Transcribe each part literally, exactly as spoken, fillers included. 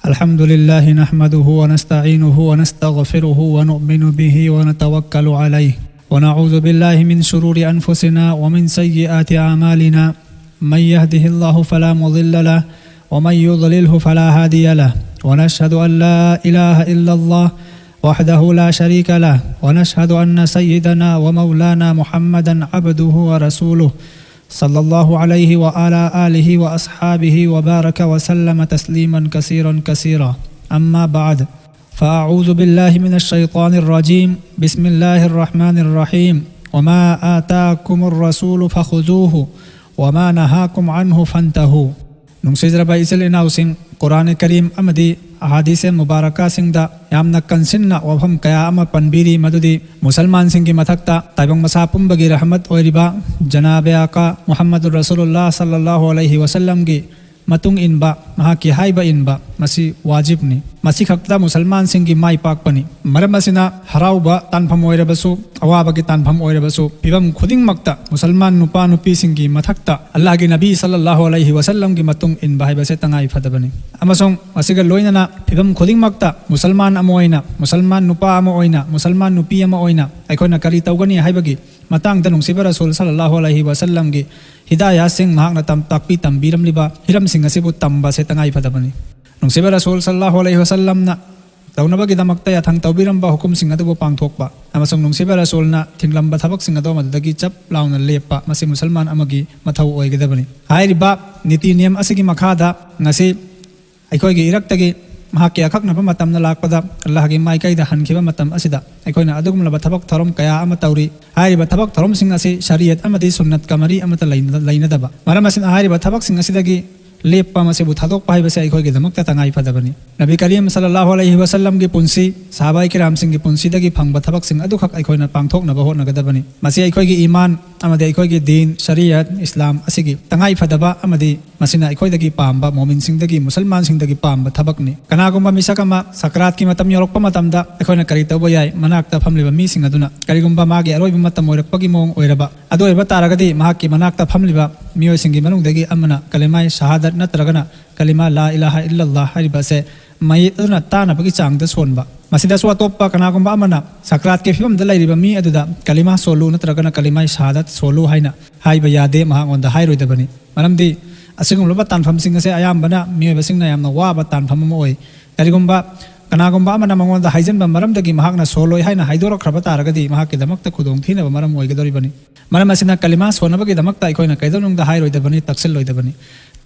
الحمد لله نحمده ونستعينه ونستغفره ونؤمن به ونتوكل عليه، ونعوذ بالله من شرور أنفسنا ومن سيئات أعمالنا. من يهده الله فلا مضل له، ومن يضلله فلا هادي له، ونشهد أن لا إله إلا الله وحده لا شريك له، ونشهد أن سيدنا ومولانا محمدا عبده ورسوله، صلى الله عليه وعلى آله وأصحابه وبارك وسلم تسليما كثيرا كثيرا. أما بعد، فأعوذ بالله من الشيطان الرجيم. بسم الله الرحمن الرحيم. وما آتاكم الرسول فخذوه وما نهاكم عنه فانتهوا. ꯅꯨꯡꯁꯤꯖꯔꯕ ꯏꯆꯤꯜ ꯏꯅꯥꯎꯁꯤꯡ, ꯀꯨꯔꯥꯟ ꯀꯔꯤꯝ ꯑꯃꯗꯤ ꯑꯍꯥꯗꯤꯁꯦ ꯃꯨꯕꯥꯔꯀꯥꯁꯤꯡꯗ ꯌꯥꯝꯅ ꯀꯟꯁꯤꯟꯅ ꯋꯥꯐꯝ ꯀꯌꯥ ꯑꯃ ꯄꯟꯕꯤꯔꯤ, ꯃꯗꯨꯗꯤ ꯃꯨꯁꯜꯃꯥꯟꯁꯤꯡꯒꯤ ꯃꯊꯛꯇ ꯇꯥꯏꯕꯪ ꯃꯁꯥ ꯄꯨꯝꯕꯒꯤ ꯔꯍꯃꯠ ꯑꯣꯏꯔꯤꯕ ꯖꯅꯥꯕꯦ ꯑꯀꯥ ꯃꯨꯍꯝꯃꯗꯨꯔ ꯔꯁꯨꯂꯨꯜꯂꯥꯍ ꯁꯜꯂꯜꯂꯥꯍꯨ ꯑꯂꯩꯍꯤ ꯋꯁꯜꯂꯝꯒꯤ ꯃꯇꯨꯡ ꯏꯟꯕ, ꯃꯍꯥꯛꯀꯤ ꯍꯥꯏꯕ ꯏꯟꯕ, ꯃꯁꯤ ꯋꯥꯖꯤꯕꯅꯤ꯫ ꯃꯁꯤ ꯈꯛꯇ ꯃꯨꯁꯜꯃꯥꯟꯁꯤꯡꯒꯤ ꯃꯥꯏ ꯄꯥꯛꯄꯅꯤ꯫ ꯃꯔꯝ ꯑꯁꯤꯅ ꯍꯔꯥꯎꯕ ꯇꯥꯟꯐꯝ ꯑꯣꯏꯔꯕꯁꯨ, ꯑꯋꯥꯕꯒꯤ ꯇꯥꯟꯐꯝ ꯑꯣꯏꯔꯕꯁꯨ, ꯐꯤꯕꯝ ꯈꯨꯗꯤꯡꯃꯛꯇ ꯃꯨꯁꯜꯃꯥꯟ ꯅꯨꯄꯥ ꯅꯨꯄꯤꯁꯤꯡꯒꯤ ꯃꯊꯛꯇ ꯑꯜꯂꯥꯍꯒꯤ ꯅꯕꯤ ꯁꯜꯂꯜꯂꯥꯍꯨ ꯑꯂꯩꯍꯤ ꯋꯁꯜꯂꯝꯒꯤ ꯃꯇꯨꯡ ꯏꯟꯕ ꯍꯥꯏꯕꯁꯦ ꯇꯉꯥꯏ ꯐꯗꯕꯅꯤ꯫ ꯑꯃꯁꯨꯡ ꯃꯁꯤꯒ ꯂꯣꯏꯅꯅ ꯐꯤꯕꯝ ꯈꯨꯗꯤꯡꯃꯛꯇ ꯃꯨꯁꯜꯃꯥꯟ ꯑꯃ ꯑꯣꯏꯅ, ꯃꯨꯁꯜꯃꯥꯟ ꯅꯨꯄꯥ ꯑꯃ ꯑꯣꯏꯅ, ꯃꯨꯁꯜꯃꯥꯟ ꯅꯨꯄꯤ ꯑꯃ ꯑꯣꯏꯅ ꯑꯩꯈꯣꯏꯅ ꯀꯔꯤ ꯇꯧꯒꯅꯤ ꯍꯥꯏꯕꯒꯤ ꯃꯇꯥꯡꯗ ꯅꯨꯡꯁꯤꯕ ꯔꯁꯨꯜ ꯁꯜꯂꯜꯂꯥꯍꯨ ꯑꯂꯩꯍꯤ ꯋꯁꯜꯂꯝꯒꯤ ꯍꯤꯗꯥꯌꯥꯁꯤꯡ, ꯃꯍꯥꯛꯅ ꯇꯝ-, ꯇꯥꯛꯄꯤ ꯇꯝꯕꯤꯔꯝꯂꯤꯕ ꯍꯤꯔꯝꯁꯤꯡ ꯑꯁꯤꯕꯨ ꯇꯝꯕꯁꯦ ꯇꯉꯥꯏ ꯐꯗꯕꯅꯤ꯫ ꯅꯨꯡꯁꯤꯕ ꯔꯁꯨꯜ ꯁꯜꯂꯜꯂꯥꯍꯨ ꯑꯂꯩꯍꯤ ꯋꯁꯜꯂꯝꯅ ꯇꯧꯅꯕꯒꯤꯗꯃꯛꯇ ꯌꯥꯊꯪ ꯇꯧꯕꯤꯔꯝꯕ ꯍꯨꯀꯨꯝꯁꯤꯡ ꯑꯗꯨꯕꯨ ꯄꯥꯡꯊꯣꯛꯄ ꯑꯃꯁꯨꯡ ꯅꯨꯡꯁꯤꯕ ꯔꯁꯨꯜꯅ ꯊꯤꯡꯂꯝꯕ ꯊꯕꯛꯁꯤꯡ ꯑꯗꯨ ꯃꯗꯨꯗꯒꯤ ꯆꯞ ꯂꯥꯎꯅ ꯂꯦꯞꯄ, ꯃꯁꯤ ꯃꯨꯁꯜꯃꯥꯟ ꯑꯃꯒꯤ ꯃꯊꯧ ꯑꯣꯏꯒꯗꯕꯅꯤ꯫ ꯍꯥꯏꯔꯤꯕ ꯅꯤꯇꯤ ꯅꯤꯌꯝ ꯑꯁꯤꯒꯤ ꯃꯈꯥꯗ ꯉꯁꯤ ꯑꯩꯈꯣꯏꯒꯤ ꯏꯔꯛꯇꯒꯤ ꯃꯍꯥꯛꯀꯤ ꯑꯀꯛꯅꯕ ꯃꯇꯝꯗ ꯂꯥꯛꯄꯗ ꯑꯜꯂꯥꯍꯒꯤ ꯃꯥꯏꯀꯩꯗ ꯍꯟꯈꯤꯕ ꯃꯇꯝ ꯑꯁꯤꯗ ꯑꯩꯈꯣꯏꯅ ꯑꯗꯨꯒꯨꯝꯂꯕ ꯊꯕꯛ ꯊꯧꯔꯝ ꯀꯌꯥ ꯑꯃ ꯇꯧꯔꯤ꯫ ꯍꯥꯏꯔꯤꯕ ꯊꯕꯛ ꯊꯧꯔꯝꯁꯤꯡ ꯑꯁꯤ ꯁꯔꯤꯌꯠ ꯑꯃꯗꯤ ꯁꯨꯟꯅꯠꯀ ꯃꯔꯤ ꯑꯃꯠꯇ ꯂꯩꯅ-, ꯂꯩꯅꯗꯕ꯫ ꯃꯔꯝ ꯑꯁꯤꯅ ꯍꯥꯏꯔꯤꯕ ꯊꯕꯛꯁꯤꯡ ꯑꯁꯤꯗꯒꯤ ꯂꯦꯞꯄ ꯃꯁꯤꯕꯨ ꯊꯥꯗꯣꯛꯄ ꯍꯥꯏꯕꯁꯤ ꯑꯩꯈꯣꯏꯒꯤꯗꯃꯛꯇ ꯇꯉꯥꯏ ꯐꯗꯕꯅꯤ꯫ ꯅꯕꯤ ꯀꯔꯤꯝ ꯁꯜꯂꯜꯂꯥꯍꯨ ꯑꯂꯩꯍꯤ ꯋꯁꯜꯂꯝꯒꯤ ꯄꯨꯟꯁꯤ, ꯁꯍꯥꯕꯥꯏ ꯀꯤꯔꯥꯝꯁꯤꯡꯒꯤ ꯄꯨꯟꯁꯤꯗꯒꯤ ꯐꯪꯕ ꯊꯕꯛꯁꯤꯡ ꯑꯗꯨꯈꯛ ꯑꯩꯈꯣꯏꯅ ꯄꯥꯡꯊꯣꯛꯅꯕ ꯍꯣꯠꯅꯒꯗꯕꯅꯤ꯫ ꯃꯁꯤ ꯑꯩꯈꯣꯏꯒꯤ ꯏꯃꯥꯟ ꯑꯃꯗꯤ ꯑꯩꯈꯣꯏꯒꯤ ꯗꯤꯟ, ꯁꯔꯤꯌꯠ, ꯏꯁꯂꯥꯝ ꯑꯁꯤꯒꯤ ꯇꯉꯥꯏ ꯐꯗꯕ ꯑꯃꯗꯤ ꯃꯁꯤꯅ ꯑꯩꯈꯣꯏꯗꯒꯤ ꯄꯥꯝꯕ, ꯃꯣꯃꯤꯟꯁꯤꯡꯗꯒꯤ, ꯃꯨꯁꯜꯃꯥꯟꯁꯤꯡꯗꯒꯤ ꯄꯥꯝꯕ ꯊꯕꯛꯅꯤ꯫ ꯀꯅꯥꯒꯨꯝꯕ ꯃꯤꯁꯛ ꯑꯃ ꯁꯀꯔꯥꯠꯀꯤ ꯃꯇꯝ ꯌꯧꯔꯛꯄ ꯃꯇꯝꯗ ꯑꯩꯈꯣꯏꯅ ꯀꯔꯤ ꯇꯧꯕ ꯌꯥꯏ? ꯃꯅꯥꯛꯇ ꯐꯝꯂꯤꯕ ꯃꯤꯁꯤꯡ ꯑꯗꯨꯅ, ꯀꯔꯤꯒꯨꯝꯕ ꯃꯥꯒꯤ ꯑꯔꯣꯏꯕ ꯃꯇꯝ ꯑꯣꯏꯔꯛꯄꯒꯤ ꯃꯑꯣꯡ ꯑꯣꯏꯔꯕ, ꯑꯗꯨ ꯑꯣꯏꯕ ꯇꯥꯔꯒꯗꯤ ꯃꯍꯥꯛꯀꯤ ꯃꯅꯥꯛꯇ ꯐꯝꯂꯤꯕ ꯃꯤꯑꯣꯏꯁꯤꯡꯒꯤ ꯃꯅꯨꯡꯗꯒꯤ ꯑꯃꯅ ꯀꯂꯦꯃꯥꯏ ꯁꯍꯥꯗꯠ ꯅꯠꯇ꯭ꯔꯒꯅ ꯀꯂꯤꯃꯥ ꯂꯥ ꯏꯂꯥꯍ ꯏꯜꯂꯜꯂꯥꯍ ꯍꯥꯏꯔꯤꯕ ꯑꯁꯦ ꯃꯌꯦꯠ ꯑꯗꯨꯅ ꯇꯥꯅꯕꯒꯤ ꯆꯥꯡꯗ ꯁꯣꯟꯕ꯫ ꯃꯁꯤꯗꯁꯨ ꯑꯇꯣꯞꯄ ꯀꯅꯥꯒꯨꯝꯕ ꯑꯃꯅ ꯁꯀ꯭ꯔꯥꯠꯀꯤ ꯐꯤꯕꯝꯗ ꯂꯩꯔꯤꯕ ꯃꯤ ꯑꯗꯨꯗ ꯀꯂꯤꯃꯥ ꯁꯣꯜꯂꯨ ꯅꯠꯇ꯭ꯔꯒꯅ ꯀꯂꯤꯃꯥꯏ ꯁꯍꯥꯗꯠ ꯁꯣꯜꯂꯨ ꯍꯥꯏꯅ ꯍꯥꯏꯕ ꯌꯥꯗꯦ, ꯃꯍꯥꯛꯉꯣꯟꯗ ꯍꯥꯏꯔꯣꯏꯗꯕꯅꯤ꯫ ꯃꯔꯝꯗꯤ ꯑꯁꯤꯒꯨꯝꯂꯕ ꯇꯥꯟꯐꯝꯁꯤꯡ ꯑꯁꯦ ꯑꯌꯥꯝꯕꯅ ꯃꯤꯑꯣꯏꯕꯁꯤꯡꯅ ꯌꯥꯝꯅ ꯋꯥꯕ ꯇꯥꯟꯐꯝ ꯑꯃ ꯑꯣꯏ꯫ ꯀꯔꯤꯒꯨꯝꯕ ꯀꯅꯥꯒꯨꯝꯕ ꯑꯃꯅ ꯃꯉꯣꯟꯗ ꯍꯥꯏꯖꯤꯟꯕ ꯃꯔꯝꯗꯒꯤ ꯃꯍꯥꯛꯅ ꯁꯣꯜꯂꯣꯏ ꯍꯥꯏꯅ ꯍꯥꯏꯗꯣꯔꯛꯈ꯭ꯔꯕ ꯇꯥꯔꯒꯗꯤ, ꯃꯍꯥꯛꯀꯤꯗꯃꯛꯇ ꯈꯨꯗꯣꯡꯊꯤꯅꯕ ꯃꯔꯝ ꯑꯣꯏꯒꯗꯧꯔꯤꯕꯅꯤ꯫ ꯃꯔꯝ ꯑꯁꯤꯅ, ꯀꯂꯤꯃꯥ ꯁꯣꯟꯅꯕꯒꯤꯗꯃꯛꯇ ꯑꯩꯈꯣꯏꯅ ꯀꯩꯗꯧꯅꯨꯡꯗ ꯍꯥꯏꯔꯣꯏꯗꯕꯅꯤ, ꯇꯛꯁꯤꯜꯂꯣꯏꯗꯕꯅꯤ꯫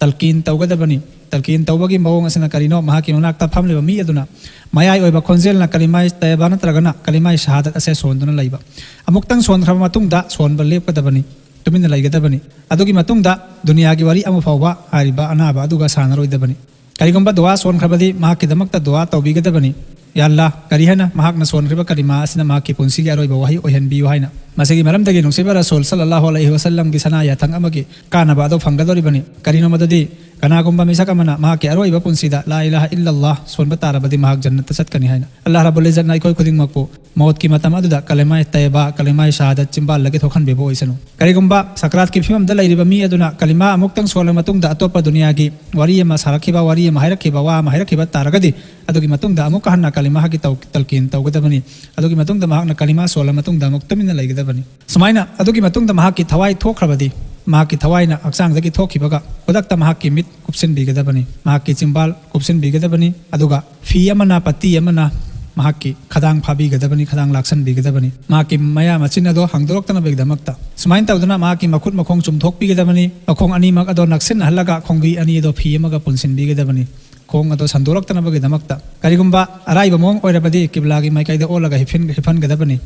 ꯇꯜꯀꯤꯟ ꯇꯧꯒꯗꯕꯅꯤ꯫ ꯇꯜꯀꯤꯟ ꯇꯧꯕꯒꯤ ꯃꯑꯣꯡ ꯑꯁꯤꯅ ꯀꯔꯤꯅꯣ? ꯃꯍꯥꯛꯀꯤ ꯃꯅꯥꯛꯇ ꯐꯝꯂꯤꯕ ꯃꯤ ꯑꯗꯨꯅ ꯃꯌꯥꯏ ꯑꯣꯏꯕ ꯈꯣꯟꯖꯦꯜꯅ ꯀꯂꯤꯃꯥꯏ ꯇꯌꯕꯥ ꯅꯠꯇ꯭ꯔꯒꯅ ꯀꯂꯤꯃꯥꯏ ꯁꯍꯥꯗꯠ ꯑꯁꯦ ꯁꯣꯟꯗꯨꯅ ꯂꯩꯕ꯫ ꯑꯃꯨꯛꯇꯪ ꯁꯣꯟꯈ꯭ꯔꯕ ꯃꯇꯨꯡꯗ ꯁꯣꯟꯕ ꯂꯦꯞꯀꯗꯕꯅꯤ, ꯇꯨꯃꯤꯟꯅ ꯂꯩꯒꯗꯕꯅꯤ꯫ ꯑꯗꯨꯒꯤ ꯃꯇꯨꯡꯗ ꯗꯨꯅꯤꯌꯥꯒꯤ ꯋꯥꯔꯤ ꯑꯃ ꯐꯥꯎꯕ ꯍꯥꯏꯔꯤꯕ ꯑꯅꯥꯕ ꯑꯗꯨꯒ ꯁꯥꯟꯅꯔꯣꯏꯗꯕꯅꯤ꯫ ꯀꯔꯤꯒꯨꯝꯕ ꯗꯨꯋꯥ ꯁꯣꯟꯈ꯭ꯔꯕꯗꯤ, ꯃꯍꯥꯛꯀꯤꯗꯃꯛꯇ ꯗꯨꯋꯥ ꯇꯧꯕꯤꯒꯗꯕꯅꯤ꯫ "ꯌꯥ ꯑꯜꯂꯥꯍ, ꯀꯔꯤ ꯍꯥꯏꯅ ꯃꯍꯥꯛꯅ ꯁꯣꯟꯈ꯭ꯔꯤꯕ ꯀꯂꯤꯃꯥ ꯑꯁꯤꯅ ꯃꯍꯥꯛꯀꯤ ꯄꯨꯟꯁꯤꯒꯤ ꯑꯔꯣꯏꯕ ꯋꯥꯍꯩ ꯑꯣꯏꯍꯟꯕꯤꯌꯨ" ꯍꯥꯏꯅ꯫ ꯃꯁꯤꯒꯤ ꯃꯔꯝꯗꯒꯤ ꯅꯨꯡꯁꯤꯕ ꯔꯁꯨꯜ ꯁꯜꯂꯜꯂꯥꯍꯨ ꯑꯂꯩꯍꯤ ꯋꯁꯜꯂꯝꯒꯤ ꯁꯅꯥ ꯌꯥꯊꯪ ꯑꯃꯒꯤ ꯀꯥꯟꯅꯕ ꯑꯗꯨ ꯐꯪꯒꯗꯧꯔꯤꯕꯅꯤ꯫ ꯀꯔꯤꯅꯣ ꯃꯗꯨꯗꯤ, ꯀꯅꯥꯒꯨꯝꯕ ꯃꯤꯁꯛ ꯑꯃꯅ ꯃꯍꯥꯛꯀꯤ ꯑꯔꯣꯏꯕ ꯄꯨꯟꯁꯤꯗ ꯂꯥ ꯏꯂꯥꯍ ꯏꯜꯂꯜꯂꯥꯍ ꯁꯣꯟꯕ ꯇꯥꯔꯕꯗꯤ, ꯃꯍꯥꯛ ꯖꯟꯅꯠꯇ ꯆꯠꯀꯅꯤ ꯍꯥꯏꯅ꯫ ꯑꯜꯂꯥꯍ ꯔꯕꯨꯜ ꯏꯖꯠꯅ ꯑꯩꯈꯣꯏ ꯈꯨꯗꯤꯡꯃꯛꯄꯨ ꯃꯧꯠꯀꯤ ꯃꯇꯝ ꯑꯗꯨꯗ ꯀꯂꯤꯃꯥꯏ ꯇꯌꯕꯥ, ꯀꯂꯤꯃꯥꯏ ꯁꯍꯥꯗꯠ ꯆꯤꯝꯕꯥꯜꯗꯒꯤ ꯊꯣꯛꯍꯟꯕꯤꯕ ꯑꯣꯏꯁꯅꯨ꯫ ꯀꯔꯤꯒꯨꯝꯕ ꯁꯀ꯭ꯔꯥꯠꯀꯤ ꯐꯤꯕꯝꯗ ꯂꯩꯔꯤꯕ ꯃꯤ ꯑꯗꯨꯅ ꯀꯂꯤꯃꯥ ꯑꯃꯨꯛꯇꯪ ꯁꯣꯜꯂ ꯃꯇꯨꯡꯗ ꯑꯇꯣꯞꯄ ꯗꯨꯅꯤꯌꯥꯒꯤ ꯋꯥꯔꯤ ꯑꯃ ꯁꯥꯔꯛꯈꯤꯕ, ꯋꯥꯔꯤ ꯑꯃ ꯍꯥꯏꯔꯛꯈꯤꯕ, ꯋꯥ ꯑꯃ ꯍꯥꯏꯔꯛꯈꯤꯕ ꯇꯥꯔꯒꯗꯤ, ꯑꯗꯨꯒꯤ ꯃꯇꯨꯡꯗ ꯑꯃꯨꯛꯀ ꯍꯟꯅ ꯀꯂꯤꯃꯥꯒꯤ ꯇꯧ-, ꯇꯜꯀꯤꯟ ꯇꯧꯒꯗꯕꯅꯤ꯫ ꯑꯗꯨꯒꯤ ꯃꯇꯨꯡꯗ ꯃꯍꯥꯛꯅ ꯀꯂꯤꯃꯥ ꯁꯣꯜꯂ ꯃꯇꯨꯡꯗ ꯑꯃꯨꯛ ꯇꯨꯃꯤꯟꯅ ꯂꯩꯒꯗꯕꯅꯤ꯫ ꯁꯨꯃꯥꯏꯅ ꯑꯗꯨꯒꯤ ꯃꯇꯨꯡꯗ ꯃꯍꯥꯛꯀꯤ ꯊꯋꯥꯏ ꯊꯣꯛꯈ꯭ꯔꯕꯗꯤ, ꯃꯍꯥꯛꯀꯤ ꯊꯋꯥꯏꯅ ꯍꯛꯆꯥꯡꯗꯒꯤ ꯊꯣꯛꯈꯤꯕꯒ ꯈꯨꯗꯛꯇ ꯃꯍꯥꯛꯀꯤ ꯃꯤꯠ ꯀꯨꯞꯁꯤꯟꯕꯤꯒꯗꯕꯅꯤ, ꯃꯍꯥꯛꯀꯤ ꯆꯤꯝꯕꯥꯜ ꯀꯨꯞꯁꯤꯟꯕꯤꯒꯗꯕꯅꯤ, ꯑꯗꯨꯒ ꯐꯤ ꯑꯃꯅ, ꯄꯇꯤ ꯑꯃꯅ ꯃꯍꯥꯛꯀꯤ ꯈꯗꯥꯡ ꯐꯥꯕꯤꯒꯗꯕꯅꯤ, ꯈꯗꯥꯡ ꯂꯥꯛꯁꯟꯕꯤꯒꯗꯕꯅꯤ, ꯃꯍꯥꯛꯀꯤ ꯃꯌꯥ ꯃꯆꯤꯟ ꯑꯗꯣ ꯍꯥꯡꯗꯣꯔꯛꯇꯅꯕꯒꯤꯗꯃꯛꯇ꯫ ꯁꯨꯃꯥꯏꯅ ꯇꯧꯗꯅ ꯃꯍꯥꯛꯀꯤ ꯃꯈꯨꯠ ꯃꯈꯣꯡ ꯆꯨꯝꯊꯣꯛꯄꯤꯒꯗꯕꯅꯤ, ꯃꯈꯣꯡ ꯑꯅꯤꯃꯛ ꯑꯗꯣ ꯅꯛꯁꯤꯟꯅꯍꯜꯂꯒ ꯈꯣꯡꯕꯤ ꯑꯅꯤ ꯑꯗꯣ ꯐꯤ ꯑꯃꯒ ꯄꯨꯟꯁꯤꯟꯕꯤꯒꯗꯕꯅꯤ꯫ ꯈꯣꯡ ꯑꯗꯣ ꯁꯟꯗꯣꯔꯛꯇꯅꯕꯒꯤꯗꯃꯛꯇ꯫ ꯀꯔꯤꯒꯨꯝꯕ ꯑꯔꯥꯏꯕ ꯃꯑꯣꯡ ꯑꯣꯏꯔꯕꯗꯤ, ꯀꯤꯕ꯭ꯂꯥꯒꯤ ꯃꯥꯏꯀꯩꯗ ꯑꯣꯜꯂꯒ ꯍꯤꯞꯐꯤꯟ-, ꯍꯤꯞꯍꯟꯒꯗꯕꯅꯤ,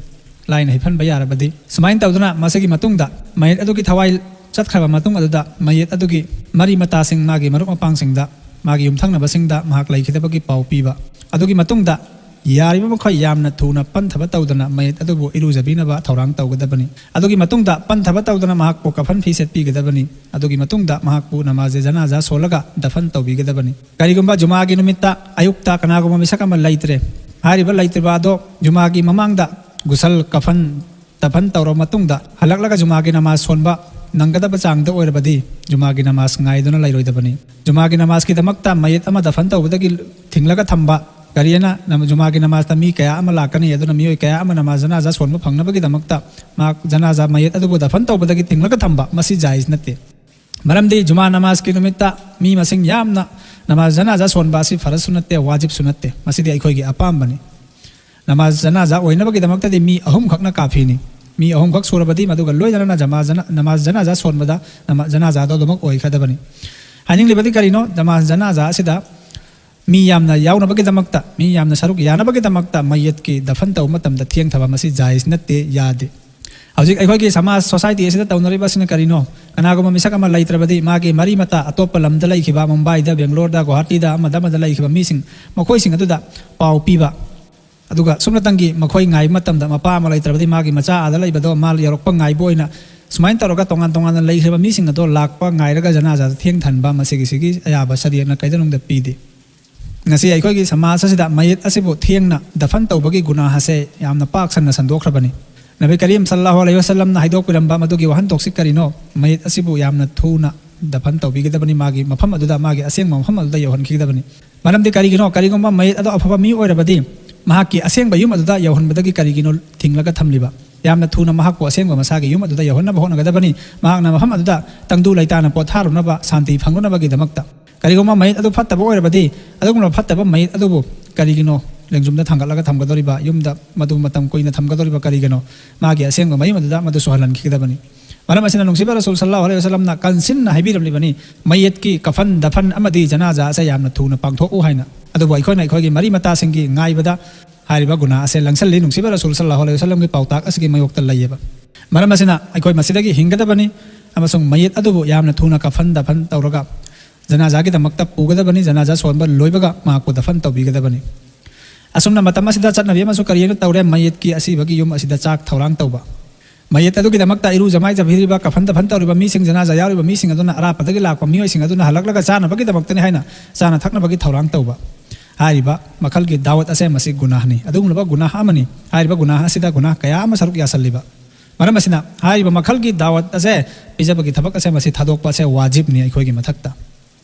ꯂꯥꯏꯅ ꯍꯤꯞꯍꯟꯕ ꯌꯥꯔꯕꯗꯤ꯫ ꯁꯨꯃꯥꯏꯅ ꯇꯧꯗꯨꯅ ꯃꯁꯤꯒꯤ ꯃꯇꯨꯡꯗ ꯃꯌꯦꯠ ꯑꯗꯨꯒꯤ ꯊꯋꯥꯏ ꯆꯠꯈ꯭ꯔꯕ ꯃꯇꯨꯡ ꯑꯗꯨꯗ, ꯃꯌꯦꯠ ꯑꯗꯨꯒꯤ ꯃꯔꯤ ꯃꯇꯥꯁꯤꯡ, ꯃꯥꯒꯤ ꯃꯔꯨꯞ ꯃꯄꯥꯡꯁꯤꯡꯗ, ꯃꯥꯒꯤ ꯌꯨꯝꯊꯪꯅꯕꯁꯤꯡꯗ ꯃꯍꯥꯛ ꯂꯩꯈꯤꯗꯕꯒꯤ ꯄꯥꯎ ꯄꯤꯕ꯫ ꯑꯗꯨꯒꯤ ꯃꯇꯨꯡꯗ ꯌꯥꯔꯤꯕ ꯃꯈꯩ ꯌꯥꯝꯅ ꯊꯨꯅ ꯄꯟꯊꯕ ꯇꯧꯗꯅ ꯃꯌꯦꯠ ꯑꯗꯨꯕꯨ ꯏꯔꯨꯖꯕꯤꯅꯕ ꯊꯧꯔꯥꯡ ꯇꯧꯒꯗꯕꯅꯤ꯫ ꯑꯗꯨꯒꯤ ꯃꯇꯨꯡꯗ ꯄꯟꯊꯕ ꯇꯧꯗꯅ ꯃꯍꯥꯛꯄꯨ ꯀꯐꯟ ꯐꯤ ꯁꯦꯠꯄꯤꯒꯗꯕꯅꯤ꯫ ꯑꯗꯨꯒꯤ ꯃꯇꯨꯡꯗ ꯃꯍꯥꯛꯄꯨ ꯅꯃꯥꯖꯦ ꯖꯅꯥꯖꯥ ꯁꯣꯜꯂꯒ ꯗꯐꯟ ꯇꯧꯕꯤꯒꯗꯕꯅꯤ꯫ ꯀꯔꯤꯒꯨꯝꯕ ꯖꯨꯃꯥꯒꯤ ꯅꯨꯃꯤꯠꯇ ꯑꯌꯨꯛꯇ ꯀꯅꯥꯒꯨꯝꯕ ꯃꯤꯁꯛ ꯑꯃ ꯂꯩꯇ꯭ꯔꯦ, ꯍꯥꯏꯔꯤꯕ ꯂꯩꯇ꯭ꯔꯤꯕ ꯑꯗꯣ ꯖꯨꯃꯥꯒꯤ ꯃꯃꯥꯡꯗ ꯒꯨꯁꯜ, ꯀꯐꯟ, ꯗꯐꯟ ꯇꯧꯔꯕ ꯃꯇꯨꯡꯗ ꯍꯜꯂꯛꯂꯒ ꯖꯨꯃꯥꯒꯤ ꯅꯃꯥꯖ ꯁꯣꯟꯕ, ꯅꯪꯒꯗꯕ ꯆꯥꯡꯗ ꯑꯣꯏꯔꯕꯗꯤ ꯖꯨꯃꯥꯒꯤ ꯅꯃꯥꯖ ꯉꯥꯏꯗꯨꯅ ꯂꯩꯔꯣꯏꯗꯕꯅꯤ꯫ ꯖꯨꯃꯥꯒꯤ ꯅꯃꯥꯖꯀꯤꯗꯃꯛꯇ ꯃꯌꯦꯠ ꯑꯃ ꯗꯐꯟ ꯇꯧꯕꯗꯒꯤ ꯊꯤꯡꯂꯒ ꯊꯝꯕ, ꯀꯔꯤꯅ ꯖꯨꯃꯥꯒꯤ ꯅꯃꯥꯖꯇ ꯃꯤ ꯀꯌꯥ ꯑꯃ ꯂꯥꯛꯀꯅꯤ, ꯑꯗꯨꯅ ꯃꯤꯑꯣꯏ ꯀꯌꯥ ꯑꯃ ꯅꯃꯥꯖ ꯖꯅꯥꯖꯥ ꯁꯣꯟꯕ ꯐꯪꯅꯕꯒꯤꯗꯃꯛꯇ ꯃꯍꯥꯛ ꯖꯅꯥꯖꯥ ꯃꯌꯦꯠ ꯑꯗꯨꯕꯨ ꯗꯐꯟ ꯇꯧꯕꯗꯒꯤ ꯊꯤꯡꯂꯒ ꯊꯝꯕ, ꯃꯁꯤ ꯖꯥꯏꯖ ꯅꯠꯇꯦ꯫ ꯃꯔꯝꯗꯤ ꯖꯨꯃꯥ ꯅꯃꯥꯖꯀꯤ ꯅꯨꯃꯤꯠꯇ ꯃꯤ ꯃꯁꯤꯡ ꯌꯥꯝꯅ ꯅꯃꯥꯖ ꯖꯅꯥꯖꯥ ꯁꯣꯟꯕ ꯑꯁꯤ ꯐꯔꯖꯁꯨ ꯅꯠꯇꯦ, ꯋꯥꯖꯤꯕꯁꯨ ꯅꯠꯇꯦ, ꯃꯁꯤꯗꯤ ꯑꯩꯈꯣꯏꯒꯤ ꯑꯄꯥꯝꯕꯅꯤ꯫ ꯅꯃꯥꯖ ꯖꯅꯥꯖꯥ ꯑꯣꯏꯅꯕꯒꯤꯗꯃꯛꯇꯗꯤ ꯃꯤ ꯑꯍꯨꯝꯈꯛꯅ ꯀꯥꯐꯤꯅꯤ꯫ ꯃꯤ ꯑꯍꯨꯝꯈꯛ ꯁꯨꯔꯕꯗꯤ ꯃꯗꯨꯒ ꯂꯣꯏꯅꯅ ꯖꯃꯥ ꯖꯅꯥ-, ꯅꯃꯥꯖ ꯖꯅꯥꯖꯥ ꯁꯣꯟꯕꯗ ꯅꯃꯥ-, ꯖꯅꯥꯖꯥꯗꯣ ꯑꯗꯨꯃꯛ ꯑꯣꯏꯒꯗꯕꯅꯤ꯫ ꯍꯥꯏꯅꯤꯡꯂꯤꯕꯗꯤ ꯀꯔꯤꯅꯣ? ꯅꯃꯥꯖ ꯖꯅꯥꯖꯥ ꯑꯁꯤꯗ ꯃꯤ ꯌꯥꯝꯅ ꯌꯥꯎꯅꯕꯒꯤꯗꯃꯛꯇ, ꯃꯤ ꯌꯥꯝꯅ ꯁꯔꯨꯛ ꯌꯥꯅꯕꯒꯤꯗꯃꯛꯇ ꯃꯌꯦꯠꯀꯤ ꯗꯐꯟ ꯇꯧꯕ ꯃꯇꯝꯗ ꯊꯦꯡꯊꯕ, ꯃꯁꯤ ꯖꯥꯏꯖ ꯅꯠꯇꯦ, ꯌꯥꯗꯦ꯫ ꯍꯧꯖꯤꯛ ꯑꯩꯈꯣꯏꯒꯤ ꯁꯃꯥꯖ, ꯁꯣꯁꯥꯏꯇꯤ ꯑꯁꯤꯗ ꯇꯧꯅꯔꯤꯕ ꯑꯁꯤꯅ ꯀꯔꯤꯅꯣ? ꯀꯅꯥꯒꯨꯝꯕ ꯃꯤꯁꯛ ꯑꯃ ꯂꯩꯇ꯭ꯔꯕꯗꯤ ꯃꯥꯒꯤ ꯃꯔꯤ ꯃꯇꯥ ꯑꯇꯣꯞꯄ ꯂꯝꯗ ꯂꯩꯈꯤꯕ, ꯃꯨꯝꯕꯥꯏꯗ, ꯕꯦꯡꯒ꯭ꯂꯣꯔꯗ, ꯒꯨꯋꯥꯍꯥꯇꯤꯗ, ꯑꯃꯗ ꯑꯃꯗ ꯂꯩꯈꯤꯕ ꯃꯤꯁꯤꯡ, ꯃꯈꯣꯏꯁꯤꯡ ꯑꯗꯨꯗ ꯄꯥꯎ ꯄꯤꯕ꯫ ꯑꯗꯨꯒ ꯁꯨꯞꯅꯇꯪꯒꯤ ꯃꯈꯣꯏ ꯉꯥꯏꯕ ꯃꯇꯝꯗ ꯃꯄꯥ ꯑꯃ ꯂꯩꯇ꯭ꯔꯕꯗꯤ ꯃꯥꯒꯤ ꯃꯆꯥ ꯑꯥꯗ ꯂꯩꯕꯗꯣ ꯃꯥ ꯌꯧꯔꯛꯄ ꯉꯥꯏꯕ ꯑꯣꯏꯅ ꯁꯨꯃꯥꯏꯅ ꯇꯧꯔꯒ ꯇꯣꯉꯥꯟ ꯇꯣꯉꯥꯟꯅ ꯂꯩꯈ꯭ꯔꯕ ꯃꯤꯁꯤꯡ ꯑꯗꯣ ꯂꯥꯛꯄ ꯉꯥꯏꯔꯒ ꯖꯅꯥꯖꯥꯗ ꯊꯦꯡꯊꯍꯟꯕ, ꯃꯁꯤꯒꯤ ꯁꯤꯒꯤ ꯑꯌꯥꯕ ꯁꯔꯤꯌꯠꯅ ꯀꯩꯗꯅꯨꯡꯗ ꯄꯤꯗꯦ꯫ ꯉꯁꯤ ꯑꯩꯈꯣꯏꯒꯤ ꯁꯃꯥꯖ ꯑꯁꯤꯗ ꯃꯌꯦꯠ ꯑꯁꯤꯕꯨ ꯊꯦꯡꯅ ꯗꯐꯟ ꯇꯧꯕꯒꯤ ꯒꯨꯅꯥꯍ ꯑꯁꯦ ꯌꯥꯝꯅ ꯄꯥꯛ ꯁꯟꯅ ꯁꯟꯗꯣꯛꯈ꯭ꯔꯕꯅꯤ꯫ ꯅꯕꯤ ꯀꯔꯤꯝ ꯁꯜꯂꯥꯍꯨ ꯑꯂꯩꯍꯤ ꯋꯁꯜꯂꯝꯅ ꯍꯥꯏꯗꯣꯛꯄꯤꯔꯝꯕ ꯃꯗꯨꯒꯤ ꯋꯥꯍꯟꯊꯣꯛꯁꯤ ꯀꯔꯤꯅꯣ? ꯃꯌꯦꯠ ꯑꯁꯤꯕꯨ ꯌꯥꯝꯅ ꯊꯨꯅ ꯗꯐꯟ ꯇꯧꯕꯤꯒꯗꯕꯅꯤ, ꯃꯥꯒꯤ ꯃꯐꯝ ꯑꯗꯨꯗ, ꯃꯥꯒꯤ ꯑꯁꯦꯡꯕ ꯃꯐꯝ ꯑꯗꯨꯗ ꯌꯧꯍꯟꯈꯤꯒꯗꯕꯅꯤ꯫ ꯃꯔꯝꯗꯤ ꯀꯔꯤꯒꯤꯅꯣ? ꯀꯔꯤꯒꯨꯝꯕ ꯃꯌꯦꯠ ꯑꯗꯣ ꯑꯐꯕ ꯃꯤ ꯑꯣꯏꯔꯕꯗꯤ ꯃꯍꯥꯛꯀꯤ ꯑꯁꯦꯡꯕ ꯌꯨꯝ ꯑꯗꯨꯗ ꯌꯧꯍꯟꯕꯗꯒꯤ ꯀꯔꯤꯒꯤꯅꯣ ꯊꯤꯡꯂꯒ ꯊꯝꯂꯤꯕ? ꯌꯥꯝꯅ ꯊꯨꯅ ꯃꯍꯥꯛꯄꯨ ꯑꯁꯦꯡꯕ ꯃꯁꯥꯒꯤ ꯌꯨꯝ ꯑꯗꯨꯗ ꯌꯧꯍꯟꯅꯕ ꯍꯣꯠꯅꯒꯗꯕꯅꯤ꯫ ꯃꯍꯥꯛꯅ ꯃꯐꯝ ꯑꯗꯨꯗ ꯇꯪꯗꯨ ꯂꯩꯇꯥꯅ ꯄꯣꯊꯥꯔꯨꯅꯕ, ꯁꯥꯟꯇꯤ ꯐꯪꯂꯨꯅꯕꯒꯤꯗꯃꯛꯇ꯫ ꯀꯔꯤꯒꯨꯝꯕ ꯃꯌꯦꯠ ꯑꯗꯨ ꯐꯠꯇꯕ ꯑꯣꯏꯔꯕꯗꯤ, ꯑꯗꯨꯒꯨꯝꯂꯕ ꯐꯠꯇꯕ ꯃꯌꯦꯠ ꯑꯗꯨꯕꯨ ꯀꯔꯤꯒꯤꯅꯣ ꯂꯦꯡꯖꯨꯝꯗ ꯊꯥꯡꯒꯠꯂꯒ ꯊꯝꯒꯗꯧꯔꯤꯕ? ꯌꯨꯝꯗ ꯃꯗꯨ ꯃꯇꯝ ꯀꯨꯏꯅ ꯊꯝꯒꯗꯧꯔꯤꯕ ꯀꯔꯤꯒꯤꯅꯣ? ꯃꯥꯒꯤ ꯑꯁꯦꯡꯕ ꯃꯌꯨꯝ ꯑꯗꯨꯗ ꯃꯗꯨ ꯁꯨꯍꯜꯍꯟꯈꯤꯒꯗꯕꯅꯤ꯫ ꯃꯔꯝ ꯑꯁꯤꯅ ꯅꯨꯡꯁꯤꯕ ꯔꯁꯨꯜ ꯁꯜꯂꯥꯍꯨ ꯑꯂꯩꯍꯤ ꯋꯁꯜꯂꯝꯅ ꯀꯟꯁꯤꯟꯅ ꯍꯥꯏꯕꯤꯔꯝꯂꯤꯕꯅꯤ, ꯃꯌꯦꯠꯀꯤ ꯀꯐꯟ ꯗꯐꯟ ꯑꯃꯗꯤ ꯖꯅꯥꯖꯥ ꯑꯁꯦ ꯌꯥꯝꯅ ꯊꯨꯅ ꯄꯥꯡꯊꯣꯛꯎ ꯍꯥꯏꯅ꯫ ꯑꯗꯨꯕꯨ ꯑꯩꯈꯣꯏꯅ ꯑꯩꯈꯣꯏꯒꯤ ꯃꯔꯤ ꯃꯇꯥꯁꯤꯡꯒꯤ ꯉꯥꯏꯕꯗ ꯍꯥꯏꯔꯤꯕ ꯒꯨꯅꯥ ꯑꯁꯦ ꯂꯪꯁꯜꯂꯤ꯫ ꯅꯨꯡꯁꯤꯕ ꯔꯁꯨꯜ ꯁꯜꯂꯥꯍꯨ ꯑꯂꯩꯍꯤ ꯋꯁꯜꯂꯝꯒꯤ ꯄꯥꯎꯇꯥꯛ ꯑꯁꯤꯒꯤ ꯃꯥꯌꯣꯛꯇ ꯂꯩꯌꯦꯕ꯫ ꯃꯔꯝ ꯑꯁꯤꯅ ꯑꯩꯈꯣꯏ ꯃꯁꯤꯗꯒꯤ ꯍꯤꯡꯒꯗꯕꯅꯤ ꯑꯃꯁꯨꯡ ꯃꯌꯦꯠ ꯑꯗꯨꯕꯨ ꯌꯥꯝꯅ ꯊꯨꯅ ꯀꯐꯟ ꯗꯐꯟ ꯇꯧꯔꯒ ꯖꯅꯥꯖꯥꯒꯤꯗꯃꯛꯇ ꯄꯨꯒꯗꯕꯅꯤ꯫ ꯖꯅꯥꯖꯥ ꯁꯣꯟꯕ ꯂꯣꯏꯕꯒ ꯃꯍꯥꯛꯄꯨ ꯗꯐꯟ ꯇꯧꯕꯤꯒꯗꯕꯅꯤ꯫ ꯑꯁꯨꯝꯅ ꯃꯇꯝ ꯑꯁꯤꯗ ꯆꯠꯅꯕꯤ ꯑꯃꯁꯨ ꯀꯔꯤ ꯑꯃ ꯇꯧꯔꯦ? ꯃꯌꯦꯠꯀꯤ ꯑꯁꯤꯕꯒꯤ ꯌꯨꯝ ꯑꯁꯤꯗ ꯆꯥꯛ ꯊꯧꯔꯥꯡ ꯇꯧꯕ꯫ ꯃꯌꯦꯠ ꯑꯗꯨꯒꯤꯗꯃꯛꯇ ꯏꯔꯨꯖ ꯃꯥꯏꯖꯕꯤꯔꯤꯕ, ꯀꯐꯟ ꯗꯐꯟ ꯇꯧꯔꯤꯕ ꯃꯤꯁꯤꯡ, ꯖꯅꯥꯖꯥ ꯌꯥꯎꯔꯤꯕ ꯃꯤꯁꯤꯡ ꯑꯗꯨꯅ ꯑꯔꯥꯞꯄꯗꯒꯤ ꯂꯥꯛꯄ ꯃꯤꯑꯣꯏꯁꯤꯡ ꯑꯗꯨꯅ ꯍꯜꯂꯛꯂꯒ ꯆꯥꯅꯕꯒꯤꯗꯃꯛꯇꯅꯤ ꯍꯥꯏꯅ ꯆꯥꯅ ꯊꯛꯅꯕꯒꯤ ꯊꯧꯔꯥꯡ ꯇꯧꯕ꯫ ꯍꯥꯏꯔꯤꯕ ꯃꯈꯜꯒꯤ ꯗꯥꯋꯠ ꯑꯁꯦ ꯃꯁꯤ ꯒꯨꯅꯥꯍꯅꯤ, ꯑꯗꯨꯒꯨꯝꯂꯕ ꯒꯨꯅꯥꯍ ꯑꯃꯅꯤ꯫ ꯍꯥꯏꯔꯤꯕ ꯒꯨꯅꯥꯍ ꯑꯁꯤꯗ ꯒꯨꯅꯥꯍ ꯀꯌꯥ ꯑꯃ ꯁꯔꯨꯛ ꯌꯥꯁꯜꯂꯤꯕ꯫ ꯃꯔꯝ ꯑꯁꯤꯅ ꯍꯥꯏꯔꯤꯕ ꯃꯈꯜꯒꯤ ꯗꯥꯋꯠ ꯑꯁꯦ ꯄꯤꯖꯕꯒꯤ ꯊꯕꯛ ꯑꯁꯦ ꯃꯁꯤ ꯊꯥꯗꯣꯛꯄ ꯑꯁꯦ ꯋꯥꯖꯤꯕꯅꯤ ꯑꯩꯈꯣꯏꯒꯤ ꯃꯊꯛꯇ꯫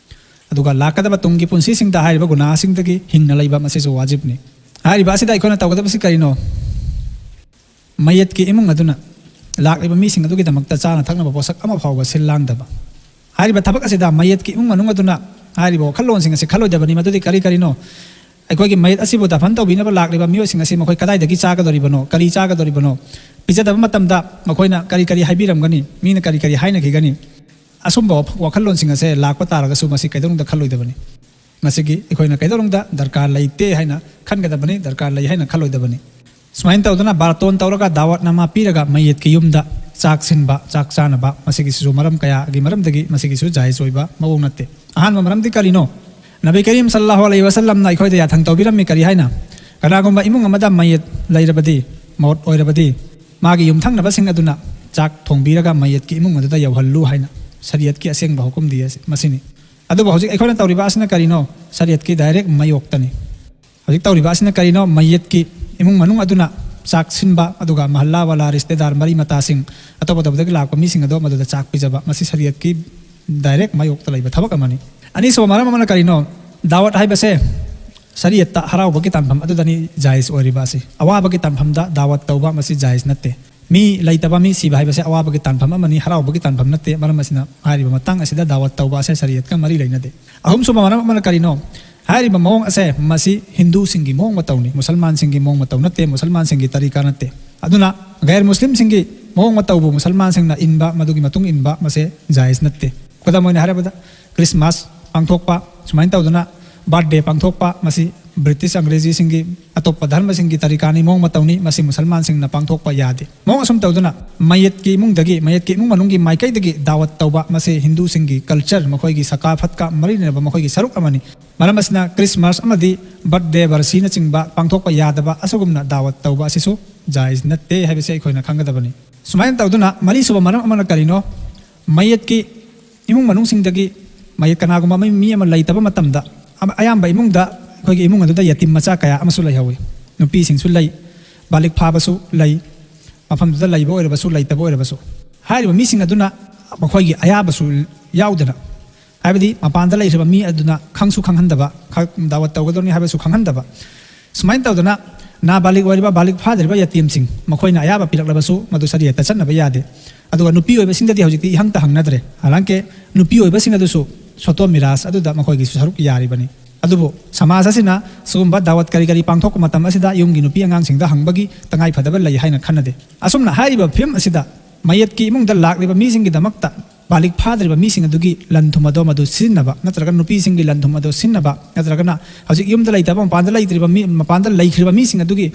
ꯑꯗꯨꯒ ꯂꯥꯛꯀꯗꯕ ꯇꯨꯡꯒꯤ ꯄꯨꯟꯁꯤꯁꯤꯡꯗ ꯍꯥꯏꯔꯤꯕ ꯒꯨꯅꯥꯁꯤꯡꯗꯒꯤ ꯍꯤꯡꯅ ꯂꯩꯕ ꯃꯁꯤꯁꯨ ꯋꯥꯖꯤꯕꯅꯤ꯫ ꯍꯥꯏꯔꯤꯕ ꯑꯁꯤꯗ ꯑꯩꯈꯣꯏꯅ ꯇꯧꯒꯗꯕꯁꯤ ꯀꯔꯤꯅꯣ? ꯃꯌꯦꯠꯀꯤ ꯏꯃꯨꯡ ꯑꯗꯨꯅ ꯂꯥꯛꯂꯤꯕ ꯃꯤꯁꯤꯡ ꯑꯗꯨꯒꯤꯗꯃꯛꯇ ꯆꯥꯅ ꯊꯛꯅꯕ ꯄꯣꯠꯁꯛ ꯑꯃ ꯐꯥꯎꯕ ꯁꯤꯜ ꯂꯥꯡꯗꯕ꯫ ꯍꯥꯏꯔꯤꯕ ꯊꯕꯛ ꯑꯁꯤꯗ ꯃꯌꯦꯠꯀꯤ ꯏꯃꯨꯡ ꯃꯅꯨꯡ ꯑꯗꯨꯅ ꯍꯥꯏꯔꯤꯕ ꯋꯥꯈꯜꯂꯣꯟꯁꯤꯡ ꯑꯁꯤ ꯈꯜꯂꯣꯏꯗꯕꯅꯤ꯫ ꯃꯗꯨꯗꯤ ꯀꯔꯤ ꯀꯔꯤꯅꯣ? ꯑꯩꯈꯣꯏꯒꯤ ꯃꯌꯦꯠ ꯑꯁꯤꯕꯨ ꯗꯐꯟ ꯇꯧꯕꯤꯅꯕ ꯂꯥꯛꯂꯤꯕ ꯃꯤꯑꯣꯏꯁꯤꯡ ꯑꯁꯤ ꯃꯈꯣꯏ ꯀꯗꯥꯏꯗꯒꯤ ꯆꯥꯒꯗꯧꯔꯤꯕꯅꯣ, ꯀꯔꯤ ꯆꯥꯒꯗꯧꯔꯤꯕꯅꯣ? ꯄꯤꯖꯗꯕ ꯃꯇꯝꯗ ꯃꯈꯣꯏꯅ ꯀꯔꯤ ꯀꯔꯤ ꯍꯥꯏꯕꯤꯔꯝꯒꯅꯤ, ꯃꯤꯅ ꯀꯔꯤ ꯀꯔꯤ ꯍꯥꯏꯅꯈꯤꯒꯅꯤ? ꯑꯁꯨꯝꯕ ꯋꯥꯈꯜꯂꯣꯟꯁꯤꯡ ꯑꯁꯦ ꯂꯥꯛꯄ ꯇꯥꯔꯒꯁꯨ ꯃꯁꯤ ꯀꯩꯗꯧꯅꯨꯡꯗ ꯈꯜꯂꯣꯏꯗꯕꯅꯤ꯫ ꯃꯁꯤꯒꯤ ꯑꯩꯈꯣꯏꯅ ꯀꯩꯗꯧꯅꯨꯡꯗ ꯗꯔꯀꯥꯔ ꯂꯩꯇꯦ ꯍꯥꯏꯅ ꯈꯟꯒꯗꯕꯅꯤ, ꯗꯔꯀꯥꯔ ꯂꯩ ꯍꯥꯏꯅ ꯈꯜꯂꯣꯏꯗꯕꯅꯤ꯫ ꯁꯨꯃꯥꯏꯅ ꯇꯧꯗꯅ ꯕꯥꯔꯇꯣꯟ ꯇꯧꯔꯒ ꯗꯥꯋꯠꯅꯃꯥ ꯄꯤꯔꯒ ꯃꯌꯦꯠꯀꯤ ꯌꯨꯝꯗ ꯆꯥꯛ ꯁꯤꯟꯕ, ꯆꯥꯛ ꯆꯥꯅꯕ, ꯃꯁꯤꯒꯤꯁꯤꯁꯨ ꯃꯔꯝ ꯀꯌꯥꯒꯤ ꯃꯔꯝꯗꯒꯤ ꯃꯁꯤꯒꯤꯁꯨ ꯖꯥꯏꯖ ꯑꯣꯏꯕ ꯃꯑꯣꯡ ꯅꯠꯇꯦ꯫ ꯑꯍꯥꯟꯕ ꯃꯔꯝꯗꯤ ꯀꯔꯤꯅꯣ? ꯅꯕꯤ ꯀꯔꯤꯝ ꯁꯜꯂꯥꯍꯨ ꯑꯂꯩꯍꯤ ꯋꯥꯁꯜꯂꯝꯅ ꯑꯩꯈꯣꯏꯗ ꯌꯥꯊꯪ ꯇꯧꯕꯤꯔꯝꯃꯤ꯫ ꯀꯔꯤ ꯍꯥꯏꯅ? ꯀꯅꯥꯒꯨꯝꯕ ꯏꯃꯨꯡ ꯑꯃꯗ ꯃꯌꯦꯠ ꯂꯩꯔꯕꯗꯤ, ꯃꯧꯠ ꯑꯣꯏꯔꯕꯗꯤ, ꯃꯥꯒꯤ ꯌꯨꯝꯊꯪꯅꯕꯁꯤꯡ ꯑꯗꯨꯅ ꯆꯥꯛ ꯊꯣꯡꯕꯤꯔꯒ ꯃꯌꯦꯠꯀꯤ ꯏꯃꯨꯡ ꯑꯗꯨꯗ ꯌꯧꯍꯜꯂꯨ ꯍꯥꯏꯅ ꯁꯔꯤꯌꯠꯀꯤ ꯑꯁꯦꯡꯕ ꯍꯨꯀꯨꯝꯗꯤ ꯑꯁꯤ ꯃꯁꯤꯅꯤ꯫ ꯑꯗꯨꯕꯨ ꯍꯧꯖꯤꯛ ꯑꯩꯈꯣꯏꯅ ꯇꯧꯔꯤꯕ ꯑꯁꯤꯅ ꯀꯔꯤꯅꯣ? ꯁꯔꯤꯌꯠꯀꯤ ꯗꯥꯏꯔꯦꯛ ꯃꯥꯌꯣꯛꯇꯅꯤ꯫ ꯍꯧꯖꯤꯛ ꯇꯧꯔꯤꯕ ꯑꯁꯤꯅ ꯀꯔꯤꯅꯣ? ꯃꯌꯦꯠꯀꯤ ꯏꯃꯨꯡ ꯃꯅꯨꯡ ꯑꯗꯨꯅ ꯆꯥꯛ ꯁꯤꯟꯕ, ꯑꯗꯨꯒ ꯃꯍꯜꯂꯥ ꯋꯥꯂꯥ, ꯔꯤꯁꯇꯦꯗꯥꯔ, ꯃꯔꯤ ꯃꯇꯥꯁꯤꯡ, ꯑꯇꯣꯞ ꯑꯇꯣꯞꯄꯗꯒꯤ ꯂꯥꯛꯄ ꯃꯤꯁꯤꯡ ꯑꯗꯣ ꯃꯗꯨꯗ ꯆꯥꯛ ꯄꯤꯖꯕ, ꯃꯁꯤ ꯁꯔꯤꯌꯠꯀꯤ ꯗꯥꯏꯔꯦꯛ ꯃꯥꯌꯣꯛꯇ ꯂꯩꯕ ꯊꯕꯛ ꯑꯃꯅꯤ꯫ ꯑꯅꯤꯁꯨꯕ ꯃꯔꯝ ꯑꯃꯅ ꯀꯔꯤꯅꯣ? ꯗꯥꯋꯠ ꯍꯥꯏꯕꯁꯦ ꯁꯔꯤꯌꯠꯇ ꯍꯔꯥꯎꯕꯒꯤ ꯇꯥꯟꯐꯝ ꯑꯗꯨꯗꯅꯤ ꯖꯥꯏꯖ ꯑꯣꯏꯔꯤꯕ ꯑꯁꯤ꯫ ꯑꯋꯥꯕꯒꯤ ꯇꯥꯟꯐꯝꯗ ꯗꯥꯋꯠ ꯇꯧꯕ ꯃꯁꯤ ꯖꯥꯏꯖ ꯅꯠꯇꯦ꯫ ꯃꯤ ꯂꯩꯇꯕ, ꯃꯤ ꯁꯤꯕ ꯍꯥꯏꯕꯁꯦ ꯑꯋꯥꯕꯒꯤ ꯇꯥꯟꯐꯝ ꯑꯃꯅꯤ, ꯍꯔꯥꯎꯕꯒꯤ ꯇꯥꯟꯐꯝ ꯅꯠꯇꯦ꯫ ꯃꯔꯝ ꯑꯁꯤꯅ ꯍꯥꯏꯔꯤꯕ ꯃꯇꯥꯡ ꯑꯁꯤꯗ ꯗꯥꯋꯠ ꯇꯧꯕ ꯑꯁꯦ ꯁꯔꯤꯌꯠꯀ ꯃꯔꯤ ꯂꯩꯅꯗꯦ꯫ ꯑꯍꯨꯝꯁꯨꯕ ꯃꯔꯝ ꯑꯃꯅ ꯀꯔꯤꯅꯣ? ꯍꯥꯏꯔꯤꯕ ꯃꯑꯣꯡ ꯑꯁꯦ ꯃꯁꯤ ꯍꯤꯟꯗꯨꯁꯤꯡꯒꯤ ꯃꯑꯣꯡ ꯃꯇꯧꯅꯤ, ꯃꯨꯁꯜꯃꯥꯟꯁꯤꯡꯒꯤ ꯃꯑꯣꯡ ꯃꯇꯧ ꯅꯠꯇꯦ, ꯃꯨꯁꯜꯃꯥꯟꯁꯤꯡꯒꯤ ꯇꯔꯤꯀꯥ ꯅꯠꯇꯦ꯫ ꯑꯗꯨꯅ ꯒꯩꯔ ꯃꯨꯁꯂꯤꯝꯁꯤꯡꯒꯤ ꯃꯑꯣꯡ ꯃꯇꯧꯕꯨ ꯃꯨꯁꯜꯃꯥꯟꯁꯤꯡꯅ ꯏꯟꯕ, ꯃꯗꯨꯒꯤ ꯃꯇꯨꯡ ꯏꯟꯕ, ꯃꯁꯦ ꯖꯥꯏꯖ ꯅꯠꯇꯦ꯫ ꯈꯨꯗꯝ ꯑꯣꯏꯅ ꯍꯥꯏꯔꯕꯗ, ꯈ꯭ꯔꯤꯁꯃꯥꯁ ꯄꯥꯡꯊꯣꯛꯄ, ꯁꯨꯃꯥꯏꯅ ꯇꯧꯗꯅ ꯕꯥꯔꯠꯗꯦ ꯄꯥꯡꯊꯣꯛꯄ, ꯃꯁꯤ ꯕ꯭ꯔꯤꯇꯤꯁ, ꯑꯪꯒ꯭ꯔꯦꯖꯤꯁꯤꯡꯒꯤ, ꯑꯇꯣꯞꯄ ꯙꯔꯃꯁꯤꯡꯒꯤ ꯇꯔꯤꯀꯥꯅꯤ, ꯃꯑꯣꯡ ꯃꯇꯧꯅꯤ, ꯃꯁꯤ ꯃꯨꯁꯜꯃꯥꯟꯁꯤꯡꯅ ꯄꯥꯡꯊꯣꯛꯄ ꯌꯥꯗꯦ꯫ ꯃꯑꯣꯡ ꯑꯁꯨꯝ ꯇꯧꯗꯨꯅ ꯃꯌꯦꯠꯀꯤ ꯏꯃꯨꯡꯗꯒꯤ, ꯃꯌꯦꯠꯀꯤ ꯏꯃꯨꯡ ꯃꯅꯨꯡꯒꯤ ꯃꯥꯏꯀꯩꯗꯒꯤ ꯗꯥꯋꯠ ꯇꯧꯕ, ꯃꯁꯤ ꯍꯤꯟꯗꯨꯁꯤꯡꯒꯤ ꯀꯜꯆꯔ, ꯃꯈꯣꯏꯒꯤ ꯁꯀꯥꯐꯠꯀ ꯃꯔꯤ ꯂꯩꯅꯕ ꯃꯈꯣꯏꯒꯤ ꯁꯔꯨꯛ ꯑꯃꯅꯤ꯫ ꯃꯔꯝ ꯑꯁꯤꯅ ꯈ꯭ꯔꯤꯁꯃꯥꯁ ꯑꯃꯗꯤ ꯕꯥꯔꯠꯗꯦ, ꯕꯥꯔꯁꯤꯅꯆꯤꯡꯕ ꯄꯥꯡꯊꯣꯛꯄ ꯌꯥꯗꯕ ꯑꯁꯤꯒꯨꯝꯅ ꯗꯥꯋꯠ ꯇꯧꯕ ꯑꯁꯤꯁꯨ ꯖꯥꯏꯖ ꯅꯠꯇꯦ ꯍꯥꯏꯕꯁꯤ ꯑꯩꯈꯣꯏꯅ ꯈꯪꯒꯗꯕꯅꯤ꯫ ꯁꯨꯃꯥꯏꯅ ꯇꯧꯗꯨꯅ ꯃꯔꯤꯁꯨꯕ ꯃꯔꯝ ꯑꯃꯅ ꯀꯔꯤꯅꯣ? ꯃꯌꯦꯠꯀꯤ ꯏꯃꯨꯡ ꯃꯅꯨꯡꯁꯤꯡꯗꯒꯤ ꯃꯌꯦꯛ ꯀꯅꯥꯒꯨꯝꯕ ꯑꯃ, ꯃꯤ ꯑꯃ ꯂꯩꯇꯕ ꯃꯇꯝꯗ, ꯑꯃ-, ꯑꯌꯥꯝꯕ ꯏꯃꯨꯡꯗ, ꯑꯩꯈꯣꯏꯒꯤ ꯏꯃꯨꯡ ꯑꯗꯨꯗ ꯌꯦꯇꯤꯝ ꯃꯆꯥ ꯀꯌꯥ ꯑꯃꯁꯨ ꯂꯩꯍꯧꯋꯤ꯫ ꯅꯨꯄꯤꯁꯤꯡꯁꯨ ꯂꯩ, ꯕꯥꯂꯤꯛ ꯐꯥꯕꯁꯨ ꯂꯩ, ꯃꯐꯝꯗꯨꯗ ꯂꯩꯕ ꯑꯣꯏꯔꯕꯁꯨ ꯂꯩꯇꯕ ꯑꯣꯏꯔꯕꯁꯨ, ꯍꯥꯏꯔꯤꯕ ꯃꯤꯁꯤꯡ ꯑꯗꯨꯅ ꯃꯈꯣꯏꯒꯤ ꯑꯌꯥꯕꯁꯨ ꯌꯥꯎꯗꯅ, ꯍꯥꯏꯕꯗꯤ ꯃꯄꯥꯟꯗ ꯂꯩꯈ꯭ꯔꯤꯕ ꯃꯤ ꯑꯗꯨꯅ ꯈꯪꯁꯨ ꯈꯪꯍꯟꯗꯕ, ꯈ-, ꯗꯥꯋꯠ ꯇꯧꯒꯗꯧꯔꯤꯕꯅꯤ ꯍꯥꯏꯕꯁꯨ ꯈꯪꯍꯟꯗꯕ, ꯁꯨꯃꯥꯏꯅ ꯇꯧꯗꯅ ꯅꯥꯕꯥꯂꯤꯛ ꯑꯣꯏꯔꯤꯕ, ꯕꯥꯂꯤꯛ ꯐꯥꯗ꯭ꯔꯤꯕ ꯌꯇꯤꯝꯁꯤꯡ, ꯃꯈꯣꯏꯅ ꯑꯌꯥꯕ ꯄꯤꯔꯛꯂꯕꯁꯨ ꯃꯗꯨ ꯁꯔꯤꯌꯠꯇ ꯆꯠꯅꯕ ꯌꯥꯗꯦ꯫ ꯑꯗꯨꯒ ꯅꯨꯄꯤ ꯑꯣꯏꯕꯁꯤꯡꯗꯗꯤ ꯍꯧꯖꯤꯛꯇꯤ ꯏꯍꯪꯇ ꯍꯪꯅꯗ꯭ꯔꯦ꯫ ꯍꯥꯂꯥꯡꯀꯦ ꯅꯨꯄꯤ ꯑꯣꯏꯕꯁꯤꯡ ꯑꯗꯨꯁꯨ ꯁꯣꯇꯣ ꯃꯤꯔꯥꯖ ꯑꯗꯨꯗ ꯃꯈꯣꯏꯒꯤꯁꯨ ꯁꯔꯨꯛ ꯌꯥꯔꯤꯕꯅꯤ꯫ ꯑꯗꯨꯕꯨ ꯁꯃꯥꯖ ꯑꯁꯤꯅ ꯁꯤꯒꯨꯝꯕ ꯗꯥꯋꯠ ꯀꯔꯤ ꯀꯔꯤ ꯄꯥꯡꯊꯣꯛꯄ ꯃꯇꯝ ꯑꯁꯤꯗ ꯌꯨꯝꯒꯤ ꯅꯨꯄꯤ ꯑꯉꯥꯡꯁꯤꯡꯗ ꯍꯪꯕꯒꯤ ꯇꯉꯥꯏ ꯐꯗꯕ ꯂꯩ ꯍꯥꯏꯅ ꯈꯟꯅꯗꯦ꯫ ꯑꯁꯨꯝꯅ ꯍꯥꯏꯔꯤꯕ ꯐꯤꯂꯝ ꯑꯁꯤꯗ ꯃꯌꯦꯠꯀꯤ ꯏꯃꯨꯡꯗ ꯂꯥꯛꯂꯤꯕ ꯃꯤꯁꯤꯡꯒꯤꯗꯃꯛꯇ ꯕꯥꯂꯤꯛ ꯐꯥꯗ꯭ꯔꯤꯕ ꯃꯤꯁꯤꯡ ꯑꯗꯨꯒꯤ ꯂꯟ ꯊꯨꯝ ꯑꯗꯣ ꯃꯗꯨ ꯁꯤꯖꯤꯟꯅꯕ, ꯅꯠꯇ꯭ꯔꯒ ꯅꯨꯄꯤꯁꯤꯡꯒꯤ ꯂꯟ ꯊꯨꯝ ꯑꯗꯣ ꯁꯤꯖꯤꯟꯅꯕ, ꯅꯠꯇ꯭ꯔꯒꯅ ꯍꯧꯖꯤꯛ ꯌꯨꯝꯗ ꯂꯩꯇꯕ, ꯃꯄꯥꯟꯗ ꯂꯩꯇ꯭ꯔꯤꯕ ꯃꯤ, ꯃꯄꯥꯟꯗ ꯂꯩꯈ꯭ꯔꯤꯕ ꯃꯤꯁꯤꯡ ꯑꯗꯨꯒꯤ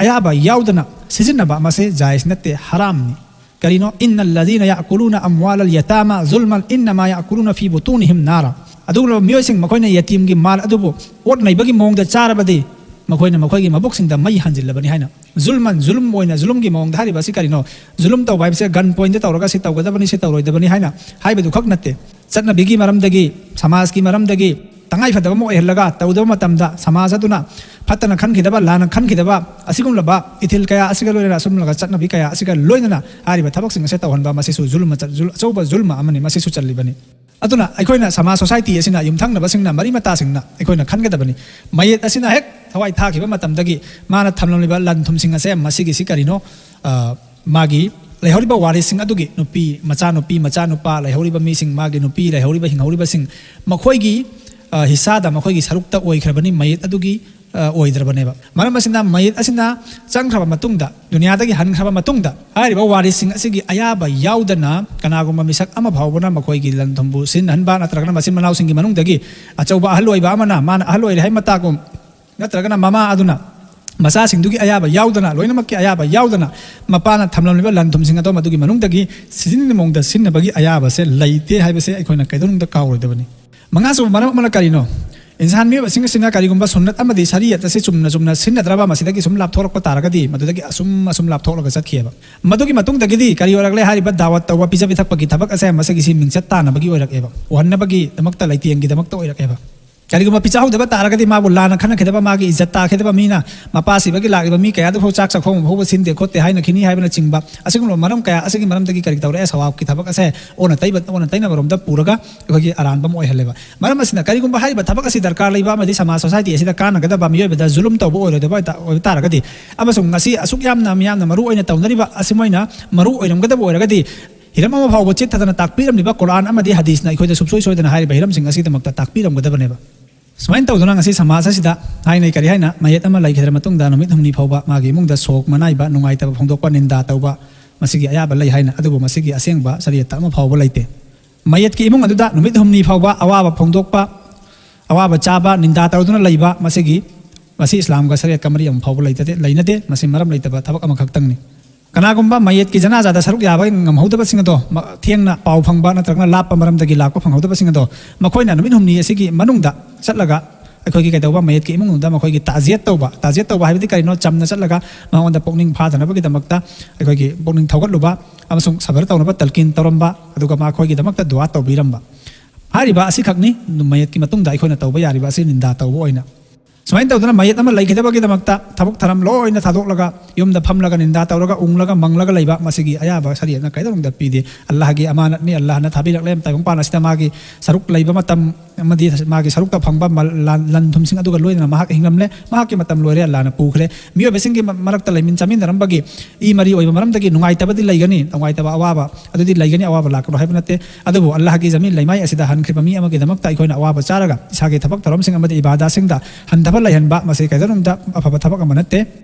ꯑꯌꯥꯕ ꯌꯥꯎꯗꯅ ꯁꯤꯖꯤꯟꯅꯕ, ꯃꯁꯤ ꯖꯥꯏꯖ ꯅꯠꯇꯦ, ꯍꯔꯥꯝꯅꯤ꯫ ꯀꯔꯤꯅꯣ? "ꯏꯟꯅ ꯂꯗꯤꯅ ꯌꯥꯀꯨꯂꯨꯅ ꯑꯝꯋꯥꯂꯜ ꯌꯇꯥꯃꯥ ꯖꯨꯜꯃꯟ ꯏꯟꯅꯃꯥ ꯌꯥꯀꯨꯂꯨꯅ ꯐꯤ ꯕꯨꯇꯨꯅꯤꯍꯤꯝ ꯅꯥꯔꯥ"꯫ ꯑꯗꯨꯒꯨꯝꯂꯕ ꯃꯤꯑꯣꯏꯁꯤꯡ, ꯃꯈꯣꯏꯅ ꯌꯇꯤꯝꯒꯤ ꯃꯥꯜ ꯑꯗꯨꯕꯨ ꯑꯣꯠ ꯅꯩꯕꯒꯤ ꯃꯑꯣꯡꯗ ꯆꯥꯔꯕꯗꯤ, ꯃꯈꯣꯏꯅ ꯃꯈꯣꯏꯒꯤ ꯃꯕꯨꯛꯁꯤꯡꯗ ꯃꯩ ꯍꯟꯖꯤꯜꯂꯕꯅꯤ ꯍꯥꯏꯅ꯫ ꯖꯨꯜꯃꯟ, ꯖꯨꯜꯝ ꯑꯣꯏꯅ, ꯖꯨꯜꯝꯒꯤ ꯃꯑꯣꯡꯗ ꯍꯥꯏꯔꯤꯕ ꯑꯁꯤ ꯀꯔꯤꯅꯣ? ꯖꯨꯜꯝ ꯇꯧꯕ ꯍꯥꯏꯕꯁꯦ ꯒꯟ ꯄꯣꯏꯟꯗ ꯇꯧꯔꯒ ꯁꯤ ꯇꯧꯒꯗꯕꯅꯤ, ꯁꯤ ꯇꯧꯔꯣꯏꯗꯕꯅꯤ ꯍꯥꯏꯅ ꯍꯥꯏꯕꯗꯨ ꯈꯛ ꯅꯠꯇꯦ꯫ ꯆꯠꯅꯕꯤꯒꯤ ꯃꯔꯝꯗꯒꯤ, ꯁꯃꯥꯖꯀꯤ ꯃꯔꯝꯗꯒꯤ ꯇꯉꯥꯏ ꯐꯗꯕ ꯑꯃ ꯑꯣꯏꯍꯜꯂꯒ ꯇꯧꯗꯕ ꯃꯇꯝꯗ, ꯁꯃꯥꯖ ꯑꯗꯨꯅ ꯐꯠꯇꯅ ꯈꯟꯈꯤꯗꯕ, ꯂꯥꯟꯅ ꯈꯟꯈꯤꯗꯕ, ꯑꯁꯤꯒꯨꯝꯂꯕ ꯏꯊꯤꯜ ꯀꯌꯥ ꯑꯁꯤꯒ ꯂꯣꯏꯅꯅ, ꯑꯁꯨꯝꯂꯒ ꯆꯠꯅꯕꯤ ꯀꯌꯥ ꯑꯁꯤꯒ ꯂꯣꯏꯅꯅ ꯍꯥꯏꯔꯤꯕ ꯊꯕꯛꯁꯤꯡ ꯑꯁꯤ ꯇꯧꯍꯟꯕ, ꯃꯁꯤꯁꯨ ꯖꯨꯜꯃ ꯆꯠ-, ꯖꯨꯜ-, ꯑꯆꯧꯕ ꯖꯨꯜꯃ ꯑꯃꯅꯤ, ꯃꯁꯤꯁꯨ ꯆꯜꯂꯤꯕꯅꯤ꯫ ꯑꯗꯨꯅ ꯑꯩꯈꯣꯏꯅ ꯁꯃꯥꯖ, ꯁꯣꯁꯥꯏꯇꯤ ꯑꯁꯤꯅ, ꯌꯨꯝꯊꯪꯅꯕꯁꯤꯡꯅ, ꯃꯔꯤ ꯃꯇꯥꯁꯤꯡꯅ ꯑꯩꯈꯣꯏꯅ ꯈꯟꯒꯗꯕꯅꯤ꯫ ꯃꯌꯦꯠ ꯑꯁꯤꯅ ꯍꯦꯛ ꯊꯋꯥꯏ ꯊꯥꯈꯤꯕ ꯃꯇꯝꯗꯒꯤ ꯃꯥꯅ ꯊꯝꯂꯝꯂꯤꯕ ꯂꯟ ꯊꯨꯝꯁꯤꯡ ꯑꯁꯦ, ꯃꯁꯤꯒꯤꯁꯤ ꯀꯔꯤꯅꯣ? ꯑ, ꯃꯥꯒꯤ ꯂꯩꯍꯧꯔꯤꯕ ꯋꯥꯔꯤꯁꯁꯤꯡ ꯑꯗꯨꯒꯤ, ꯅꯨꯄꯤ, ꯃꯆꯥꯅꯨꯄꯤ, ꯃꯆꯥꯅꯨꯄꯥ, ꯂꯩꯍꯧꯔꯤꯕ ꯃꯤꯁꯤꯡ, ꯃꯥꯒꯤ ꯅꯨꯄꯤ ꯂꯩꯍꯧꯔꯤꯕ, ꯍꯤꯡꯍꯧꯔꯤꯕꯁꯤꯡ, ꯃꯈꯣꯏꯒꯤ, ꯑ, ꯍꯤꯁꯥꯗ, ꯃꯈꯣꯏꯒꯤ ꯁꯔꯨꯛꯇ ꯑꯣꯏꯈ꯭ꯔꯕꯅꯤ ꯃꯌꯦꯠ ꯑꯗꯨꯒꯤ, ꯑ, ꯑꯣꯏꯗ꯭ꯔꯕꯅꯦꯕ꯫ ꯃꯔꯝ ꯑꯁꯤꯅ, ꯃꯌꯦꯠ ꯑꯁꯤꯅ ꯆꯪꯈ꯭ꯔꯕ ꯃꯇꯨꯡꯗ, ꯗꯨꯅꯤꯌꯥꯗꯒꯤ ꯍꯟꯈ꯭ꯔꯕ ꯃꯇꯨꯡꯗ, ꯍꯥꯏꯔꯤꯕ ꯋꯥꯔꯤꯁꯁꯤꯡ ꯑꯁꯤꯒꯤ ꯑꯌꯥꯕ ꯌꯥꯎꯗꯅ ꯀꯅꯥꯒꯨꯝꯕ ꯃꯤꯁꯛ ꯑꯃ ꯐꯥꯎꯕꯅ ꯃꯈꯣꯏꯒꯤ ꯂꯟ ꯊꯨꯝꯕꯨ ꯁꯤꯖꯤꯟꯅꯍꯟꯕ, ꯅꯠꯇ꯭ꯔꯒꯅ ꯃꯆꯤꯟ ꯃꯅꯥꯎꯁꯤꯡꯒꯤ ꯃꯅꯨꯡꯗꯒꯤ ꯑꯆꯧꯕ ꯑꯍꯜ ꯑꯣꯏꯕ ꯑꯃꯅ, ꯃꯥꯅ ꯑꯍꯜ ꯑꯣꯏꯔꯦ ꯍꯥꯏ ꯃꯇꯥꯒꯨꯝ, ꯅꯠꯇ꯭ꯔꯒꯅ ꯃꯃꯥ ꯑꯗꯨꯅ ꯃꯆꯥꯁꯤꯡꯗꯨꯒꯤ ꯑꯌꯥꯕ ꯌꯥꯎꯗꯅ, ꯂꯣꯏꯅꯃꯛꯀꯤ ꯑꯌꯥꯕ ꯌꯥꯎꯗꯅ, ꯃꯄꯥꯅ ꯊꯝꯂꯝꯂꯤꯕ ꯂꯟ ꯊꯨꯝꯁꯤꯡ ꯑꯗꯣ ꯃꯗꯨꯒꯤ ꯃꯅꯨꯡꯗꯒꯤ ꯁꯤꯖꯤꯟꯅꯅꯤꯡꯕ ꯃꯑꯣꯡꯗ ꯁꯤꯖꯤꯟꯅꯕꯒꯤ ꯑꯌꯥꯕꯁꯦ ꯂꯩꯇꯦ ꯍꯥꯏꯕꯁꯦ ꯑꯩꯈꯣꯏꯅ ꯀꯩꯗꯧꯅꯨꯡꯗ ꯀꯥꯎꯔꯣꯏꯗꯕꯅꯤ꯫ ꯃꯉꯥꯁꯨꯕ ꯃꯔꯝ ꯑꯃꯅ ꯀꯔꯤꯅꯣ? ꯏꯟꯁꯥꯟ, ꯃꯤꯑꯣꯏꯕꯁꯤꯡ ꯑꯁꯤꯅ ꯀꯔꯤꯒꯨꯝꯕ ꯁꯨꯟꯅꯠ ꯑꯃꯗꯤ ꯁꯔꯤꯌꯠ ꯑꯁꯤ ꯆꯨꯝꯅ ꯆꯨꯝꯅ ꯁꯤꯟꯅꯗ꯭ꯔꯕ, ꯃꯁꯤꯗꯒꯤ ꯁꯨꯝ ꯂꯥꯞꯊꯣꯔꯛꯄ ꯇꯥꯔꯒꯗꯤ, ꯃꯗꯨꯗꯒꯤ ꯑꯁꯨꯝ ꯑꯁꯨꯝ ꯂꯥꯞꯊꯣꯛꯂꯒ ꯆꯠꯈꯤꯑꯕ꯫ ꯃꯗꯨꯒꯤ ꯃꯇꯨꯡꯗꯒꯤꯗꯤ ꯀꯔꯤ ꯑꯣꯏꯔꯛꯂꯦ? ꯍꯥꯏꯔꯤꯕ ꯗꯥꯋꯠ ꯇꯧꯕ, ꯄꯤꯖ ꯄꯤꯊꯛꯄꯒꯤ ꯊꯕꯛ ꯑꯁꯦ ꯃꯁꯤꯒꯤꯁꯤ ꯃꯤꯡꯆꯠ ꯇꯥꯅꯕꯒꯤ ꯑꯣꯏꯔꯛꯑꯦꯕ, ꯎꯍꯟꯅꯕꯒꯤꯗꯃꯛꯇ, ꯂꯩꯇꯦꯡꯒꯤꯗꯃꯛꯇ ꯑꯣꯏꯔꯛꯑꯦꯕ꯫ ꯀꯔꯤꯒꯨꯝꯕ ꯄꯤꯖꯍꯧꯗꯕ ꯇꯥꯔꯒꯗꯤ ꯃꯥꯕꯨ ꯂꯥꯟꯅ ꯈꯟꯅꯈꯤꯗꯕ, ꯃꯥꯒꯤ ꯏꯖꯠ ꯇꯥꯈꯤꯗꯕ, ꯃꯤꯅ ꯃꯄꯥ ꯁꯤꯕꯒꯤ ꯂꯥꯛꯂꯤꯕ ꯃꯤ ꯀꯌꯥꯗꯨ ꯐꯥꯎ ꯆꯥꯛ ꯆꯥꯛꯈꯣꯝ ꯐꯥꯎꯕ ꯁꯤꯟꯗꯦ ꯈꯣꯠꯇꯦ ꯍꯥꯏꯅꯈꯤꯅꯤ ꯍꯥꯏꯕꯅꯆꯤꯡꯕ ꯑꯁꯤꯒꯨꯝꯂꯕ ꯃꯔꯝ ꯀꯌꯥ ꯑꯁꯤꯒꯤ ꯃꯔꯝꯗꯒꯤ ꯀꯔꯤ ꯇꯧꯔꯛꯑꯦ? ꯁꯋꯥꯕꯀꯤ ꯊꯕꯛ ꯑꯁꯦ ꯑꯣꯟꯅ ꯇꯩꯕ, ꯑꯣꯟꯅ ꯇꯩꯅꯕꯔꯣꯝꯗ ꯄꯨꯔꯒ ꯑꯩꯈꯣꯏꯒꯤ ꯑꯔꯥꯟꯕ ꯑꯃ ꯑꯣꯏꯍꯜꯂꯦꯕ꯫ ꯃꯔꯝ ꯑꯁꯤꯅ ꯀꯔꯤꯒꯨꯝꯕ ꯍꯥꯏꯔꯤꯕ ꯊꯕꯛ ꯑꯁꯤ ꯗꯔꯀꯥꯔ ꯂꯩꯕ ꯑꯃꯗꯤ ꯁꯃꯥꯖ ꯁꯣꯁꯥꯏꯇꯤ ꯑꯁꯤꯗ ꯀꯥꯟꯅꯒꯗꯕ, ꯃꯤꯑꯣꯏꯕꯗ ꯖꯨꯂꯨꯝ ꯇꯧꯕ ꯑꯣꯏꯔꯣꯏꯗꯕ ꯑꯣꯏꯕ ꯇꯥꯔꯒꯗꯤ, ꯑꯃꯁꯨꯡ ꯉꯁꯤ ꯑꯁꯨꯛ ꯌꯥꯝꯅ ꯃꯤꯌꯥꯝꯅ ꯃꯔꯨ ꯑꯣꯏꯅ ꯇꯧꯅꯔꯤꯕ ꯑꯁꯤ ꯃꯣꯏꯅ ꯃꯔꯨ ꯑꯣꯏꯔꯝꯒꯗꯕ ꯑꯣꯏꯔꯒꯗꯤ, ꯍꯤꯔꯝ ꯑꯃ ꯐꯥꯎꯕ ꯆꯤꯠꯊꯗꯅ ꯇꯥꯛꯄꯤꯔꯝꯂꯤꯕ ꯀꯨꯔꯥꯟ ꯑꯃꯗꯤ ꯍꯗꯤꯁꯅ ꯑꯩꯈꯣꯏꯗ ꯁꯨꯡꯁꯣꯏ ꯁꯣꯏꯗꯅ ꯍꯥꯏꯔꯤꯕ ꯍꯤꯔꯝꯁꯤꯡ ꯑꯁꯤꯒꯤꯗꯃꯛꯇ ꯇꯥꯛꯄꯤꯔꯝꯒꯗꯕꯅꯦꯕ꯫ ꯁꯨꯃꯥꯏꯅ ꯇꯧꯗꯨꯅ ꯉꯁꯤ ꯁꯃꯥꯖ ꯑꯁꯤꯗ ꯍꯥꯏꯅꯩ, ꯀꯔꯤ ꯍꯥꯏꯅ, ꯃꯌꯦꯠ ꯑꯃ ꯂꯩꯈꯤꯗ꯭ꯔ ꯃꯇꯨꯡꯗ ꯅꯨꯃꯤꯠ ꯍꯨꯝꯅꯤ ꯐꯥꯎꯕ ꯃꯥꯒꯤ ꯏꯃꯨꯡꯗ ꯁꯣꯛ ꯃꯅꯥꯏꯕ, ꯅꯨꯡꯉꯥꯏꯇꯕ ꯐꯣꯡꯗꯣꯛꯄ, ꯅꯤꯟꯗꯥ ꯇꯧꯕ, ꯃꯁꯤꯒꯤ ꯑꯌꯥꯕ ꯂꯩ ꯍꯥꯏꯅ, ꯑꯗꯨꯕꯨ ꯃꯁꯤꯒꯤ ꯑꯁꯦꯡꯕ ꯁꯔꯤꯌꯠꯇ ꯑꯃ ꯐꯥꯎꯕ ꯂꯩꯇꯦ꯫ ꯃꯌꯦꯠꯀꯤ ꯏꯃꯨꯡ ꯑꯗꯨꯗ ꯅꯨꯃꯤꯠ ꯍꯨꯝꯅꯤ ꯐꯥꯎꯕ ꯑꯋꯥꯕ ꯐꯣꯡꯗꯣꯛꯄ, ꯑꯋꯥꯕ ꯆꯥꯕ, ꯅꯤꯟꯗꯥ ꯇꯧꯗꯨꯅ ꯂꯩꯕ, ꯃꯁꯤꯒꯤ, ꯃꯁꯤ ꯏꯁꯂꯥꯝꯒ ꯁꯔꯤꯌꯠꯀ ꯃꯔꯤ ꯑꯃ ꯐꯥꯎꯕ ꯂꯩꯇꯗꯦ, ꯂꯩꯅꯗꯦ꯫ ꯃꯁꯤ ꯃꯔꯝ ꯂꯩꯇꯕ ꯊꯕꯛ ꯑꯃꯈꯛꯇꯪꯅꯤ꯫ ꯀꯅꯥꯒꯨꯝꯕ ꯃꯌꯦꯠꯀꯤ ꯖꯅꯥꯖꯥꯗ ꯁꯔꯨꯛ ꯌꯥꯕ ꯉꯝꯍꯧꯗꯕꯁꯤꯡ ꯑꯗꯣ, ꯃ-, ꯊꯦꯡꯅ ꯄꯥꯎ ꯐꯪꯕ ꯅꯠꯇ꯭ꯔꯒꯅ ꯂꯥꯞꯄ ꯃꯔꯝꯗꯒꯤ ꯂꯥꯛꯄ ꯐꯪꯍꯧꯗꯕꯁꯤꯡ ꯑꯗꯣ, ꯃꯈꯣꯏꯅ ꯅꯨꯃꯤꯠ ꯍꯨꯝꯅꯤ ꯑꯁꯤꯒꯤ ꯃꯅꯨꯡꯗ ꯆꯠꯂꯒ ꯑꯩꯈꯣꯏꯒꯤ ꯀꯩꯗꯧꯕ, ꯃꯌꯦꯠꯀꯤ ꯏꯃꯨꯡꯗ ꯃꯈꯣꯏꯒꯤ ꯇꯥꯖꯤꯌꯠ ꯇꯧꯕ꯫ ꯇꯥꯖꯤꯌꯠ ꯇꯧꯕ ꯍꯥꯏꯕꯗꯤ ꯀꯔꯤꯅꯣ? ꯆꯝꯅ ꯆꯠꯂꯒ ꯃꯉꯣꯟꯗ ꯄꯨꯛꯅꯤꯡ ꯐꯥꯊꯅꯕꯒꯤꯗꯃꯛꯇ ꯑꯩꯈꯣꯏꯒꯤ ꯄꯨꯛꯅꯤꯡ ꯊꯧꯒꯠꯂꯨꯕ ꯑꯃꯁꯨꯡ ꯁꯕꯔ ꯇꯧꯅꯕ ꯇꯜꯀꯤꯟ ꯇꯧꯔꯝꯕ, ꯑꯗꯨꯒ ꯃꯈꯣꯏꯒꯤꯗꯃꯛꯇ ꯗꯨꯋꯥ ꯇꯧꯕꯤꯔꯝꯕ꯫ ꯍꯥꯏꯔꯤꯕ ꯑꯁꯤꯈꯛꯅꯤ ꯃꯌꯦꯠꯀꯤ ꯃꯇꯨꯡꯗ ꯑꯩꯈꯣꯏꯅ ꯇꯧꯕ ꯌꯥꯔꯤꯕ ꯑꯁꯤ ꯅꯤꯟꯗꯥ ꯇꯧꯕ ꯑꯣꯏꯅ꯫ ꯁꯨꯃꯥꯏꯅ ꯇꯧꯗꯅ ꯃꯌꯦꯠ ꯑꯃ ꯂꯩꯈꯤꯗꯕꯒꯤꯗꯃꯛꯇ ꯊꯕꯛ ꯊꯧꯔꯝ ꯂꯣꯏꯅ ꯊꯥꯗꯣꯛꯂꯒ ꯌꯨꯝꯗ ꯐꯝꯂꯒ ꯅꯤꯟꯗꯥ ꯇꯧꯔꯒ ꯎꯪꯂꯒ ꯃꯪꯂꯒ ꯂꯩꯕ, ꯃꯁꯤꯒꯤ ꯑꯌꯥꯕ ꯁꯔꯤꯌꯠꯅ ꯀꯩꯗꯧꯅꯨꯡꯗ ꯄꯤꯗꯦ꯫ ꯑꯜꯂꯥꯍꯒꯤ ꯑꯃꯥꯅꯠꯅꯤ, ꯑꯜꯂꯥꯍꯅ ꯊꯥꯕꯤꯔꯛꯂꯦ꯫ ꯇꯥꯏꯕꯪꯄꯥꯟ ꯑꯁꯤꯗ ꯃꯥꯒꯤ ꯁꯔꯨꯛ ꯂꯩꯕ ꯃꯇꯝ ꯑꯃꯗꯤ ꯃꯥꯒꯤ ꯁꯔꯨꯛꯇ ꯐꯪꯕ ꯃ-, ꯂꯥꯟ-, ꯂꯟ ꯊꯨꯝꯁꯤꯡ ꯑꯗꯨꯒ ꯂꯣꯏꯅꯅ ꯃꯍꯥꯛ ꯍꯤꯡꯂꯝꯂꯦ꯫ ꯃꯍꯥꯛꯀꯤ ꯃꯇꯝ ꯂꯣꯏꯔꯦ, ꯑꯜꯂꯥꯍꯅ ꯄꯨꯈ꯭ꯔꯦ꯫ ꯃꯤꯑꯣꯏꯕꯁꯤꯡꯒꯤ ꯃ-, ꯃꯔꯛꯇ ꯂꯩꯃꯤꯟ ꯆꯥꯃꯤꯟꯅꯔꯝꯕꯒꯤ ꯏ ꯃꯔꯤ ꯑꯣꯏꯕ ꯃꯔꯝꯗꯒꯤ ꯅꯨꯡꯉꯥꯏꯇꯕꯗꯤ ꯂꯩꯒꯅꯤ, ꯅꯨꯡꯉꯥꯏꯇꯕ ꯑꯋꯥꯕ ꯑꯗꯨꯗꯤ ꯂꯩꯒꯅꯤ, ꯑꯋꯥꯕ ꯂꯥꯛꯀꯅꯨ ꯍꯥꯏꯕ ꯅꯠꯇꯦ꯫ ꯑꯗꯨꯕꯨ ꯑꯜꯂꯥꯍꯒꯤ ꯖꯃꯤꯟ ꯂꯩꯃꯥꯏ ꯑꯁꯤꯗ ꯍꯟꯈ꯭ꯔꯤꯕ ꯃꯤ ꯑꯃꯒꯤꯗꯃꯛꯇ ꯑꯩꯈꯣꯏꯅ ꯑꯋꯥꯕ ꯆꯥꯔꯒ ꯏꯁꯥꯒꯤ ꯊꯕꯛ ꯊꯧꯔꯝꯁꯤꯡ ꯑꯃꯗꯤ ꯏꯕꯥꯗꯥꯁꯤꯡꯗ ꯍꯟꯊꯕ ꯂꯩꯍꯟꯕ, ꯃꯁꯤ ꯀꯩꯗꯧꯅꯨꯡꯗ ꯑꯐꯕ ꯊꯕꯛ ꯑꯃ ꯅꯠꯇꯦ꯫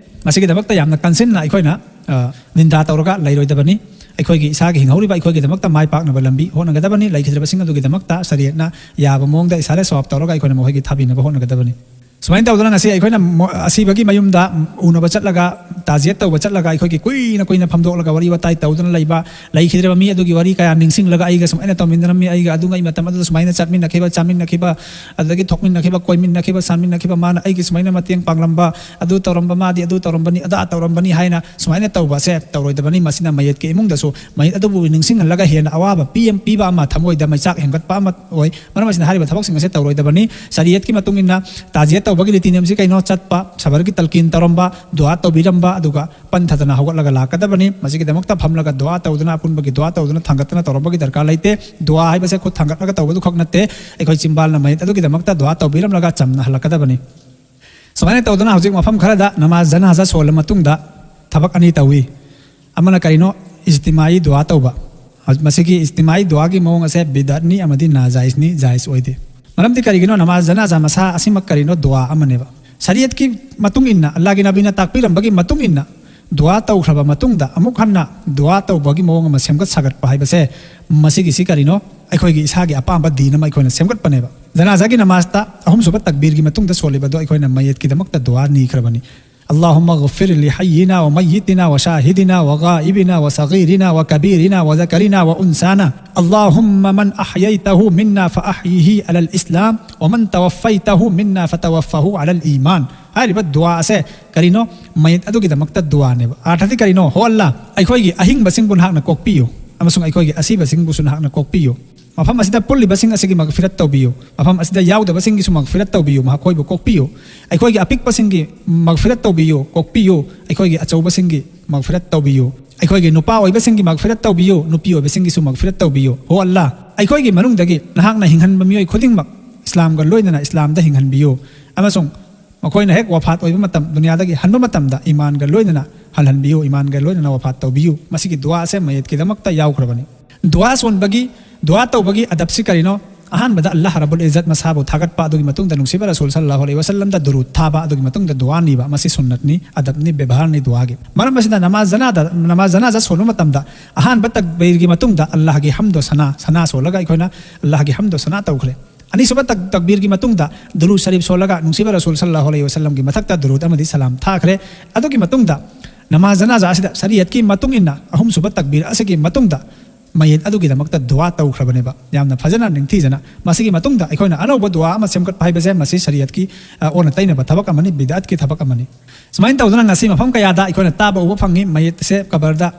ꯃꯁꯤꯒꯤꯗꯃꯛꯇ ꯌꯥꯝꯅ ꯀꯟꯁꯤꯟꯅ ꯑꯩꯈꯣꯏꯅ, ꯑ, ꯅꯤꯟꯗꯥ ꯇꯧꯔꯒ ꯂꯩꯔꯣꯏꯗꯕꯅꯤ꯫ ꯑꯩꯈꯣꯏꯒꯤ ꯏꯁꯥꯒꯤ ꯍꯤꯡꯍꯧꯔꯤꯕ ꯑꯩꯈꯣꯏꯒꯤꯗꯃꯛꯇ ꯃꯥꯏ ꯄꯥꯛꯅꯕ ꯂꯝꯕꯤ ꯍꯣꯠꯅꯒꯗꯕꯅꯤ꯫ ꯂꯩꯈꯤꯗ꯭ꯔꯕꯁꯤꯡ ꯑꯗꯨꯒꯤꯗꯃꯛꯇ ꯁꯔꯤꯌꯠꯅ ꯌꯥꯕ ꯃꯑꯣꯡꯗ ꯏꯁꯥꯂꯦ ꯁꯋꯥꯕ ꯇꯧꯔꯒ ꯑꯩꯈꯣꯏꯅ ꯃꯈꯣꯏꯒꯤ ꯊꯥꯕꯤꯅꯕ ꯍꯣꯠꯅꯒꯗꯕꯅꯤ꯫ ꯁꯨꯃꯥꯏꯅ ꯇꯧꯗꯅ ꯉꯁꯤ ꯑꯩꯈꯣꯏꯅ ꯃꯣ-, ꯑꯁꯤꯕꯒꯤ ꯃꯌꯨꯝꯗ ꯎꯅꯕ ꯆꯠꯂꯒ, ꯇꯥꯖꯤꯌꯠ ꯇꯧꯕ ꯆꯠꯂꯒ, ꯑꯩꯈꯣꯏꯒꯤ ꯀꯨꯏꯅ ꯀꯨꯏꯅ ꯐꯝꯗꯣꯛꯂꯒ ꯋꯥꯔꯤ ꯋꯥꯇꯥꯏ ꯇꯧꯗꯨꯅ ꯂꯩꯕ, ꯂꯩꯈꯤꯗ꯭ꯔꯕ ꯃꯤ ꯑꯗꯨꯒꯤ ꯋꯥꯔꯤ ꯀꯌꯥ ꯅꯤꯡꯁꯤꯡꯂꯒ, "ꯑꯩꯒ ꯁꯨꯃꯥꯏꯅ ꯇꯧꯃꯤꯟꯅꯔꯝꯃꯤ, ꯑꯩꯒ ꯑꯗꯨꯉꯩ ꯃꯇꯝ ꯑꯗꯨꯗ ꯁꯨꯃꯥꯏꯅ ꯆꯠꯃꯤꯟꯅꯈꯤꯕ, ꯆꯥꯃꯤꯟꯅꯈꯤꯕ, ꯑꯗꯨꯗꯒꯤ ꯊꯣꯛꯃꯤꯟꯅꯈꯤꯕ, ꯀꯣꯏꯃꯤꯟꯅꯈꯤꯕ, ꯁꯥꯟꯃꯤꯟꯅꯈꯤꯕ, ꯃꯥꯅ ꯑꯩꯒꯤ ꯁꯨꯃꯥꯏꯅ ꯃꯇꯦꯡ ꯄꯥꯡꯂꯝꯕ, ꯑꯗꯨ ꯇꯧꯔꯝꯕ, ꯃꯥꯗꯤ ꯑꯗꯨ ꯇꯧꯔꯝꯕꯅꯤ, ꯑꯗꯥ ꯇꯧꯔꯝꯕꯅꯤ" ꯍꯥꯏꯅ ꯁꯨꯃꯥꯏꯅ ꯇꯧꯕꯁꯦ ꯇꯧꯔꯣꯏꯗꯕꯅꯤ꯫ ꯃꯁꯤꯅ ꯃꯌꯦꯠꯀꯤ ꯏꯃꯨꯡꯗꯁꯨ ꯃꯌꯦꯠ ꯑꯗꯨꯕꯨ ꯅꯤꯡꯁꯤꯡꯍꯜꯂꯒ ꯍꯦꯟꯅ ꯑꯋꯥꯕ ꯄꯤ-, ꯄꯤꯕ ꯑꯃ, ꯊꯃꯣꯏꯗ ꯃꯩꯆꯥꯛ ꯍꯦꯟꯒꯠꯄ ꯑꯃ ꯑꯣꯏ꯫ ꯃꯔꯝ ꯑꯁꯤꯅ ꯍꯥꯏꯔꯤꯕ ꯊꯕꯛꯁꯤꯡ ꯑꯁꯦ ꯇꯧꯔꯣꯏꯗꯕꯅꯤ꯫ ꯁꯔꯤꯌꯠꯀꯤ ꯃꯇꯨꯡ ꯏꯟꯅ ꯇꯥꯖꯤꯌꯠ ꯇꯧꯕꯒꯤ ꯔꯤꯇꯤ ꯅꯤꯌꯝꯁꯤ ꯀꯩꯅꯣ? ꯆꯠꯄ, ꯁꯕꯔꯒꯤ ꯇꯜꯀꯤꯟ ꯇꯧꯔꯝꯕ, ꯗꯨꯋꯥ ꯇꯧꯕꯤꯔꯝꯕ, ꯑꯗꯨꯒ ꯄꯟꯊꯗꯅ ꯍꯧꯒꯠꯂꯒ ꯂꯥꯛꯀꯗꯕꯅꯤ꯫ ꯃꯁꯤꯒꯤꯗꯃꯛꯇ ꯐꯝꯂꯒ ꯗꯨꯋꯥ ꯇꯧꯗꯨꯅ, ꯑꯄꯨꯟꯕꯒꯤ ꯗꯨꯋꯥ ꯇꯧꯗꯨꯅ ꯊꯥꯡꯒꯠꯇꯅ ꯇꯧꯔꯝꯕꯒꯤ ꯗꯔꯀꯥꯔ ꯂꯩꯇꯦ꯫ ꯗꯨꯋꯥ ꯍꯥꯏꯕꯁꯦ ꯈꯨꯠ ꯊꯥꯡꯒꯠꯂꯒ ꯇꯧꯕꯗꯨ ꯈꯛ ꯅꯠꯇꯦ, ꯑꯩꯈꯣꯏ ꯆꯤꯝꯕꯥꯜꯅ ꯃꯌꯦꯠ ꯑꯗꯨꯒꯤꯗꯃꯛꯇ ꯗꯨꯋꯥ ꯇꯧꯕꯤꯔꯝꯂꯒ ꯆꯝꯅ ꯍꯜꯂꯛꯀꯗꯕꯅꯤ꯫ ꯁꯨꯃꯥꯏꯅ ꯇꯧꯗꯅ ꯍꯧꯖꯤꯛ ꯃꯐꯝ ꯈꯔꯗ ꯅꯃꯥꯖ ꯖꯅꯥꯖꯥ ꯁꯣꯜꯂ ꯃꯇꯨꯡꯗ ꯊꯕꯛ ꯑꯅꯤ ꯇꯧꯏ꯫ ꯑꯃꯅ ꯀꯔꯤꯅꯣ? ꯏꯖꯇꯤꯃꯥꯏ ꯗꯨꯋꯥ ꯇꯧꯕ꯫ ꯃꯁꯤꯒꯤ ꯏꯖꯇꯤꯃꯥꯏ ꯗꯨꯋꯥꯒꯤ ꯃꯑꯣꯡ ꯑꯁꯦ ꯕꯤꯗꯠꯅꯤ ꯑꯃꯗꯤ ꯅꯥꯖꯥꯏꯖꯅꯤ, ꯖꯥꯏꯖ ꯑꯣꯏꯗꯦ꯫ ꯃꯔꯝꯗꯤ ꯀꯔꯤꯒꯤꯅꯣ? ꯅꯃꯥꯖ ꯖꯅꯥꯖꯥ ꯃꯁꯥ ꯑꯁꯤꯃꯛ ꯀꯔꯤꯅꯣ? ꯗꯨꯋꯥ ꯑꯃꯅꯦꯕ꯫ ꯁꯔꯤꯌꯠꯀꯤ ꯃꯇꯨꯡ ꯏꯟꯅ, ꯑꯜꯂꯥꯍꯒꯤ ꯅꯕꯤꯅ ꯇꯥꯛꯄꯤꯔꯝꯕꯒꯤ ꯃꯇꯨꯡ ꯏꯟꯅ, ꯗꯨꯋꯥ ꯇꯧꯈ꯭ꯔꯕ ꯃꯇꯨꯡꯗ ꯑꯃꯨꯛ ꯍꯟꯅ ꯗꯨꯋꯥ ꯇꯧꯕꯒꯤ ꯃꯑꯣꯡ ꯑꯃ ꯁꯦꯝꯒꯠ ꯁꯥꯒꯠꯄ ꯍꯥꯏꯕꯁꯦ, ꯃꯁꯤꯒꯤꯁꯤ ꯀꯔꯤꯅꯣ? ꯑꯩꯈꯣꯏꯒꯤ ꯏꯁꯥꯒꯤ ꯑꯄꯥꯝꯕ ꯗꯤꯟ ꯑꯃ ꯑꯩꯈꯣꯏꯅ ꯁꯦꯝꯒꯠꯄꯅꯦꯕ꯫ ꯖꯅꯥꯖꯥꯒꯤ ꯅꯃꯥꯖꯇ ꯑꯍꯨꯝꯁꯨꯕ ꯇꯛꯕꯤꯔꯒꯤ ꯃꯇꯨꯡꯗ ꯁꯣꯜꯂꯤꯕꯗꯣ ꯑꯩꯈꯣꯏꯅ ꯃꯌꯦꯠꯀꯤꯗꯃꯛꯇ ꯗꯨꯋꯥ ꯅꯤꯈ꯭ꯔꯕꯅꯤ꯫ اللهم اغفر لحينا وميتنا وشاهدنا وغائبنا وصغيرنا وكبيرنا وذكرنا وأنثانا. اللهم من أحييته منا فأحيه على الإسلام، ومن توفيته منا فتوفه على الإيمان. ꯍꯥꯏꯔꯤꯕ ꯗꯨꯋꯥ ꯑꯁꯦ ꯀꯔꯤꯅꯣ? ꯃꯌꯦꯛ ꯑꯗꯨꯒꯤꯗꯃꯛꯇ ꯗꯨꯋꯥꯅꯦꯕ꯫ ꯑꯥꯔꯊꯗꯤ ꯀꯔꯤꯅꯣ? ꯍꯣ ꯑꯜꯂꯥ, ꯑꯩꯈꯣꯏꯒꯤ ꯑꯍꯤꯡꯕꯁꯤꯡꯕꯨ ꯅꯍꯥꯛꯅ ꯀꯣꯛꯄꯤꯌꯨ, ꯑꯃꯁꯨꯡ ꯑꯩꯈꯣꯏꯒꯤ ꯑꯁꯤꯕꯁꯤꯡꯕꯨꯁꯨ ꯅꯍꯥꯛꯅ ꯀꯣꯛꯄꯤꯌꯨ꯫ ꯃꯐꯝ ꯑꯁꯤꯗ ꯄꯨꯜꯂꯤꯕꯁꯤꯡ ꯑꯁꯤꯒꯤ ꯃꯒꯐꯤꯔꯠ ꯇꯧꯕꯤꯌꯨ꯫ ꯃꯐꯝ ꯑꯁꯤꯗ ꯌꯥꯎꯗꯕꯁꯤꯡꯒꯤꯁꯨ ꯃꯒꯐꯤꯔꯠ ꯇꯧꯕꯤꯌꯨ, ꯃꯈꯣꯏꯕꯨ ꯀꯣꯛꯄꯤꯌꯨ꯫ ꯑꯩꯈꯣꯏꯒꯤ ꯑꯄꯤꯛꯄꯁꯤꯡꯒꯤ ꯃꯒꯐꯤꯔꯠ ꯇꯧꯕꯤꯌꯨ, ꯀꯣꯛꯄꯤꯌꯨ꯫ ꯑꯩꯈꯣꯏꯒꯤ ꯑꯆꯧꯕꯁꯤꯡꯒꯤ ꯃꯒꯐꯤꯔꯠ ꯇꯧꯕꯤꯌꯨ꯫ ꯑꯩꯈꯣꯏꯒꯤ ꯅꯨꯄꯥ ꯑꯣꯏꯕꯁꯤꯡꯒꯤ ꯃꯒꯐꯤꯔꯠ ꯇꯧꯕꯤꯌꯨ, ꯅꯨꯄꯤ ꯑꯣꯏꯕꯁꯤꯡꯒꯤꯁꯨ ꯃꯒꯐꯤꯔꯠ ꯇꯧꯕꯤꯌꯨ꯫ ꯍꯣ ꯑꯜꯂꯥ, ꯑꯩꯈꯣꯏꯒꯤ ꯃꯅꯨꯡꯗꯒꯤ ꯅꯍꯥꯛꯅ ꯍꯤꯡꯍꯟꯕ ꯃꯤꯑꯣꯏ ꯈꯨꯗꯤꯡꯃꯛ ꯏꯁꯂꯥꯝꯒ ꯂꯣꯏꯅꯅ ꯏꯁꯂꯥꯝꯗ ꯍꯤꯡꯍꯟꯕꯤꯌꯨ, ꯑꯃꯁꯨꯡ ꯃꯈꯣꯏꯅ ꯍꯦꯛ ꯋꯐꯥꯠ ꯑꯣꯏꯕ ꯃꯇꯝ, ꯗꯨꯅꯤꯌꯥꯗꯒꯤ ꯍꯟꯕ ꯃꯇꯝꯗ ꯏꯃꯥꯟꯒ ꯂꯣꯏꯅꯅ ꯍꯜꯍꯟꯕꯤꯌꯨ, ꯏꯃꯥꯟꯒ ꯂꯣꯏꯅꯅ ꯋꯐꯥꯠ ꯇꯧꯕꯤꯌꯨ꯫ ꯃꯁꯤꯒꯤ ꯗꯨꯋꯥ ꯑꯁꯦ ꯃꯌꯦꯠꯀꯤꯗꯃꯛꯇ ꯌꯥꯎꯈ꯭ꯔꯕꯅꯤ꯫ ꯗꯨꯋꯥ ꯁꯣꯟꯕꯒꯤ, ꯗꯨꯋꯥ ꯇꯧꯕꯒꯤ ꯑꯗꯕꯁꯤ ꯀꯔꯤꯅꯣ? ꯑꯍꯥꯟꯕꯗ ꯑꯜꯂꯥꯍ ꯔꯕꯨꯜ ꯏꯖꯠ ꯃꯁꯥꯕꯨ ꯊꯥꯒꯠꯄ, ꯑꯗꯨꯒꯤ ꯃꯇꯨꯡꯗ ꯅꯨꯡꯁꯤꯕ ꯔꯁꯨꯜ ꯁꯜꯂꯜꯂꯥꯍꯨ ꯑꯂꯩꯍꯤ ꯋꯁꯜꯂꯝꯗ ꯗꯨꯔꯨꯗ ꯊꯥꯕ, ꯑꯗꯨꯒꯤ ꯃꯇꯨꯡꯗ ꯗꯨꯋꯥ ꯅꯤꯕ꯫ ꯃꯁꯤ ꯁꯨꯟꯅꯠꯅꯤ, ꯑꯗꯕꯅꯤ, ꯕꯦꯕꯥꯔꯅꯤ ꯗꯨꯋꯥꯒꯤ꯫ ꯃꯔꯝ ꯑꯁꯤꯅ ꯅꯃꯥꯖ ꯖꯅꯥꯗ, ꯅꯃꯥꯖ ꯖꯅꯥꯖꯥ ꯁꯣꯟꯕ ꯃꯇꯝꯗ ꯑꯍꯥꯟꯕ ꯇꯛꯕꯤꯔꯒꯤ ꯃꯇꯨꯡꯗ ꯑꯜꯂꯥꯍꯒꯤ ꯍꯝꯗꯣ ꯁꯅꯥ, ꯁꯅꯥ ꯁꯣꯜꯂꯒ ꯑꯩꯈꯣꯏꯅ ꯑꯜꯂꯥꯍꯒꯤ ꯍꯝꯗꯣ ꯁꯅꯥ ꯇꯧꯈ꯭ꯔꯦ꯫ ꯑꯅꯤꯁꯨꯕ ꯇꯛ-, ꯇꯛꯕꯤꯔꯒꯤ ꯃꯇꯨꯡꯗ ꯗꯨꯔꯨꯗ ꯁꯔꯤꯐ ꯁꯣꯜꯂꯒ ꯅꯨꯡꯁꯤꯕ ꯔꯁꯨꯜ ꯁꯜꯂꯜꯂꯥꯍꯨ ꯑꯂꯩꯍꯤ ꯋꯁꯜꯂꯝꯒꯤ ꯃꯊꯛꯇ ꯗꯨꯔꯨꯗ ꯑꯃꯗꯤ ꯁꯂꯥꯝ ꯊꯥꯈ꯭ꯔꯦ꯫ ꯑꯗꯨꯒꯤ ꯃꯇꯨꯡꯗ ꯅꯃꯥꯖ ꯖꯅꯥꯖꯥ ꯑꯁꯤꯗ ꯁꯔꯤꯌꯠꯀꯤ ꯃꯇꯨꯡ ꯏꯟꯅ ꯑꯍꯨꯝꯁꯨꯕ ꯇꯛꯕꯤꯔ ꯑꯁꯤꯒꯤ ꯃꯇꯨꯡꯗ ꯃꯌꯦꯠ ꯑꯗꯨꯒꯤꯗꯃꯛꯇ ꯗꯨꯋꯥ ꯇꯧꯈ꯭ꯔꯕꯅꯦꯕ꯫ ꯌꯥꯝꯅ ꯐꯖꯅ ꯅꯤꯡꯊꯤꯖꯅ꯫ ꯃꯁꯤꯒꯤ ꯃꯇꯨꯡꯗ ꯑꯩꯈꯣꯏꯅ ꯑꯅꯧꯕ ꯗꯨꯋꯥ ꯑꯃ ꯁꯦꯝꯒꯠꯄ ꯍꯥꯏꯕꯁꯦ ꯃꯁꯤ ꯁꯔꯤꯌꯠꯀꯤ, ꯑ, ꯑꯣꯟꯅ ꯇꯩꯅꯕ ꯊꯕꯛ ꯑꯃꯅꯤ, ꯕꯤꯗꯑꯠꯀꯤ ꯊꯕꯛ ꯑꯃꯅꯤ꯫ ꯁꯨꯃꯥꯏꯅ ꯇꯧꯗꯅ ꯉꯁꯤ ꯃꯐꯝ ꯀꯌꯥꯗ ꯑꯩꯈꯣꯏꯅ ꯇꯥꯕ ꯎꯕ ꯐꯪꯉꯤ, ꯃꯌꯦꯠꯁꯦ ꯀꯕꯔꯗ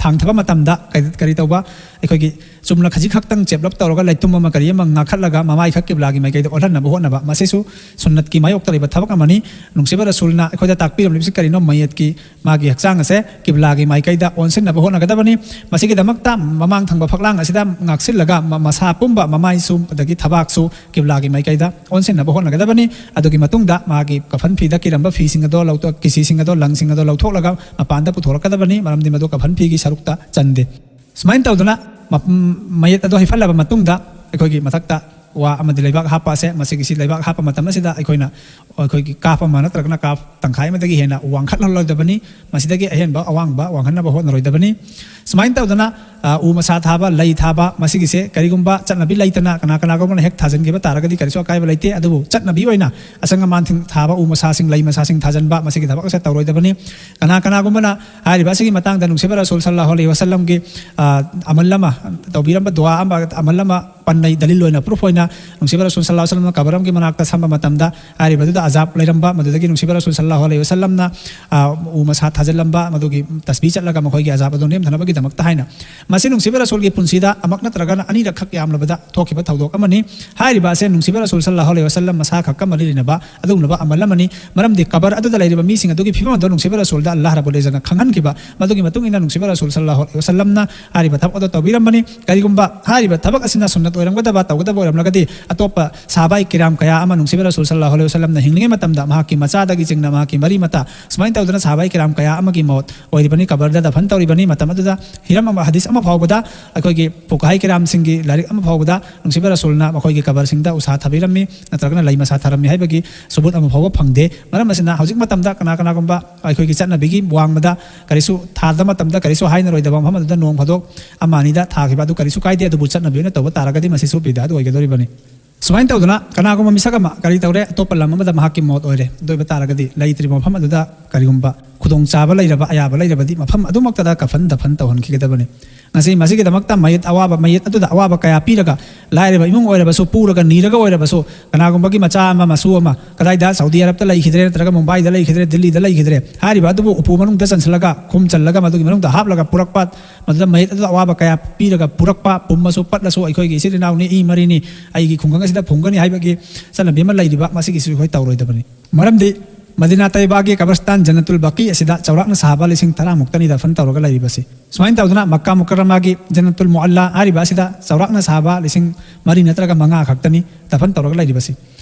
ꯊꯥꯡꯊꯕ ꯃꯇꯝꯗ ꯀꯔꯤ, ꯀꯔꯤ ꯇꯧꯕ, ꯑꯩꯈꯣꯏꯒꯤ ꯆꯨꯝꯅ ꯈꯖꯤꯛ ꯈꯛꯇꯪ ꯆꯦꯞꯂꯞ ꯇꯧꯔꯒ ꯂꯩꯇꯨꯝ ꯑꯃ ꯀꯔꯤ ꯑꯃ ꯉꯥꯈꯠꯂꯒ ꯃꯃꯥꯏ ꯈꯛ ꯀꯤꯕ꯭ꯂꯥꯒꯤ ꯃꯥꯏꯀꯩꯗ ꯑꯣꯜꯍꯟꯅꯕ ꯍꯣꯠꯅꯕ, ꯃꯁꯤꯁꯨ ꯁꯨꯟꯅꯠꯀꯤ ꯃꯥꯌꯣꯛꯇ ꯂꯩꯕ ꯊꯕꯛ ꯑꯃꯅꯤ꯫ ꯅꯨꯡꯁꯤꯕ ꯔꯁꯨꯜꯅ ꯑꯩꯈꯣꯏꯗ ꯇꯥꯛꯄꯤꯔꯝꯂꯤꯕꯁꯤ ꯀꯔꯤꯅꯣ? ꯃꯌꯦꯠꯀꯤ ꯃꯥꯒꯤ ꯍꯛꯆꯥꯡ ꯑꯁꯦ ꯀꯤꯕ꯭ꯂꯥꯒꯤ ꯃꯥꯏꯀꯩꯗ ꯑꯣꯟꯁꯤꯟꯅꯕ ꯍꯣꯠꯅꯒꯗꯕꯅꯤ꯫ ꯃꯁꯤꯒꯤꯗꯃꯛꯇ ꯃꯃꯥꯡ ꯊꯪꯕ ꯐꯛꯂꯥꯡ ꯑꯁꯤꯗ ꯉꯥꯛꯁꯤꯜꯂꯒ ꯃ-, ꯃꯁꯥ ꯄꯨꯝꯕ, ꯃꯃꯥꯏꯁꯨ ꯑꯗꯒꯤ ꯊꯕꯥꯛꯁꯨ ꯀꯤꯕ꯭ꯂꯥꯒꯤ ꯃꯥꯏꯀꯩꯗ ꯑꯣꯟꯁꯤꯟꯅꯕ ꯍꯣꯠꯅꯒꯗꯕꯅꯤ꯫ ꯑꯗꯨꯒꯤ ꯃꯇꯨꯡꯗ ꯃꯥꯒꯤ ꯀꯐꯟ ꯐꯤꯗ ꯀꯤꯔꯝꯕ ꯐꯤꯁꯤꯡ ꯑꯗꯣ ꯂꯧꯊꯣꯛ-, ꯀꯤꯁꯤꯁꯤꯡ ꯑꯗꯣ, ꯂꯪꯁꯤꯡ ꯑꯗꯣ ꯂꯧꯊꯣꯛꯂꯒ ꯃꯄꯥꯟꯗ ꯄꯨꯊꯣꯔꯛꯀꯗꯕꯅꯤ, ꯃꯔꯝꯗꯤ ꯃꯗꯨ ꯀꯐꯟ ꯐꯤꯒꯤ ꯁꯔꯨꯛꯇ ꯆꯟꯗꯦ꯫ ꯁꯨꯃꯥꯏꯅ ꯇꯧꯗꯅ ꯃꯞ-, ꯃꯌꯦꯠ ꯑꯗꯣ ꯍꯩꯐꯠꯂꯕ ꯃꯇꯨꯡꯗ ꯑꯩꯈꯣꯏꯒꯤ ꯃꯊꯛꯇ ꯋꯥ ꯑꯃꯗꯤ ꯂꯩꯕꯥꯛ ꯍꯥꯞꯄ ꯑꯁꯦ, ꯃꯁꯤꯒꯤꯁꯤ ꯂꯩꯕꯥꯛ ꯍꯥꯞꯄ ꯃꯇꯝ ꯑꯁꯤꯗ ꯑꯩꯈꯣꯏꯅ ꯑꯩꯈꯣꯏꯒꯤ ꯀꯥꯞ ꯑꯃ ꯅꯠꯇ꯭ꯔꯒꯅ ꯀꯥꯞ ꯇꯪꯈꯥꯏ ꯑꯃꯗꯒꯤ ꯍꯦꯟꯅ ꯋꯥꯡꯈꯠꯍꯜꯂꯣꯏꯗꯕꯅꯤ꯫ ꯃꯁꯤꯗꯒꯤ ꯑꯍꯦꯟꯕ ꯑꯋꯥꯡꯕ ꯋꯥꯡꯍꯟꯅꯕ ꯍꯣꯠꯅꯔꯣꯏꯗꯕꯅꯤ꯫ ꯁꯨꯃꯥꯏꯅ ꯇꯧꯗꯅ, ꯑ, ꯎ ꯃꯁꯥ ꯊꯥꯕ, ꯂꯩ ꯊꯥꯕ, ꯃꯁꯤꯒꯤꯁꯦ ꯀꯔꯤꯒꯨꯝꯕ ꯆꯠꯅꯕꯤ ꯂꯩꯇꯅ ꯀꯅꯥ ꯀꯅꯥꯒꯨꯝꯕꯅ ꯍꯦꯛ ꯊꯥꯖꯤꯟꯈꯤꯕ ꯇꯥꯔꯒꯗꯤ ꯀꯔꯤꯁꯨ ꯑꯀꯥꯏꯕ ꯂꯩꯇꯦ꯫ ꯑꯗꯨꯕꯨ ꯆꯠꯅꯕꯤ ꯑꯣꯏꯅ ꯑꯁꯪ ꯑꯃꯥꯟ ꯊꯤꯡ-, ꯊꯥꯕ, ꯎ ꯃꯁꯥꯁꯤꯡ, ꯂꯩ ꯃꯁꯥꯁꯤꯡ ꯊꯥꯖꯤꯟꯕ, ꯃꯁꯤꯒꯤ ꯊꯕꯛ ꯑꯁꯦ ꯇꯧꯔꯣꯏꯗꯕꯅꯤ꯫ ꯀꯅꯥ ꯀꯅꯥꯒꯨꯝꯕꯅ ꯍꯥꯏꯔꯤꯕ ꯑꯁꯤꯒꯤ ꯃꯇꯥꯡꯗ ꯅꯨꯡꯁꯤꯕ ꯔꯁꯨꯜ ꯁꯜꯂꯜꯂꯥꯍꯨ ꯑꯂꯩꯍꯤ ꯋꯁꯜꯂꯝꯒꯤ, ꯑ, ꯑꯃꯜ ꯑꯃ ꯇꯧꯕꯤꯔꯝꯕ ꯗꯨꯋꯥ ꯑꯃ, ꯑꯃꯜ ꯑꯃ ꯄꯟꯅꯩ, ꯗꯂꯤꯜ ꯑꯣꯏꯅ, ꯄ꯭ꯔꯨꯐ ꯑꯣꯏꯅ ꯅꯨꯡꯁꯤꯕ ꯔꯁꯨꯜ ꯁꯜꯂꯜꯂꯥꯍꯨ ꯑꯂꯩꯍꯤ ꯋꯁꯜꯂꯝꯅ ꯀꯕꯔ ꯑꯃꯒꯤ ꯃꯅꯥꯛꯇ ꯁꯝꯕ ꯃꯇꯝꯗ ꯍꯥꯏꯔꯤꯕꯗꯨꯗ ꯑꯖꯥꯕ ꯂꯩꯔꯝꯕ, ꯃꯗꯨꯗꯒꯤ ꯅꯨꯡꯁꯤꯕ ꯔꯁꯨꯜ ꯁꯜꯂꯜꯂꯥꯍꯨ ꯑꯂꯩꯍꯤ ꯋꯁꯜꯂꯝꯅ, ꯑ, ꯎ ꯃꯁꯥ ꯊꯥꯖꯤꯜꯂꯝꯕ, ꯃꯗꯨꯒꯤ ꯇꯁꯕꯤ ꯆꯠꯂꯒ ꯃꯈꯣꯏꯒꯤ ꯑꯖꯥꯕ ꯑꯗꯨ ꯅꯦꯝꯊꯅꯕꯒꯤꯗꯃꯛꯇ ꯍꯥꯏꯅ꯫ ꯃꯁꯤ ꯅꯨꯡꯁꯤꯕ ꯔꯁꯨꯜꯒꯤ ꯄꯨꯟꯁꯤꯗ ꯑꯃꯛ ꯅꯠꯇ꯭ꯔꯒꯅ ꯑꯅꯤꯔꯛ ꯈꯛ ꯌꯥꯝꯂꯕꯗ ꯊꯣꯛꯈꯤꯕ ꯊꯧꯗꯣꯛ ꯑꯃꯅꯤ꯫ ꯍꯥꯏꯔꯤꯕ ꯑꯁꯦ ꯅꯨꯡꯁꯤꯕ ꯔꯁꯨꯜ ꯁꯜꯂꯜꯂꯥꯍꯨ ꯑꯂꯩꯍꯤ ꯋꯁꯜꯂꯝ ꯃꯁꯥ ꯈꯛꯀ ꯃꯔꯤ ꯂꯩꯅꯕ ꯑꯗꯨꯒꯨꯝꯂꯕ ꯑꯃꯜ ꯑꯃꯅꯤ꯫ ꯃꯔꯝꯗꯤ ꯀꯕꯔ ꯑꯗꯨꯗ ꯂꯩꯔꯤꯕ ꯃꯤꯁꯤꯡ ꯑꯗꯨꯒꯤ ꯐꯤꯕꯝ ꯑꯗꯨ ꯅꯨꯡꯁꯤꯕ ꯔꯁꯨꯜꯗ ꯑꯜꯂꯥꯍ ꯔꯕꯨꯜ ꯏꯖꯠꯅ ꯈꯪꯍꯟꯈꯤꯕ, ꯃꯗꯨꯒꯤ ꯃꯇꯨꯡ ꯏꯟꯅ ꯅꯨꯡꯁꯤꯕ ꯔꯁꯨꯜ ꯁꯜꯂꯜꯂꯥꯍꯨ ꯑꯂꯩꯍꯤ ꯋꯁꯜꯂꯝꯅ ꯍꯥꯏꯔꯤꯕ ꯊꯕꯛ ꯑꯗꯨ ꯇꯧꯕꯤꯔꯝꯕꯅꯤ꯫ ꯀꯔꯤꯒꯨꯝꯕ ꯍꯥꯏꯔꯤꯕ ꯊꯕꯛ ꯑꯁꯤꯅ ꯁꯨꯟꯅꯠ ꯑꯣꯏꯔꯝꯒꯗꯕ, ꯇꯧꯒꯗꯕ ꯑꯣꯏꯔꯝꯂꯒꯗꯤ ꯑꯇꯣꯞꯄ ꯁꯥꯍꯥꯕꯥꯏ ꯀꯤꯔꯥꯝ ꯀꯌꯥ ꯑꯃ ꯅꯨꯡꯁꯤꯕ ꯔꯁꯨꯜ ꯁꯜꯂꯜꯂꯥꯍꯨ ꯑꯂꯩꯍꯤ ꯋꯁꯜꯂꯝꯅ ꯍꯤꯡꯂꯤꯉꯩ ꯃꯇꯝꯗ ꯃꯍꯥꯛꯀꯤ ꯃꯆꯥꯗꯒꯤ ꯆꯤꯡꯅ ꯃꯍꯥꯛꯀꯤ ꯃꯔꯤ ꯃꯇꯥ, ꯁꯨꯃꯥꯏꯅ ꯇꯧꯗꯅ ꯁꯥꯍꯥꯕꯥꯏ ꯀꯤꯔꯥꯝ ꯀꯌꯥ ꯑꯃꯒꯤ ꯃꯣꯠ ꯑꯣꯏꯔꯤꯕꯅꯤ, ꯀꯕꯔꯗ ꯗꯐꯟ ꯇꯧꯔꯤꯕꯅꯤ꯫ ꯃꯇꯝ ꯑꯗꯨꯗ ꯍꯤꯔꯝ ꯑꯃ, ꯍꯗꯤꯁ ꯑꯃ ꯐꯥꯎꯕꯗ, ꯑꯩꯈꯣꯏꯒꯤ ꯐꯨꯀꯥꯍꯥꯏ ꯀꯤꯔꯥꯝꯁꯤꯡꯒꯤ ꯂꯥꯏꯔꯤꯛ ꯑꯃ ꯐꯥꯎꯕꯗ ꯅꯨꯡꯁꯤꯕ ꯔꯁꯨꯜꯅ ꯃꯈꯣꯏꯒꯤ ꯀꯕꯔꯁꯤꯡꯗ ꯎꯁꯥ ꯊꯥꯕꯤꯔꯝꯃꯤ ꯅꯠꯇ꯭ꯔꯒꯅ ꯂꯩ ꯃꯁꯥ ꯊꯥꯔꯝꯃꯤ ꯍꯥꯏꯕꯒꯤ ꯁꯨꯕꯨꯠ ꯑꯃ ꯐꯥꯎꯕ ꯐꯪꯗꯦ꯫ ꯃꯔꯝ ꯑꯁꯤꯅ ꯍꯧꯖꯤꯛ ꯃꯇꯝꯗ ꯀꯅꯥ ꯀꯅꯥꯒꯨꯝꯕ ꯑꯩꯈꯣꯏꯒꯤ ꯆꯠꯅꯕꯤꯒꯤ ꯋꯥꯡꯃꯗ ꯀꯔꯤꯁꯨ ꯊꯥꯗ ꯃꯇꯝꯗ ꯀꯔꯤꯁꯨ ꯍꯥꯏꯅꯔꯣꯏꯗꯕ ꯃꯐꯝ ꯑꯗꯨꯗ ꯅꯣꯡ ꯐꯥꯗꯣꯛ ꯑꯃ ꯑꯅꯤꯗ ꯊꯥꯈꯤꯕ ꯑꯗꯨ ꯀꯔꯤꯁꯨ ꯀꯥꯏꯗꯦ꯫ ꯑꯗꯨꯕꯨ ꯆꯠꯅꯕꯤ ꯑꯣꯏꯅ ꯇꯧꯕ ꯇꯥꯔꯒꯗꯤ ꯃꯁꯤꯁꯨ ꯕꯤꯗꯥꯠ ꯑꯣꯏꯒꯗꯧꯔꯤꯕꯅꯤ꯫ ꯁꯨꯃꯥꯏꯅ ꯇꯧꯗꯅ ꯀꯅꯥꯒꯨꯝꯕ ꯃꯤꯁꯛ ꯑꯃ ꯀꯔꯤ ꯇꯧꯔꯦ, ꯑꯇꯣꯞꯄ ꯂꯝ ꯑꯃꯗ ꯃꯍꯥꯛꯀꯤ ꯃꯣꯠ ꯑꯣꯏꯔꯦ꯫ ꯑꯗꯨ ꯑꯣꯏꯕ ꯇꯥꯔꯒꯗꯤ ꯂꯩꯇ꯭ꯔꯤꯕ ꯃꯐꯝ ꯑꯗꯨꯗ ꯀꯔꯤꯒꯨꯝꯕ ꯈꯨꯗꯣꯡꯆꯥꯕ ꯂꯩꯔꯕ, ꯑꯌꯥꯕ ꯂꯩꯔꯕꯗꯤ ꯃꯐꯝ ꯑꯗꯨꯃꯛꯇꯗ ꯀꯐꯟ ꯗꯐꯟ ꯇꯧꯍꯟꯈꯤꯒꯗꯕꯅꯤ꯫ ꯉꯁꯤ ꯃꯁꯤꯒꯤꯗꯃꯛꯇ ꯃꯌꯦꯠ ꯑꯋꯥꯕ, ꯃꯌꯦꯠ ꯑꯗꯨꯗ ꯑꯋꯥꯕ ꯀꯌꯥ ꯄꯤꯔꯒ, ꯂꯥꯏꯔꯕ ꯏꯃꯨꯡ ꯑꯣꯏꯔꯕꯁꯨ, ꯄꯨꯔꯒ ꯅꯤꯔꯒ ꯑꯣꯏꯔꯕꯁꯨ, ꯀꯅꯥꯒꯨꯝꯕꯒꯤ ꯃꯆꯥ ꯑꯃ, ꯃꯁꯨ ꯑꯃ ꯀꯗꯥꯏꯗ, ꯁꯥꯎꯗꯤ ꯑꯔꯕꯇ ꯂꯩꯈꯤꯗ꯭ꯔꯦ, ꯅꯠꯇ꯭ꯔꯒ ꯃꯨꯝꯕꯥꯏꯗ ꯂꯩꯈꯤꯗ꯭ꯔꯦ, ꯗꯤꯜꯂꯤꯗ ꯂꯩꯈꯤꯗ꯭ꯔꯦ, ꯍꯥꯏꯔꯤꯕ ꯑꯗꯨꯕꯨ ꯎꯄꯨ ꯃꯅꯨꯡꯗ ꯆꯟꯁꯤꯜꯂꯒ, ꯈꯨꯝ ꯆꯜꯂꯒ, ꯃꯗꯨꯒꯤ ꯃꯅꯨꯡꯗ ꯍꯥꯞꯂꯒ ꯄꯨꯔꯛꯄ, ꯃꯗꯨꯗ ꯃꯌꯦꯛ ꯑꯗꯨꯗ ꯑꯋꯥꯕ ꯀꯌꯥ ꯄꯤꯔꯒ ꯄꯨꯔꯛꯄ, ꯄꯨꯝꯃꯁꯨ ꯄꯠꯂꯁꯨ ꯑꯩꯈꯣꯏꯒꯤ ꯏꯆꯤꯜ ꯏꯅꯥꯎꯅꯤ, ꯏ ꯃꯔꯤꯅꯤ, ꯑꯩꯒꯤ ꯈꯨꯡꯒꯪ ꯑꯁꯤꯗ ꯐꯨꯝꯒꯅꯤ ꯍꯥꯏꯕꯒꯤ ꯆꯠꯅꯕꯤ ꯑꯃ ꯂꯩꯔꯤꯕ, ꯃꯁꯤꯒꯤꯁꯨ ꯑꯩꯈꯣꯏ ꯇꯧꯔꯣꯏꯗꯕꯅꯤ꯫ ꯃꯔꯝꯗꯤ ꯃꯗꯤꯅꯥ ꯇꯩꯕꯥꯒꯤ ꯀꯕꯔꯁꯇꯥꯟ ꯖꯟꯅꯇꯨꯜ ꯕꯀꯤ ꯑꯁꯤꯗ ꯆꯥꯎꯔꯥꯛꯅ ꯁꯥꯍꯥꯕꯥ ꯂꯤꯁꯤꯡ ꯇꯔꯥꯃꯨꯛꯇꯅꯤ ꯗꯐꯟ ꯇꯧꯔꯒ ꯂꯩꯔꯤꯕꯁꯤ꯫ ꯁꯨꯃꯥꯏꯅ ꯇꯧꯗꯅ ꯃꯛꯀꯥ ꯃꯨꯀꯔꯔꯃꯥꯒꯤ ꯖꯟꯅꯇꯨꯜ ꯃꯨꯑꯜꯂꯥ ꯍꯥꯏꯔꯤꯕ ꯑꯁꯤꯗ ꯆꯥꯎꯔꯥꯛꯅ ꯁꯥꯍꯥꯕꯥ ꯂꯤꯁꯤꯡ ꯃꯔꯤ ꯅꯠꯇ꯭ꯔꯒ ꯃꯉꯥ ꯈꯛꯇꯅꯤ ꯗꯐꯟ ꯇꯧꯔꯒ ꯂꯩꯔꯤꯕꯁꯤ꯫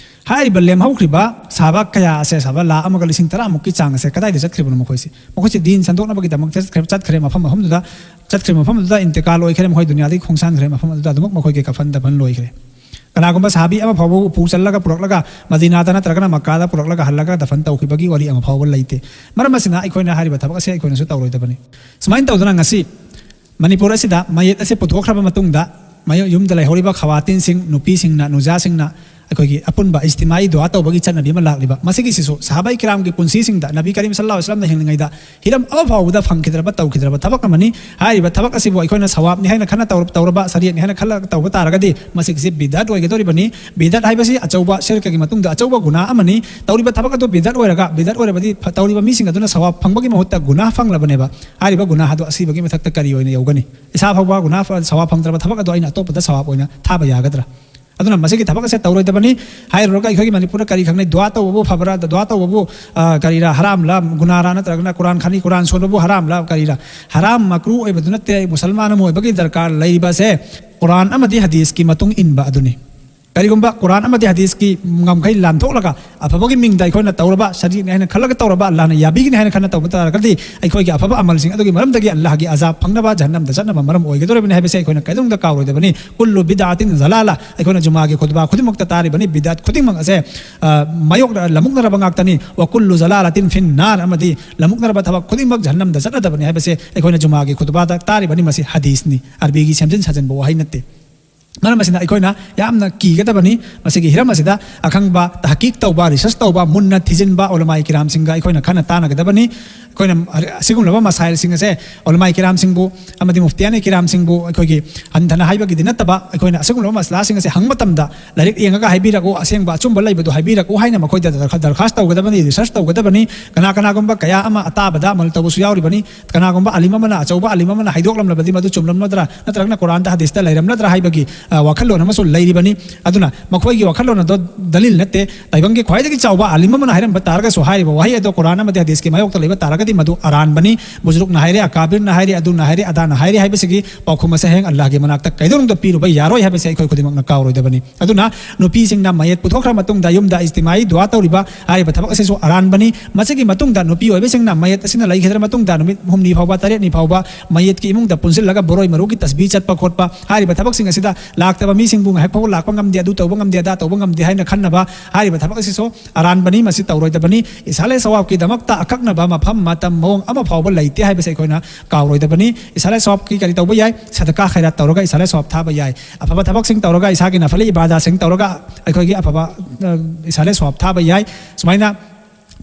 ꯍꯥꯏꯔꯤꯕ ꯂꯦꯝꯍꯧꯈ꯭ꯔꯤꯕ ꯁꯥꯍꯥꯕꯥ ꯀꯌꯥ ꯑꯁꯦ, ꯁꯥꯍꯥꯕꯥ ꯂꯥꯈ ꯑꯃꯒ ꯂꯤꯁꯤꯡ ꯇꯔꯥꯃꯨꯛꯀꯤ ꯆꯥꯡ ꯑꯁꯦ ꯀꯗꯥꯏꯗ ꯆꯠꯈ꯭ꯔꯤꯕꯅꯣ ꯃꯈꯣꯏꯁꯦ? ꯃꯈꯣꯏꯁꯦ ꯗꯤꯟ ꯁꯟꯗꯣꯛꯅꯕꯒꯤꯗꯃꯛ ꯆꯠꯈ꯭ꯔꯦ, ꯆꯠꯈ꯭ꯔꯦ ꯃꯐꯝ ꯃꯐꯝꯗꯨꯗ, ꯆꯠꯈ꯭ꯔꯦ ꯃꯐꯝ ꯑꯗꯨꯗ ꯏꯟꯇꯤꯀꯥꯜ ꯑꯣꯏꯈ꯭ꯔꯦ, ꯃꯈꯣꯏ ꯗꯨꯅꯤꯌꯥꯗꯒꯤ ꯈꯣꯡꯁꯥꯟꯈ꯭ꯔꯦ, ꯃꯐꯝ ꯑꯗꯨꯗ ꯑꯗꯨꯃꯛ ꯃꯈꯣꯏꯒꯤ ꯀꯐꯟ ꯗꯐꯟ ꯂꯣꯏꯈ꯭ꯔꯦ꯫ ꯀꯅꯥꯒꯨꯝꯕ ꯁꯥꯍꯥꯕꯤ ꯑꯃ ꯐꯥꯎꯕ ꯎꯄꯨ ꯆꯜꯂꯒ ꯄꯨꯔꯛꯂꯒ ꯃꯗꯤꯅꯥꯗ ꯅꯠꯇ꯭ꯔꯒꯅ ꯃꯛꯀꯥꯗ ꯄꯨꯔꯛꯂꯒ ꯍꯜꯂꯒ ꯗꯐꯟ ꯇꯧꯈꯤꯕꯒꯤ ꯋꯥꯔꯤ ꯑꯃ ꯐꯥꯎꯕ ꯂꯩꯇꯦ꯫ ꯃꯔꯝ ꯑꯁꯤꯅ ꯑꯩꯈꯣꯏꯅ ꯍꯥꯏꯔꯤꯕ ꯊꯕꯛ ꯑꯁꯦ ꯑꯩꯈꯣꯏꯅꯁꯨ ꯇꯧꯔꯣꯏꯗꯕꯅꯤ꯫ ꯁꯨꯃꯥꯏꯅ ꯇꯧꯗꯅ ꯉꯁꯤ ꯃꯅꯤꯄꯨꯔ ꯑꯁꯤꯗ ꯃꯌꯦꯛ ꯑꯁꯦ ꯄꯨꯊꯣꯛꯈ꯭ꯔꯕ ꯃꯇꯨꯡꯗ, ꯃꯌꯨꯝ, ꯌꯨꯝꯗ ꯂꯩꯍꯧꯔꯤꯕ ꯈꯋꯥꯇꯤꯟꯁꯤꯡ, ꯅꯨꯄꯤꯁꯤꯡꯅ, ꯅꯨꯖꯥꯁꯤꯡꯅ ꯑꯩꯈꯣꯏꯒꯤ ꯑꯄꯨꯟꯕ ꯏꯖꯇꯤꯃꯥꯏ ꯗꯨꯋꯥ ꯇꯧꯕꯒꯤ ꯆꯠꯅꯕꯤ ꯑꯃ ꯂꯥꯛꯂꯤꯕ, ꯃꯁꯤꯒꯤꯁꯤꯁꯨ ꯁꯥꯍꯥꯕꯥꯏ ꯀꯤꯔꯥꯝꯒꯤ ꯄꯨꯟꯁꯤꯁꯤꯡꯗ, ꯅꯕꯤ ꯀꯔꯤꯝ ꯁꯜꯂꯜꯂꯥꯍꯨ ꯑꯂꯩꯍꯤ ꯋꯁꯜꯂꯝꯅ ꯍꯤꯡꯂꯤꯉꯩꯗ ꯍꯤꯔꯝ ꯑꯃ ꯐꯥꯎꯕꯗ ꯐꯪꯈꯤꯗ꯭ꯔꯕ, ꯇꯧꯈꯤꯗ꯭ꯔꯕ ꯊꯕꯛ ꯑꯃꯅꯤ꯫ ꯍꯥꯏꯔꯤꯕ ꯊꯕꯛ ꯑꯁꯤꯕꯨ ꯑꯩꯈꯣꯏꯅ ꯁꯋꯥꯕꯅꯤ ꯍꯥꯏꯅ ꯈꯟꯅ ꯇꯧꯔ-, ꯇꯧꯔꯕ, ꯁꯔꯤꯌꯠꯅꯤ ꯍꯥꯏꯅ ꯈꯜꯂꯒ ꯇꯧꯕ ꯇꯥꯔꯒꯗꯤ, ꯃꯁꯤꯒꯤꯁꯤ ꯕꯤꯗꯥꯠ ꯑꯣꯏꯒꯗꯧꯔꯤꯕꯅꯤ꯫ ꯕꯤꯗꯥꯠ ꯍꯥꯏꯕꯁꯤ ꯑꯆꯧꯕ ꯁꯤꯔꯀꯒꯤ ꯃꯇꯨꯡꯗ ꯑꯆꯧꯕ ꯒꯨꯅꯥ ꯑꯃꯅꯤ꯫ ꯇꯧꯔꯤꯕ ꯊꯕꯛ ꯑꯗꯨ ꯕꯤꯗꯥꯠ ꯑꯣꯏꯔꯒ, ꯕꯤꯗꯥꯠ ꯑꯣꯏꯔꯕꯗꯤ ꯐ-, ꯇꯧꯔꯤꯕ ꯃꯤꯁꯤꯡ ꯑꯗꯨꯅ ꯁꯋꯥꯕ ꯐꯪꯕꯒꯤ ꯃꯍꯨꯠꯇ ꯒꯨꯅꯥ ꯐꯪꯂꯕꯅꯦꯕ꯫ ꯍꯥꯏꯔꯤꯕ ꯒꯨꯅꯥ ꯑꯗꯨ ꯑꯁꯤꯕꯒꯤ ꯃꯊꯛꯇ ꯀꯔꯤ ꯑꯣꯏꯅ ꯌꯧꯒꯅꯤ? ꯏꯁꯥ ꯐꯥꯎꯕ ꯒꯨꯅꯥ ꯐ-, ꯁꯋꯥꯕ ꯐꯪꯗ꯭ꯔꯕ ꯊꯕꯛ ꯑꯗꯨ ꯑꯩꯅ ꯑꯇꯣꯞꯄꯗ ꯁꯋꯥꯕ ꯑꯣꯏꯅ ꯊꯥꯕ ꯌꯥꯒꯗ꯭ꯔꯥ? ꯑꯗꯨꯅ ꯃꯁꯤꯒꯤ ꯊꯕꯛ ꯑꯁꯦ ꯇꯧꯔꯣꯏꯗꯕꯅꯤ꯫ ꯍꯥꯏꯔꯨꯔꯒ ꯑꯩꯈꯣꯏꯒꯤ ꯃꯅꯤꯄꯨꯔꯗ ꯀꯔꯤ ꯈꯪꯅꯩ? ꯗꯨꯋꯥ ꯇꯧꯕꯕꯨ ꯐꯕ꯭ꯔꯥ? ꯗꯨꯋꯥ ꯇꯧꯕꯕꯨ, ꯑ, ꯀꯔꯤꯔꯥ, ꯍꯔꯥꯝꯂꯥ, ꯒꯨꯅꯥꯔꯥ, ꯅꯠꯇ꯭ꯔꯒꯅ ꯀꯨꯔꯥꯟ ꯈꯅꯤ, ꯀꯨꯔꯥꯟ ꯁꯣꯟꯕꯕꯨ ꯍꯔꯥꯝꯂꯥ, ꯀꯔꯤꯔꯥ? ꯍꯔꯥꯝ, ꯃꯀ꯭ꯔꯨ ꯑꯣꯏꯕꯗꯨ ꯅꯠꯇꯦ꯫ ꯃꯨꯁꯜꯃꯥꯟ ꯑꯃ ꯑꯣꯏꯕꯒꯤ ꯗꯔꯀꯥꯔ ꯂꯩꯔꯤꯕꯁꯦ ꯀꯨꯔꯥꯟ ꯑꯃꯗꯤ ꯍꯗꯤꯁꯀꯤ ꯃꯇꯨꯡ ꯏꯟꯕ ꯑꯗꯨꯅꯤ꯫ ꯀꯔꯤꯒꯨꯝꯕ ꯀꯨꯔꯥꯟ ꯑꯃꯗꯤ ꯍꯗꯤꯁꯀꯤ ꯉꯝꯈꯩ ꯂꯥꯟꯊꯣꯛꯂꯒ ꯑꯐꯕꯒꯤ ꯃꯤꯡꯗ ꯑꯩꯈꯣꯏꯅ ꯇꯧꯔꯕ, ꯁꯔꯤꯌꯠꯅꯤ ꯍꯥꯏꯅ ꯈꯜꯂꯒ ꯇꯧꯔꯕ, ꯑꯜꯂꯥꯍꯅ ꯌꯥꯕꯤꯒꯅꯤ ꯍꯥꯏꯅ ꯈꯟꯅ ꯇꯧꯕ ꯇꯥꯔꯒꯗꯤ, ꯑꯩꯈꯣꯏꯒꯤ ꯑꯐꯕ ꯑꯃꯜꯁꯤꯡ ꯑꯗꯨꯒꯤ ꯃꯔꯝꯗꯒꯤ ꯑꯜꯂꯥꯍꯒꯤ ꯑꯖꯥꯕ ꯐꯪꯅꯕ, ꯖꯍꯟꯅꯝꯗ ꯆꯠꯅꯕ ꯃꯔꯝ ꯑꯣꯏꯒꯗꯧꯔꯤꯕꯅꯤ ꯍꯥꯏꯕꯁꯦ ꯑꯩꯈꯣꯏꯅ ꯀꯩꯗꯧꯅꯨꯡꯗ ꯀꯥꯎꯔꯣꯏꯗꯕꯅꯤ꯫ ꯀꯨꯜꯂꯨ ꯕꯤꯗꯥꯇꯤꯟ ꯖꯂꯥꯂꯥ꯫ ꯑꯩꯈꯣꯏꯅ ꯖꯨꯃꯥꯒꯤ ꯈꯨꯠꯕꯥ ꯈꯨꯗꯤꯡꯃꯛꯇ ꯇꯥꯔꯤꯕꯅꯤ, ꯕꯤꯗꯥꯠ ꯈꯨꯗꯤꯡꯃꯛ ꯑꯁꯦ, ꯑ, ꯃꯥꯌꯣꯛꯅ-, ꯂꯃꯨꯛꯅꯔꯕ ꯉꯥꯛꯇꯅꯤ꯫ ꯋꯥ ꯀꯨꯜꯂꯨ ꯖꯂꯥꯂꯥꯇꯤꯟ ꯐꯤꯟ ꯅꯥꯔ, ꯑꯃꯗꯤ ꯂꯃꯨꯛꯅꯔꯕ ꯊꯕꯛ ꯈꯨꯗꯤꯡꯃꯛ ꯖꯍꯟꯅꯝꯗ ꯆꯠꯅꯗꯕꯅꯤ ꯍꯥꯏꯕꯁꯦ ꯑꯩꯈꯣꯏꯅ ꯖꯨꯃꯥꯒꯤ ꯈꯨꯠꯕꯥꯗ ꯇꯥꯔꯤꯕꯅꯤ꯫ ꯃꯁꯤ ꯍꯗꯤꯁꯅꯤ, ꯑꯔꯕꯤꯒꯤ ꯁꯦꯝꯖꯤꯟ ꯁꯥꯖꯤꯟꯕ ꯋꯥꯍꯩ ꯅꯠꯇꯦ꯫ ꯃꯔꯝ ꯑꯁꯤꯅ ꯑꯩꯈꯣꯏꯅ ꯌꯥꯝꯅ ꯀꯤꯒꯗꯕꯅꯤ꯫ ꯃꯁꯤꯒꯤ ꯍꯤꯔꯝ ꯑꯁꯤꯗ ꯑꯈꯪꯕ ꯇꯍꯀꯤꯛ ꯇꯧꯕ, ꯔꯤꯁꯔꯁ ꯇꯧꯕ, ꯃꯨꯟꯅ ꯊꯤꯖꯤꯟꯕ ꯎꯂꯃꯥꯏ ꯀꯤꯔꯥꯝꯁꯤꯡꯒ ꯑꯩꯈꯣꯏꯅ ꯈꯟꯅ ꯇꯥꯟꯅꯒꯗꯕꯅꯤ꯫ ꯑꯩꯈꯣꯏꯅ ꯑꯁꯤꯒꯨꯝꯂꯕ ꯃꯁꯥꯏꯜꯁꯤꯡ ꯑꯁꯦ ꯎꯂꯃꯥꯏ ꯀꯤꯔꯥꯝꯁꯤꯡꯕꯨ ꯑꯃꯗꯤ ꯃꯨꯐꯇꯤꯌꯥꯅꯤ ꯀꯤꯔꯥꯝꯁꯤꯡꯕꯨ ꯑꯩꯈꯣꯏꯒꯤ ꯍꯟꯊꯅ ꯍꯥꯏꯕꯒꯤꯗꯤ ꯅꯠꯇꯕ, ꯑꯩꯈꯣꯏꯅ ꯑꯁꯤꯒꯨꯝꯂꯕ ꯃꯁꯂꯥꯁꯤꯡ ꯑꯁꯦ ꯍꯪꯕ ꯃꯇꯝꯗ ꯂꯥꯏꯔꯤꯛ ꯌꯦꯡꯉꯒ ꯍꯥꯏꯕꯤꯔꯛꯎ, ꯑꯁꯦꯡꯕ ꯑꯆꯨꯝꯕ ꯂꯩꯕꯗꯨ ꯍꯥꯏꯕꯤꯔꯛꯎ ꯍꯥꯏꯅ ꯃꯈꯣꯏꯗ ꯗꯔꯈꯥ-, ꯗꯔꯈꯥꯁ ꯇꯧꯒꯗꯕꯅꯤ, ꯔꯤꯁꯔꯁ ꯇꯧꯒꯗꯕꯅꯤ꯫ ꯀꯅꯥ ꯀꯅꯥꯒꯨꯝꯕ ꯀꯌꯥ ꯑꯃ ꯑꯇꯥꯕꯗ ꯑꯃꯜ ꯇꯧꯕꯁꯨ ꯌꯥꯎꯔꯤꯕꯅꯤ꯫ ꯀꯅꯥꯒꯨꯝꯕ ꯑꯂꯤꯝ ꯑꯃꯅ, ꯑꯆꯧꯕ ꯑꯂꯤꯝ ꯑꯃꯅ ꯍꯥꯏꯗꯣꯛꯂꯝꯂꯕꯗꯤ ꯃꯗꯨ ꯆꯨꯝꯂꯝꯂꯗ꯭ꯔꯥ, ꯅꯠꯇ꯭ꯔꯒꯅ ꯀꯨꯔꯥꯟꯗ ꯍꯗꯤꯁꯇ ꯂꯩꯔꯝꯂꯗ꯭ꯔꯥ ꯍꯥꯏꯕꯒꯤ, ꯑ, ꯋꯥꯈꯜꯂꯣꯟ ꯑꯃꯁꯨ ꯂꯩꯔꯤꯕꯅꯤ꯫ ꯑꯗꯨꯅ ꯃꯈꯣꯏꯒꯤ ꯋꯥꯈꯜꯂꯣꯟ ꯑꯗꯣ ꯗꯂꯤꯜ ꯅꯠꯇꯦ꯫ ꯇꯥꯏꯕꯪꯒꯤ ꯈ꯭ꯋꯥꯏꯗꯒꯤ ꯆꯥꯎꯕ ꯑꯂꯤꯝ ꯑꯃꯅ ꯍꯥꯏꯔꯝꯕ ꯇꯥꯔꯒꯁꯨ, ꯍꯥꯏꯔꯤꯕ ꯋꯥꯍꯩ ꯑꯗꯣ ꯀꯨꯔꯥꯟ ꯑꯃꯗꯤ ꯍꯗꯤꯁꯀꯤ ꯃꯥꯌꯣꯛꯇ ꯂꯩꯕ ꯇꯥꯔꯒꯗꯤ ꯃꯗꯨ ꯑꯔꯥꯟꯕꯅꯤ꯫ ꯕꯨꯖꯨꯔꯨꯛꯅ ꯍꯥꯏꯔꯦ, ꯑꯀꯥꯕꯤꯔꯅ ꯍꯥꯏꯔꯦ, ꯑꯗꯨꯅ ꯍꯥꯏꯔꯦ, ꯑꯗꯥꯅ ꯍꯥꯏꯔꯦ ꯍꯥꯏꯕꯁꯤꯒꯤ ꯄꯥꯎꯈꯨꯝ ꯑꯁꯦ ꯍꯌꯦꯡ ꯑꯜꯂꯥꯍꯒꯤ ꯃꯅꯥꯛꯇ ꯀꯩꯗꯧꯅꯨꯡꯗ ꯄꯤꯔꯨꯕ ꯌꯥꯔꯣꯏ ꯍꯥꯏꯕꯁꯦ ꯑꯩꯈꯣꯏ ꯈꯨꯗꯤꯡꯃꯛꯅ ꯀꯥꯎꯔꯣꯏꯗꯕꯅꯤ꯫ ꯑꯗꯨꯅ ꯅꯨꯄꯤꯁꯤꯡꯅ ꯃꯌꯦꯠ ꯄꯨꯊꯣꯛꯈ꯭ꯔ ꯃꯇꯨꯡꯗ ꯌꯨꯝꯗ ꯏꯖꯇꯤꯃꯥꯏ ꯗꯨꯋꯥ ꯇꯧꯔꯤꯕ ꯍꯥꯏꯔꯤꯕ ꯊꯕꯛ ꯑꯁꯤꯁꯨ ꯑꯔꯥꯟꯕꯅꯤ꯫ ꯃꯁꯤꯒꯤ ꯃꯇꯨꯡꯗ ꯅꯨꯄꯤ ꯑꯣꯏꯕꯁꯤꯡꯅ ꯃꯌꯦꯠ ꯑꯁꯤꯅ ꯂꯩꯈꯤꯗ꯭ꯔ ꯃꯇꯨꯡꯗ ꯅꯨꯃꯤꯠ ꯍꯨꯝꯅꯤ ꯐꯥꯎꯕ, ꯇꯔꯦꯠꯅꯤ ꯐꯥꯎꯕ ꯃꯌꯦꯠꯀꯤ ꯏꯃꯨꯡꯗ ꯄꯨꯟꯁꯤꯜꯂꯒ ꯕꯣꯔꯣꯏ ꯃꯔꯨꯒꯤ ꯇꯁꯕꯤ ꯆꯠꯄ ꯈꯣꯠꯄ ꯍꯥꯏꯔꯤꯕ ꯊꯕꯛꯁꯤꯡ ꯑꯁꯤꯗ ꯂꯥꯛꯇꯕ ꯃꯤꯁꯤꯡꯕꯨ ꯉꯥꯏꯍꯥꯛ ꯐꯥꯎꯕ ꯂꯥꯛꯄ ꯉꯝꯗꯦ, ꯑꯗꯨ ꯇꯧꯕ ꯉꯝꯗꯦ, ꯑꯗꯥ ꯇꯧꯕ ꯉꯝꯗꯦ ꯍꯥꯏꯅ ꯈꯟꯅꯕ ꯍꯥꯏꯔꯤꯕ ꯊꯕꯛ ꯑꯁꯤꯁꯨ ꯑꯔꯥꯟꯕꯅꯤ꯫ ꯃꯁꯤ ꯇꯧꯔꯣꯏꯗꯕꯅꯤ꯫ ꯏꯁꯥꯂꯦ ꯁꯋꯥꯕꯀꯤꯗꯃꯛꯇ ꯑꯀꯛꯅꯕ ꯃꯐꯝ, ꯃꯇꯝ, ꯃꯑꯣꯡ ꯑꯃ ꯐꯥꯎꯕ ꯂꯩꯇꯦ ꯍꯥꯏꯕꯁꯦ ꯑꯩꯈꯣꯏꯅ ꯀꯥꯎꯔꯣꯏꯗꯕꯅꯤ꯫ ꯏꯁꯥꯂꯦ ꯁꯋꯥꯕꯀꯤ ꯀꯔꯤ ꯇꯧꯕ ꯌꯥꯏ? ꯁꯗꯀꯥ ꯈꯩꯔꯥꯠ ꯇꯧꯔꯒ ꯏꯁꯥꯂꯦ ꯁꯋꯥꯕ ꯊꯥꯕ ꯌꯥꯏ꯫ ꯑꯐꯕ ꯊꯕꯛꯁꯤꯡ ꯇꯧꯔꯒ, ꯏꯁꯥꯒꯤ ꯅꯐꯂꯤ ꯏꯕꯥꯗꯥꯁꯤꯡ ꯇꯧꯔꯒ ꯑꯩꯈꯣꯏꯒꯤ ꯑꯐꯕ, ꯑ, ꯏꯁꯥꯂꯦ ꯁꯋꯥꯕ ꯊꯥꯕ ꯌꯥꯏ꯫ ꯁꯨꯃꯥꯏꯅ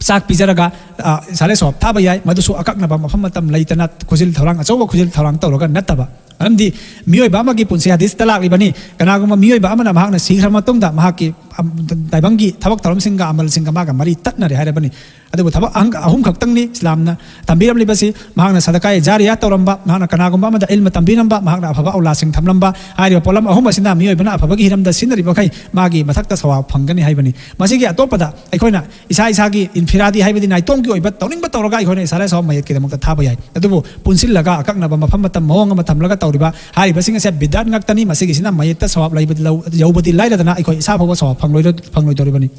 ꯆꯥꯛ ꯄꯤꯖꯔꯒ, ꯑ, ꯏꯁꯥꯂꯦ ꯁꯋꯥꯕ ꯊꯥꯕ ꯌꯥꯏ꯫ ꯃꯗꯨꯁꯨ ꯑꯀꯛꯅꯕ ꯃꯐꯝ, ꯃꯇꯝ ꯂꯩꯇꯅ ꯈꯨꯖꯤꯜ ꯊꯧꯔꯥꯡ, ꯑꯆꯧꯕ ꯈꯨꯖꯤꯜ ꯊꯧꯔꯥꯡ ꯇꯧꯔꯒ ꯅꯠꯇꯕ꯫ ꯃꯔꯝꯗꯤ ꯃꯤꯑꯣꯏꯕ ꯑꯃꯒꯤ ꯄꯨꯟꯁꯤ ꯍꯗꯤꯁꯇ ꯂꯥꯛꯂꯤꯕꯅꯤ꯫ ꯀꯅꯥꯒꯨꯝꯕ ꯃꯤꯑꯣꯏꯕ ꯑꯃꯅ ꯃꯍꯥꯛꯅ ꯁꯤꯈ꯭ꯔ ꯃꯇꯨꯡꯗ ꯃꯍꯥꯛꯀꯤ, ꯑꯝ, ꯇꯥꯏꯕꯪꯒꯤ ꯊꯕꯛ ꯊꯧꯔꯝꯁꯤꯡꯒ ꯑꯃꯜꯁꯤꯡꯒ ꯃꯥꯒ ꯃꯔꯤ ꯇꯠꯅꯔꯦ ꯍꯥꯏꯔꯕꯅꯤ꯫ ꯑꯗꯨꯕꯨ ꯊꯕꯛ ꯑꯍꯪ-, ꯑꯍꯨꯝ ꯈꯛꯇꯪꯅꯤ ꯏꯁꯂꯥꯝꯅ ꯇꯝꯕꯤꯔꯝꯂꯤꯕꯁꯤ꯫ ꯃꯍꯥꯛꯅ ꯁꯗꯀꯥꯏ ꯖꯥꯔꯤꯌꯥ ꯇꯧꯔꯝꯕ, ꯃꯍꯥꯛꯅ ꯀꯅꯥꯒꯨꯝꯕ ꯑꯃꯗ ꯏꯜꯃ ꯇꯝꯕꯤꯔꯝꯕ, ꯃꯍꯥꯛꯅ ꯑꯐꯕ ꯑꯧꯂꯥꯗꯁꯤꯡ ꯊꯝꯂꯝꯕ꯫ ꯍꯥꯏꯔꯤꯕ ꯄꯣꯠꯂꯝ ꯑꯍꯨꯝ ꯑꯁꯤꯅ ꯃꯤꯑꯣꯏꯕꯅ ꯑꯐꯕꯒꯤ ꯍꯤꯔꯝꯗ ꯁꯤꯖꯤꯟꯅꯔꯤꯕ ꯃꯈꯩ ꯃꯥꯒꯤ ꯃꯊꯛꯇ ꯁꯋꯥꯕ ꯐꯪꯒꯅꯤ ꯍꯥꯏꯕꯅꯤ꯫ ꯃꯁꯤꯒꯤ ꯑꯇꯣꯞꯄꯗ ꯑꯩꯈꯣꯏꯅ ꯏꯁꯥ ꯏꯁꯥꯒꯤ ꯏꯟꯐꯤꯔꯥꯗꯤ ꯍꯥꯏꯕꯗꯤ ꯅꯥꯏꯇꯣꯝꯒꯤ ꯑꯣꯏꯕ ꯇꯧꯅꯤꯡꯕ ꯇꯧꯔꯒ ꯑꯩꯈꯣꯏꯅ ꯏꯁꯥꯂꯦ ꯁꯋꯥꯕ ꯃꯌꯦꯠꯀꯤꯗꯃꯛꯇ ꯊꯥꯕ ꯌꯥꯏ꯫ ꯑꯗꯨꯕꯨ ꯄꯨꯟꯁꯤꯜꯂꯒ ꯑꯀꯛꯅꯕ ꯃꯐꯝ, ꯃꯇꯝ, ꯃꯑꯣꯡ ꯑꯃ ꯊꯝꯂꯒ ꯇꯧꯔꯤꯕ ꯍꯥꯏꯔꯤꯕꯁꯤꯡ ꯑꯁꯦ ꯕꯤꯗꯥꯠ ꯉꯥꯛꯇꯅꯤ꯫ ꯃꯁꯤꯒꯤꯁꯤꯅ ꯃꯌꯦꯠꯇ ꯁꯋꯥꯕ ꯂꯩꯕ ꯂꯧ-, ꯌꯧꯕꯗꯤ ꯂꯥꯏꯔꯗꯅ ꯑꯩꯈꯣꯏ ꯏꯁꯥ ꯐꯥꯎꯕ ꯁꯋꯥꯕ ꯐꯪꯂꯣꯏꯗ-, ꯐꯪꯂꯣꯏꯗꯧꯔꯤꯕꯅꯤ꯫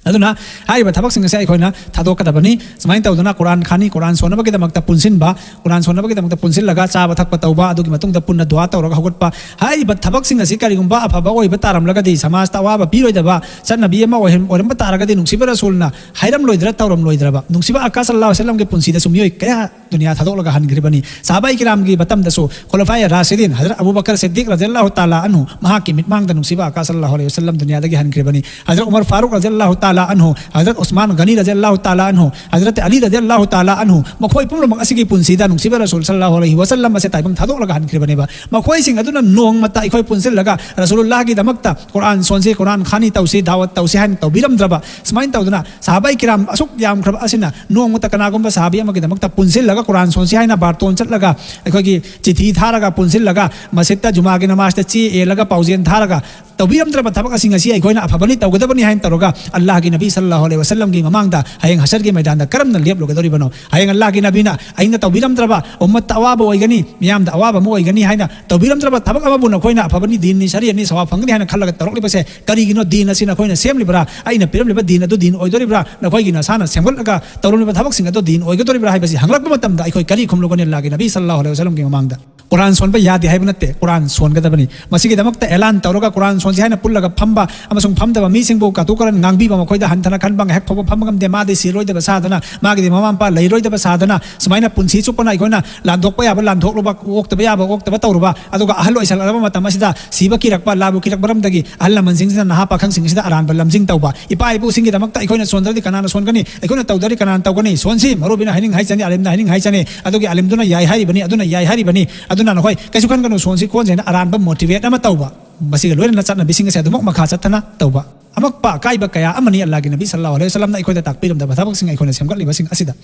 ꯑꯗꯨꯅ ꯍꯥꯏꯔꯤꯕ ꯊꯕꯛꯁꯤꯡ ꯑꯁꯦ ꯑꯩꯈꯣꯏꯅ ꯊꯥꯗꯣꯛꯀꯗꯕꯅꯤ꯫ ꯁꯨꯃꯥꯏꯅ ꯇꯧꯗꯅ ꯀꯨꯔꯥꯟ ꯈꯥꯅꯤ, ꯀꯨꯔꯥꯟ ꯁꯣꯟꯅꯕꯒꯤꯗꯃꯛꯇ ꯄꯨꯟꯁꯤꯟꯕ, ꯀꯨꯔꯥꯟ ꯁꯣꯟꯅꯕꯒꯤꯗꯃꯛꯇ ꯄꯨꯟꯁꯤꯜꯂꯒ ꯆꯥꯕ ꯊꯛꯄ ꯇꯧꯕ, ꯑꯗꯨꯒꯤ ꯃꯇꯨꯡꯗ ꯄꯨꯟꯅ ꯗꯨꯋꯥ ꯇꯧꯔꯒ ꯍꯧꯒꯠꯄ, ꯍꯥꯏꯔꯤꯕ ꯊꯕꯛꯁꯤꯡ ꯑꯁꯤ ꯀꯔꯤꯒꯨꯝꯕ ꯑꯐꯕ ꯑꯣꯏꯕ ꯇꯥꯔꯝꯂꯒꯗꯤ, ꯁꯃꯥꯖꯇ ꯑꯋꯥꯕ ꯄꯤꯔꯣꯏꯗꯕ ꯆꯠꯅꯕꯤ ꯑꯃ ꯑꯣꯏꯍꯟ-, ꯑꯣꯏꯔꯝꯕ ꯇꯥꯔꯒꯗꯤ, ꯅꯨꯡꯁꯤꯕ ꯔꯁꯨꯜꯅ ꯍꯥꯏꯔꯝꯂꯣꯏꯗ꯭ꯔꯥ, ꯇꯧꯔꯝꯂꯣꯏꯗ꯭ꯔꯕ? ꯅꯨꯡꯁꯤꯕ ꯑꯀꯥ ꯁꯜꯂꯥꯍꯨ ꯑꯂꯩꯍꯤ ꯋꯁꯜꯂꯝꯒꯤ ꯄꯨꯟꯁꯤꯗꯁꯨ ꯃꯤꯑꯣꯏ ꯀꯌꯥ ꯗꯨꯅꯤꯌꯥ ꯊꯥꯗꯣꯛꯂꯒ ꯍꯟꯈ꯭ꯔꯤꯕꯅꯤ꯫ ꯁꯍꯥꯕꯥꯏ ꯀꯤꯔꯥꯝꯒꯤ ꯃꯇꯝꯗꯁꯨ ꯈꯨꯂꯐꯥꯏ ꯔꯥꯁꯤꯗꯤꯟ ꯍꯖꯔꯠ ꯑꯕꯨ ꯕꯀꯔ ꯁꯤꯗꯤꯛ ꯔꯖꯤꯌꯜꯂꯥꯍꯨ ꯇꯥꯂꯥ ꯑꯟꯍꯨ, ꯃꯍꯥꯛꯀꯤ ꯃꯤꯠꯃꯥꯡꯗ ꯅꯨꯡꯁꯤꯕ ꯑꯀꯥ ꯁꯜꯂꯥꯍꯨ ꯑꯂꯩꯍꯤ ꯋꯁꯜꯂꯝ ꯗꯨꯅꯤꯌꯥꯗꯒꯤ ꯍꯟꯈ꯭ꯔꯤꯕꯅꯤ꯫ ꯍꯖꯔꯠ ꯎꯃꯔ ꯐꯥꯔꯨꯛ ꯔꯖꯤꯌꯜꯂꯥꯍꯨ ꯇꯥꯂꯥ ꯑꯟꯍꯨ, ꯍꯖꯔꯠ ꯎꯁꯃꯥꯟ ꯒꯅꯤ ꯔꯖꯤꯌꯜꯂꯥꯍꯨ ꯇꯥꯂꯥ ꯑꯟꯍꯨ, ꯍꯖꯔꯠ ꯑꯂꯤ ꯔꯖꯤꯌꯜꯂꯥꯍꯨ ꯇꯥꯂꯥ ꯑꯟꯍꯨ, ꯃꯈꯣꯏ ꯄꯨꯝꯅꯃꯛ ꯑꯁꯤꯒꯤ ꯄꯨꯟꯁꯤꯗ ꯅꯨꯡꯁꯤꯕ ꯔꯁꯨꯜ ꯁꯜꯂꯥꯍꯨ ꯑꯂꯩꯍꯤ ꯋꯁꯜꯂꯝ ꯑꯁꯦ ꯇꯥꯏꯕꯪ ꯊꯥꯗꯣꯛꯂꯒ ꯍꯟꯈ꯭ꯔꯤꯕꯅꯦꯕ꯫ ꯃꯈꯣꯏꯁꯤꯡ ꯑꯗꯨꯅ ꯅꯣꯡꯃꯇ ꯑꯩꯈꯣꯏ ꯄꯨꯟꯁꯤꯜꯂꯒ ꯔꯁꯨꯂꯨꯜꯂꯥꯍꯒꯤꯗꯃꯛꯇ ꯀꯨꯔꯥꯟ ꯁꯣꯟꯁꯤ, ꯀꯨꯔꯥꯟ ꯈꯥꯅꯤ ꯇꯧꯁꯤ, ꯗꯥꯋꯠ ꯇꯧꯁꯤ ꯍꯥꯏꯅ ꯇꯧꯕꯤꯔꯝꯗ꯭ꯔꯕ꯫ ꯁꯨꯃꯥꯏꯅ ꯇꯧꯗꯅ ꯁꯍꯥꯕꯥꯏ ꯀꯤꯔꯥꯝ ꯑꯁꯨꯛ ꯌꯥꯝꯈ꯭ꯔꯕ ꯑꯁꯤꯅ ꯅꯣꯡꯃꯇ ꯀꯅꯥꯒꯨꯝꯕ ꯁꯍꯥꯕꯤ ꯑꯃꯒꯤꯗꯃꯛꯇ ꯄꯨꯟꯁꯤꯜꯂꯒ ꯀꯨꯔꯥꯟ ꯁꯣꯟꯁꯤ ꯍꯥꯏꯅ ꯕꯥꯔꯇꯣꯟ ꯆꯠꯂꯒ, ꯑꯩꯈꯣꯏꯒꯤ ꯆꯤꯊꯤ ꯊꯥꯔꯒ, ꯄꯨꯟꯁꯤꯜꯂꯒ ꯃꯁꯖꯤꯠꯇ ꯖꯨꯃꯥꯒꯤ ꯅꯃꯥꯖꯇ ꯆꯦ ꯌꯦꯜꯂꯒ, ꯄꯥꯎꯖꯦꯜ ꯊꯥꯔꯒ ꯇꯧꯕꯤꯔꯝꯗ꯭ꯔꯕ ꯊꯕꯛ ꯑꯁꯤꯡ ꯑꯁꯤ ꯑꯩꯈꯣꯏꯅ ꯑꯐꯕꯅꯤ, ꯇꯧꯒꯗꯕꯅꯤ ꯍꯥꯏꯅ ꯇꯧꯔꯒ ꯑꯜꯂꯥꯍꯒꯤ ꯅꯕꯤ ꯁꯜꯂꯥꯍꯨ ꯑꯂꯩꯍꯤ ꯋꯁꯜꯂꯝꯒꯤ ꯃꯃꯥꯡꯗ ꯍꯌꯦꯡ ꯍꯁꯔꯒꯤ ꯃꯩꯗꯥꯟꯗ ꯀꯔꯝꯅ ꯂꯦꯞꯂꯨꯒꯗꯧꯔꯤꯕꯅꯣ? ꯍꯌꯦꯡ ꯑꯜꯂꯥꯍꯒꯤ ꯅꯕꯤꯅ ꯑꯩꯅ ꯇꯧꯕꯤꯔꯝꯗ꯭ꯔꯕ, ꯎꯝꯃꯠꯇ ꯑꯋꯥꯕ ꯑꯣꯏꯒꯅꯤ, ꯃꯤꯌꯥꯝꯗ ꯑꯋꯥꯕ ꯑꯃ ꯑꯣꯏꯒꯅꯤ ꯍꯥꯏꯅ ꯇꯧꯕꯤꯔꯝꯗ꯭ꯔꯕ ꯊꯕꯛ ꯑꯃꯕꯨ ꯅꯈꯣꯏꯅ ꯑꯐꯕꯅꯤ, ꯗꯤꯟꯅꯤ, ꯁꯔꯤꯌꯠꯅꯤ, ꯁꯋꯥꯕ ꯐꯪꯒꯅꯤ ꯍꯥꯏꯅ ꯈꯜꯂꯒ ꯇꯧꯔꯛꯂꯤꯕꯁꯦ ꯀꯔꯤꯒꯤꯅꯣ? ꯗꯤꯟ ꯑꯁꯤ ꯅꯈꯣꯏꯅ ꯁꯦꯝꯂꯤꯕ꯭ꯔꯥ? ꯑꯩꯅ ꯄꯤꯔꯝꯂꯤꯕ ꯗꯤꯟ ꯑꯗꯨ ꯗꯤꯟ ꯑꯣꯏꯗꯣꯔꯤꯕ꯭ꯔꯥ? ꯅꯈꯣꯏꯒꯤ ꯅꯁꯥꯅ ꯁꯦꯝꯒꯠꯂꯒ ꯇꯧꯔꯝꯂꯤꯕ ꯊꯕꯛꯁꯤꯡ ꯑꯗꯨ ꯗꯤꯟ ꯑꯣꯏꯒꯗꯣꯔꯤꯕ꯭ꯔꯥ ꯍꯥꯏꯕꯁꯤ ꯍꯪꯂꯛꯄ ꯃꯇꯝꯗ ꯑꯩꯈꯣꯏ ꯀꯔꯤ ꯈꯨꯝꯂꯨꯒꯅꯤ ꯑꯜꯂꯥꯍꯒꯤ ꯅꯕꯤ ꯁꯜꯂꯥꯍꯨ ꯑꯂꯩꯍꯤ ꯋꯁꯜꯂꯝꯒꯤ ꯃꯃꯥꯡꯗ? ꯀꯨꯔꯥꯟ ꯁꯣꯟꯕ ꯌꯥꯗꯦ ꯍꯥꯏꯕ ꯅꯠꯇꯦ, ꯀꯨꯔꯥꯟ ꯁꯣꯟꯒꯗꯕꯅꯤ꯫ ꯃꯁꯤꯒꯤꯗꯃꯛꯇ ꯑꯦꯂꯥꯟ ꯇꯧꯔꯒ ꯀꯨꯔꯥꯟ ꯁꯣꯟꯁꯤ ꯍꯥꯏꯅ ꯄꯨꯜꯂꯒ ꯐꯝꯕ ꯑꯃꯁꯨꯡ ꯐꯝꯗꯕ ꯃꯤꯁꯤꯡꯕꯨ ꯀꯥꯇꯨ ꯀꯥꯔꯟ ꯉꯥꯡꯕꯤꯕ, ꯃꯈꯣꯏꯗ ꯍꯟꯊꯅ ꯈꯟꯕ, ꯉꯥꯏꯍꯥꯛ ꯐꯥꯎꯕ ꯐꯝꯕ ꯉꯝꯗꯦ, ꯃꯥꯗꯤ ꯁꯤꯔꯣꯏꯗꯕ ꯁꯥꯗꯅ, ꯃꯥꯒꯤꯗꯤ ꯃꯃꯥ ꯃꯄꯥ ꯂꯩꯔꯣꯏꯗꯕ ꯁꯥꯗꯅ, ꯁꯨꯃꯥꯏꯅ ꯄꯨꯟꯁꯤ ꯆꯨꯞꯄꯅ ꯑꯩꯈꯣꯏꯅ ꯂꯥꯟꯊꯣꯛꯄ ꯌꯥꯕ ꯂꯥꯟꯊꯣꯛꯂꯨꯕ, ꯑꯣꯛꯇꯕ ꯌꯥꯕ ꯑꯣꯛꯇꯕ ꯇꯧꯔꯨꯕ, ꯑꯗꯨꯒ ꯑꯍꯜ ꯑꯣꯏꯁꯜꯂꯛꯂꯕ ꯃꯇꯝ ꯑꯁꯤꯗ ꯁꯤꯕ ꯀꯤꯔꯛꯄ, ꯂꯥꯕꯨ ꯀꯤꯔꯛ ꯃꯔꯝꯗꯒꯤ ꯑꯍꯜ ꯂꯃꯟꯁꯤꯡꯁꯤꯅ ꯅꯍꯥ ꯄꯥꯈꯪꯁꯤꯡꯁꯤꯗ ꯑꯔꯥꯟꯕ ꯂꯝꯖꯤꯡ ꯇꯧꯕ꯫ ꯏꯄꯥ ꯏꯄꯨꯁꯤꯡꯒꯤꯗꯃꯛꯇ ꯑꯩꯈꯣꯏꯅ ꯁꯣꯟꯗ꯭ꯔꯗꯤ ꯀꯅꯥꯅ ꯁꯣꯟꯒꯅꯤ? ꯑꯩꯈꯣꯏꯅ ꯇꯧꯗ꯭ꯔꯗꯤ ꯀꯅꯥꯅ ꯇꯧꯒꯅꯤ? ꯁꯣꯟꯁꯤ, ꯃꯧꯂꯨꯕꯤꯅ ꯍꯥꯏꯅꯤꯡ ꯍꯥꯏꯖꯅꯤ, ꯑꯥꯂꯤꯝꯅ ꯍꯥꯏꯅꯤꯡ ꯍꯥꯏꯖꯅꯤ, ꯑꯗꯨꯒꯤ ꯑꯥꯂꯤꯝꯗꯨꯅ ꯌꯥꯏ ꯍꯥꯏꯔꯤꯕꯅꯤ, ꯑꯗꯨꯅ ꯌꯥꯏ ꯍꯥꯏꯔꯤꯕꯅꯤ, ꯑꯗꯨꯅ ꯅꯈꯣꯏ ꯀꯩꯁꯨ ꯈꯟꯒꯅꯨ, ꯁꯣꯟꯁꯤ ꯈꯣꯟꯁꯤ ꯍꯥꯏꯅ ꯑꯔꯥꯟꯕ ꯃꯣꯇꯤꯚꯦꯠ ꯑꯃ ꯇꯧꯕ꯫ ꯃꯁꯤꯒ ꯂꯣꯏꯅꯅ ꯆꯠꯅꯕꯤꯁꯤꯡ ꯑꯁꯦ ꯑꯗꯨꯃꯛ ꯃꯈꯥ ꯆꯠꯊꯅ ꯇꯧꯕ꯫ ꯑꯃꯛꯄ ꯑꯀꯥꯏꯕ ꯀꯌꯥ ꯑꯃꯅꯤ ꯑꯜꯂꯥꯍꯒꯤ ꯅꯕꯤ ꯁꯜꯂꯥꯍꯨ ꯑꯂꯩꯍꯤ ꯋꯁꯜꯂꯝꯅ ꯑꯩꯈꯣꯏꯗ ꯇꯥꯛꯄꯤꯔꯝꯗꯕ ꯊꯕꯛꯁꯤꯡ ꯑꯩꯈꯣꯏꯅ ꯁꯦꯝꯒꯠꯂꯤꯕꯁꯤꯡ ꯑꯁꯤꯗ꯫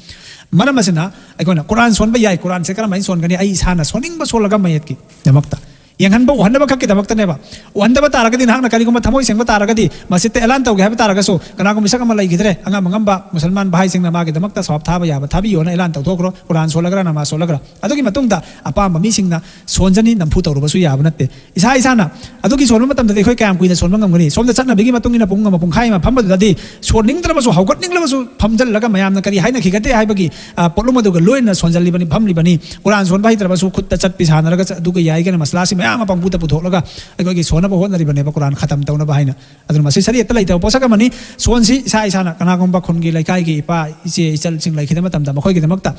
ꯃꯔꯝ ꯑꯁꯤꯅ ꯑꯩꯈꯣꯏꯅ ꯀꯨꯔꯥꯟ ꯁꯣꯟꯕ ꯌꯥꯏ, ꯀꯨꯔꯥꯟꯁꯦ ꯀꯔꯝꯍꯥꯏꯅ ꯁꯣꯟꯒꯅꯤ? ꯑꯩ ꯏꯁꯥꯅ ꯁꯣꯟꯅꯤꯡꯕ ꯁꯣꯜꯂꯒ ꯃꯌꯦꯠꯀꯤꯗꯃꯛꯇ ꯌꯦꯡꯍꯟꯕ ꯎꯍꯟꯅꯕ ꯈꯛꯀꯤꯗꯃꯛꯇꯅꯦꯕ꯫ ꯎꯍꯟꯗꯕ ꯇꯥꯔꯒꯗꯤ, ꯅꯍꯥꯛꯅ ꯀꯔꯤꯒꯨꯝꯕ ꯊꯃꯣꯏ ꯁꯦꯡꯕ ꯇꯥꯔꯒꯗꯤ, ꯃꯁꯖꯤꯠꯇ ꯑꯦꯂꯥꯟ ꯇꯧꯒꯦ ꯍꯥꯏꯕ ꯇꯥꯔꯒꯁꯨ, ꯀꯅꯥꯒꯨꯝꯕ ꯃꯤꯁꯛ ꯑꯃ ꯂꯩꯈꯤꯗ꯭ꯔꯦ, ꯑꯉꯝ ꯑꯉꯝꯕ ꯃꯨꯁꯜꯃꯥꯟ ꯚꯥꯏꯁꯤꯡꯅ ꯃꯥꯒꯤꯗꯃꯛꯇ ꯁꯋꯥꯕ ꯊꯥꯕ ꯌꯥꯕ ꯊꯥꯕꯤꯌꯣꯅ ꯑꯦꯂꯥꯟ ꯇꯧꯊꯣꯛꯈ꯭ꯔꯣ, ꯀꯨꯔꯥꯟ ꯁꯣꯜꯂꯒꯔꯥ ꯅꯃꯥꯖ ꯁꯣꯜꯂꯒꯔꯥ꯫ ꯑꯗꯨꯒꯤ ꯃꯇꯨꯡꯗ ꯑꯄꯥꯝꯕ ꯃꯤꯁꯤꯡꯅ ꯁꯣꯟꯖꯅꯤ, ꯅꯝꯐꯨ ꯇꯧꯔꯨꯕꯁꯨ ꯌꯥꯕ ꯅꯠꯇꯦ꯫ ꯏꯁꯥ ꯏꯁꯥꯅ ꯑꯗꯨꯒꯤ ꯁꯣꯟꯕ ꯃꯇꯝꯗꯗꯤ ꯑꯩꯈꯣꯏ ꯀꯌꯥꯝ ꯀꯨꯏꯅ ꯁꯣꯟꯕ ꯉꯝꯒꯅꯤ? ꯁꯣꯝꯗ ꯆꯠꯅꯕꯤꯒꯤ ꯃꯇꯨꯡ ꯏꯟꯅ ꯄꯨꯡ ꯑꯃ ꯄꯨꯡꯈꯥꯏ ꯑꯃ ꯐꯝꯕꯗꯨꯗꯗꯤ ꯁꯣꯟꯅꯤꯡꯗ꯭ꯔꯕꯁꯨ, ꯍꯧꯒꯠꯅꯤꯡꯂꯕꯁꯨ, ꯐꯝꯖꯜꯂꯒ ꯃꯌꯥꯝꯅ ꯀꯔꯤ ꯍꯥꯏꯅꯈꯤꯒꯗꯦ ꯍꯥꯏꯕꯒꯤ, ꯑ, ꯄꯣꯠꯂꯨꯝ ꯑꯗꯨꯒ ꯂꯣꯏꯅ ꯁꯣꯟꯖꯜꯂꯤꯕꯅꯤ, ꯐꯝꯂꯤꯕꯅꯤ꯫ ꯀꯨꯔꯥꯟ ꯁꯣꯟꯕ ꯍꯩꯇ꯭ꯔꯕꯁꯨ ꯈꯨꯠꯇ ꯆꯠꯄꯤ ꯁꯥꯟꯅꯔꯒ ꯆ-, ꯑꯗꯨꯒ ꯌꯥꯏ ꯀꯩꯅꯣ, ꯃꯁꯂꯥꯁꯤ ꯃꯌꯥꯝ ꯑꯃ ꯄꯪꯄꯨꯗ ꯄꯨꯊꯣꯛꯂꯒ ꯑꯩꯈꯣꯏꯒꯤ ꯁꯣꯟꯅꯕ ꯍꯣꯠꯅꯔꯤꯕꯅꯦꯕ ꯀꯨꯔꯥꯟ ꯈꯇꯝ ꯇꯧꯅꯕ ꯍꯥꯏꯅ꯫ ꯑꯗꯨꯅ ꯃꯁꯤ ꯁꯔꯤꯌꯠꯇ ꯂꯩꯇꯕ ꯄꯣꯠꯁꯛ ꯑꯃꯅꯤ꯫ ꯁꯣꯟꯁꯤ ꯏꯁꯥ ꯏꯁꯥꯅ, ꯀꯅꯥꯒꯨꯝꯕ ꯈꯨꯟꯒꯤ ꯂꯩꯀꯥꯏꯒꯤ ꯏꯄꯥ ꯏꯆꯦ ꯏꯆꯜꯁꯤꯡ ꯂꯩꯈꯤꯗꯕ ꯃꯇꯝꯗ ꯃꯈꯣꯏꯒꯤꯗꯃꯛꯇ,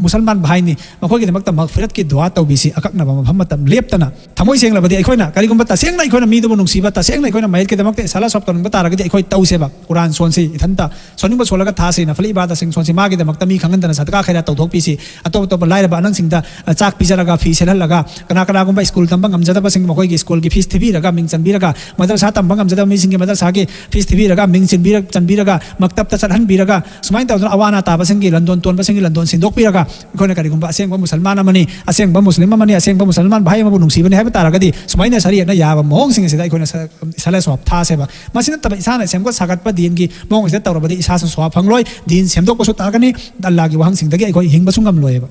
ꯃꯨꯁꯜꯃꯥꯟ ꯚꯥꯏꯅꯤ, ꯃꯈꯣꯏꯒꯤꯗꯃꯛꯇ ꯃꯒꯐꯤꯔꯠꯀꯤ ꯗꯨꯋꯥ ꯇꯧꯕꯤꯁꯤ ꯑꯀꯛꯅꯕ ꯃꯐꯝ ꯃꯇꯝ ꯂꯦꯞꯇꯅ꯫ ꯊꯃꯣꯏ ꯁꯦꯡꯂꯕꯗꯤ ꯑꯩꯈꯣꯏꯅ ꯀꯔꯤꯒꯨꯝꯕ ꯇꯁꯦꯡꯅ ꯑꯩꯈꯣꯏꯅ ꯃꯤꯗꯨꯕꯨ ꯅꯨꯡꯁꯤꯕ, ꯇꯁꯦꯡꯅ ꯑꯩꯈꯣꯏꯅ ꯃꯌꯦꯠꯀꯤꯗꯃꯛꯇ ꯏꯁꯥꯂꯥ ꯁꯣꯞ ꯇꯧꯅꯤꯡꯕ ꯇꯥꯔꯒꯗꯤ ꯑꯩꯈꯣꯏ ꯇꯧꯁꯦꯕ꯫ ꯀꯨꯔꯥꯟ ꯁꯣꯟꯁꯤ ꯏꯊꯟꯇ ꯁꯣꯟꯅꯤꯡꯕ ꯁꯣꯜꯂꯒ ꯊꯥꯁꯤ, ꯅꯐꯂꯤ ꯏꯕꯥꯗꯁꯤꯡ ꯁꯣꯟꯁꯤ, ꯃꯥꯒꯤꯗꯃꯛꯇ ꯃꯤ ꯈꯪꯍꯟꯗꯅ ꯁꯗꯀꯥ ꯈꯩꯔꯥ ꯇꯧꯊꯣꯛꯄꯤꯁꯤ꯫ ꯑꯇꯣꯞ ꯑꯇꯣꯞꯄ ꯂꯥꯏꯔꯕ ꯑꯉꯥꯡꯁꯤꯡꯗ, ꯑ, ꯆꯥꯛ ꯄꯤꯖꯔꯒ, ꯐꯤ ꯁꯦꯠꯍꯜꯂꯒ, ꯀꯅꯥ ꯀꯅꯥꯒꯨꯝꯕ ꯁ꯭ꯀꯨꯜ ꯇꯝꯕ ꯉꯝꯖꯗꯕꯁꯤꯡ ꯃꯈꯣꯏꯒꯤ ꯁ꯭ꯀꯨꯜꯒꯤ ꯐꯤꯁ ꯊꯤꯕꯤꯔꯒ, ꯃꯤꯡ ꯆꯟꯕꯤꯔꯒ, ꯃꯗꯔꯁꯥ ꯇꯝꯕ ꯉꯝꯖꯗꯕ ꯃꯤꯁꯤꯡꯒꯤ ꯃꯗꯔꯁꯥꯒꯤ ꯐꯤꯁ ꯊꯤꯕꯤꯔꯒ, ꯃꯤꯡ ꯆꯟꯕꯤꯔ-, ꯆꯟꯕꯤꯔꯒ, ꯃꯛꯇꯞꯇ ꯆꯠꯍꯟꯕꯤꯔꯒ, ꯁꯨꯃꯥꯏꯅ ꯇꯧꯗꯅ ꯑꯋꯥ ꯑꯅꯥ ꯇꯥꯕꯁꯤꯡꯒꯤ ꯂꯟꯗꯣꯟ ꯇꯣꯟꯕꯁꯤꯡꯒꯤ ꯂꯟꯗꯣꯟ ꯁꯤꯟꯗꯣꯛꯄꯤꯔꯒ, ꯑꯩꯈꯣꯏꯅ ꯀꯔꯤꯒꯨꯝꯕ ꯑꯁꯦꯡꯕ ꯃꯨꯁꯜꯃꯥꯟ ꯑꯃꯅꯤ, ꯑꯁꯦꯡꯕ ꯃꯨꯁꯂꯤꯝ ꯑꯃꯅꯤ, ꯑꯁꯦꯡꯕ ꯃꯨꯁꯜꯃꯥꯟ ꯚꯥꯏ ꯑꯃꯕꯨ ꯅꯨꯡꯁꯤꯕꯅꯤ ꯍꯥꯏꯕ ꯇꯥꯔꯒꯗꯤ, ꯁꯨꯃꯥꯏꯅ ꯁꯔꯤꯌꯠꯅ ꯌꯥꯕ ꯃꯑꯣꯡꯁꯤꯡ ꯑꯁꯤꯗ ꯑꯩꯈꯣꯏꯅ ꯁ-, ꯁꯂꯦ ꯁꯣꯞ ꯊꯥꯁꯦꯕ꯫ ꯃꯁꯤ ꯅꯠꯇꯕ ꯏꯁꯥꯅ ꯁꯦꯝꯒꯠ ꯁꯥꯒꯠꯄ ꯗꯤꯟꯒꯤ ꯃꯑꯣꯡꯁꯤꯗ ꯇꯧꯔꯕꯗꯤ ꯏꯁꯥꯁꯨ ꯁꯣꯞ ꯐꯪꯂꯣꯏ, ꯗꯤꯟ ꯁꯦꯝꯗꯣꯛꯄꯁꯨ ꯇꯥꯒꯅꯤ, ꯑꯜꯂꯥꯍꯒꯤ ꯋꯥꯍꯪꯁꯤꯡꯗꯒꯤ ꯑꯩꯈꯣꯏ ꯍꯤꯡꯕꯁꯨ ꯉꯝꯂꯣꯏꯕ꯫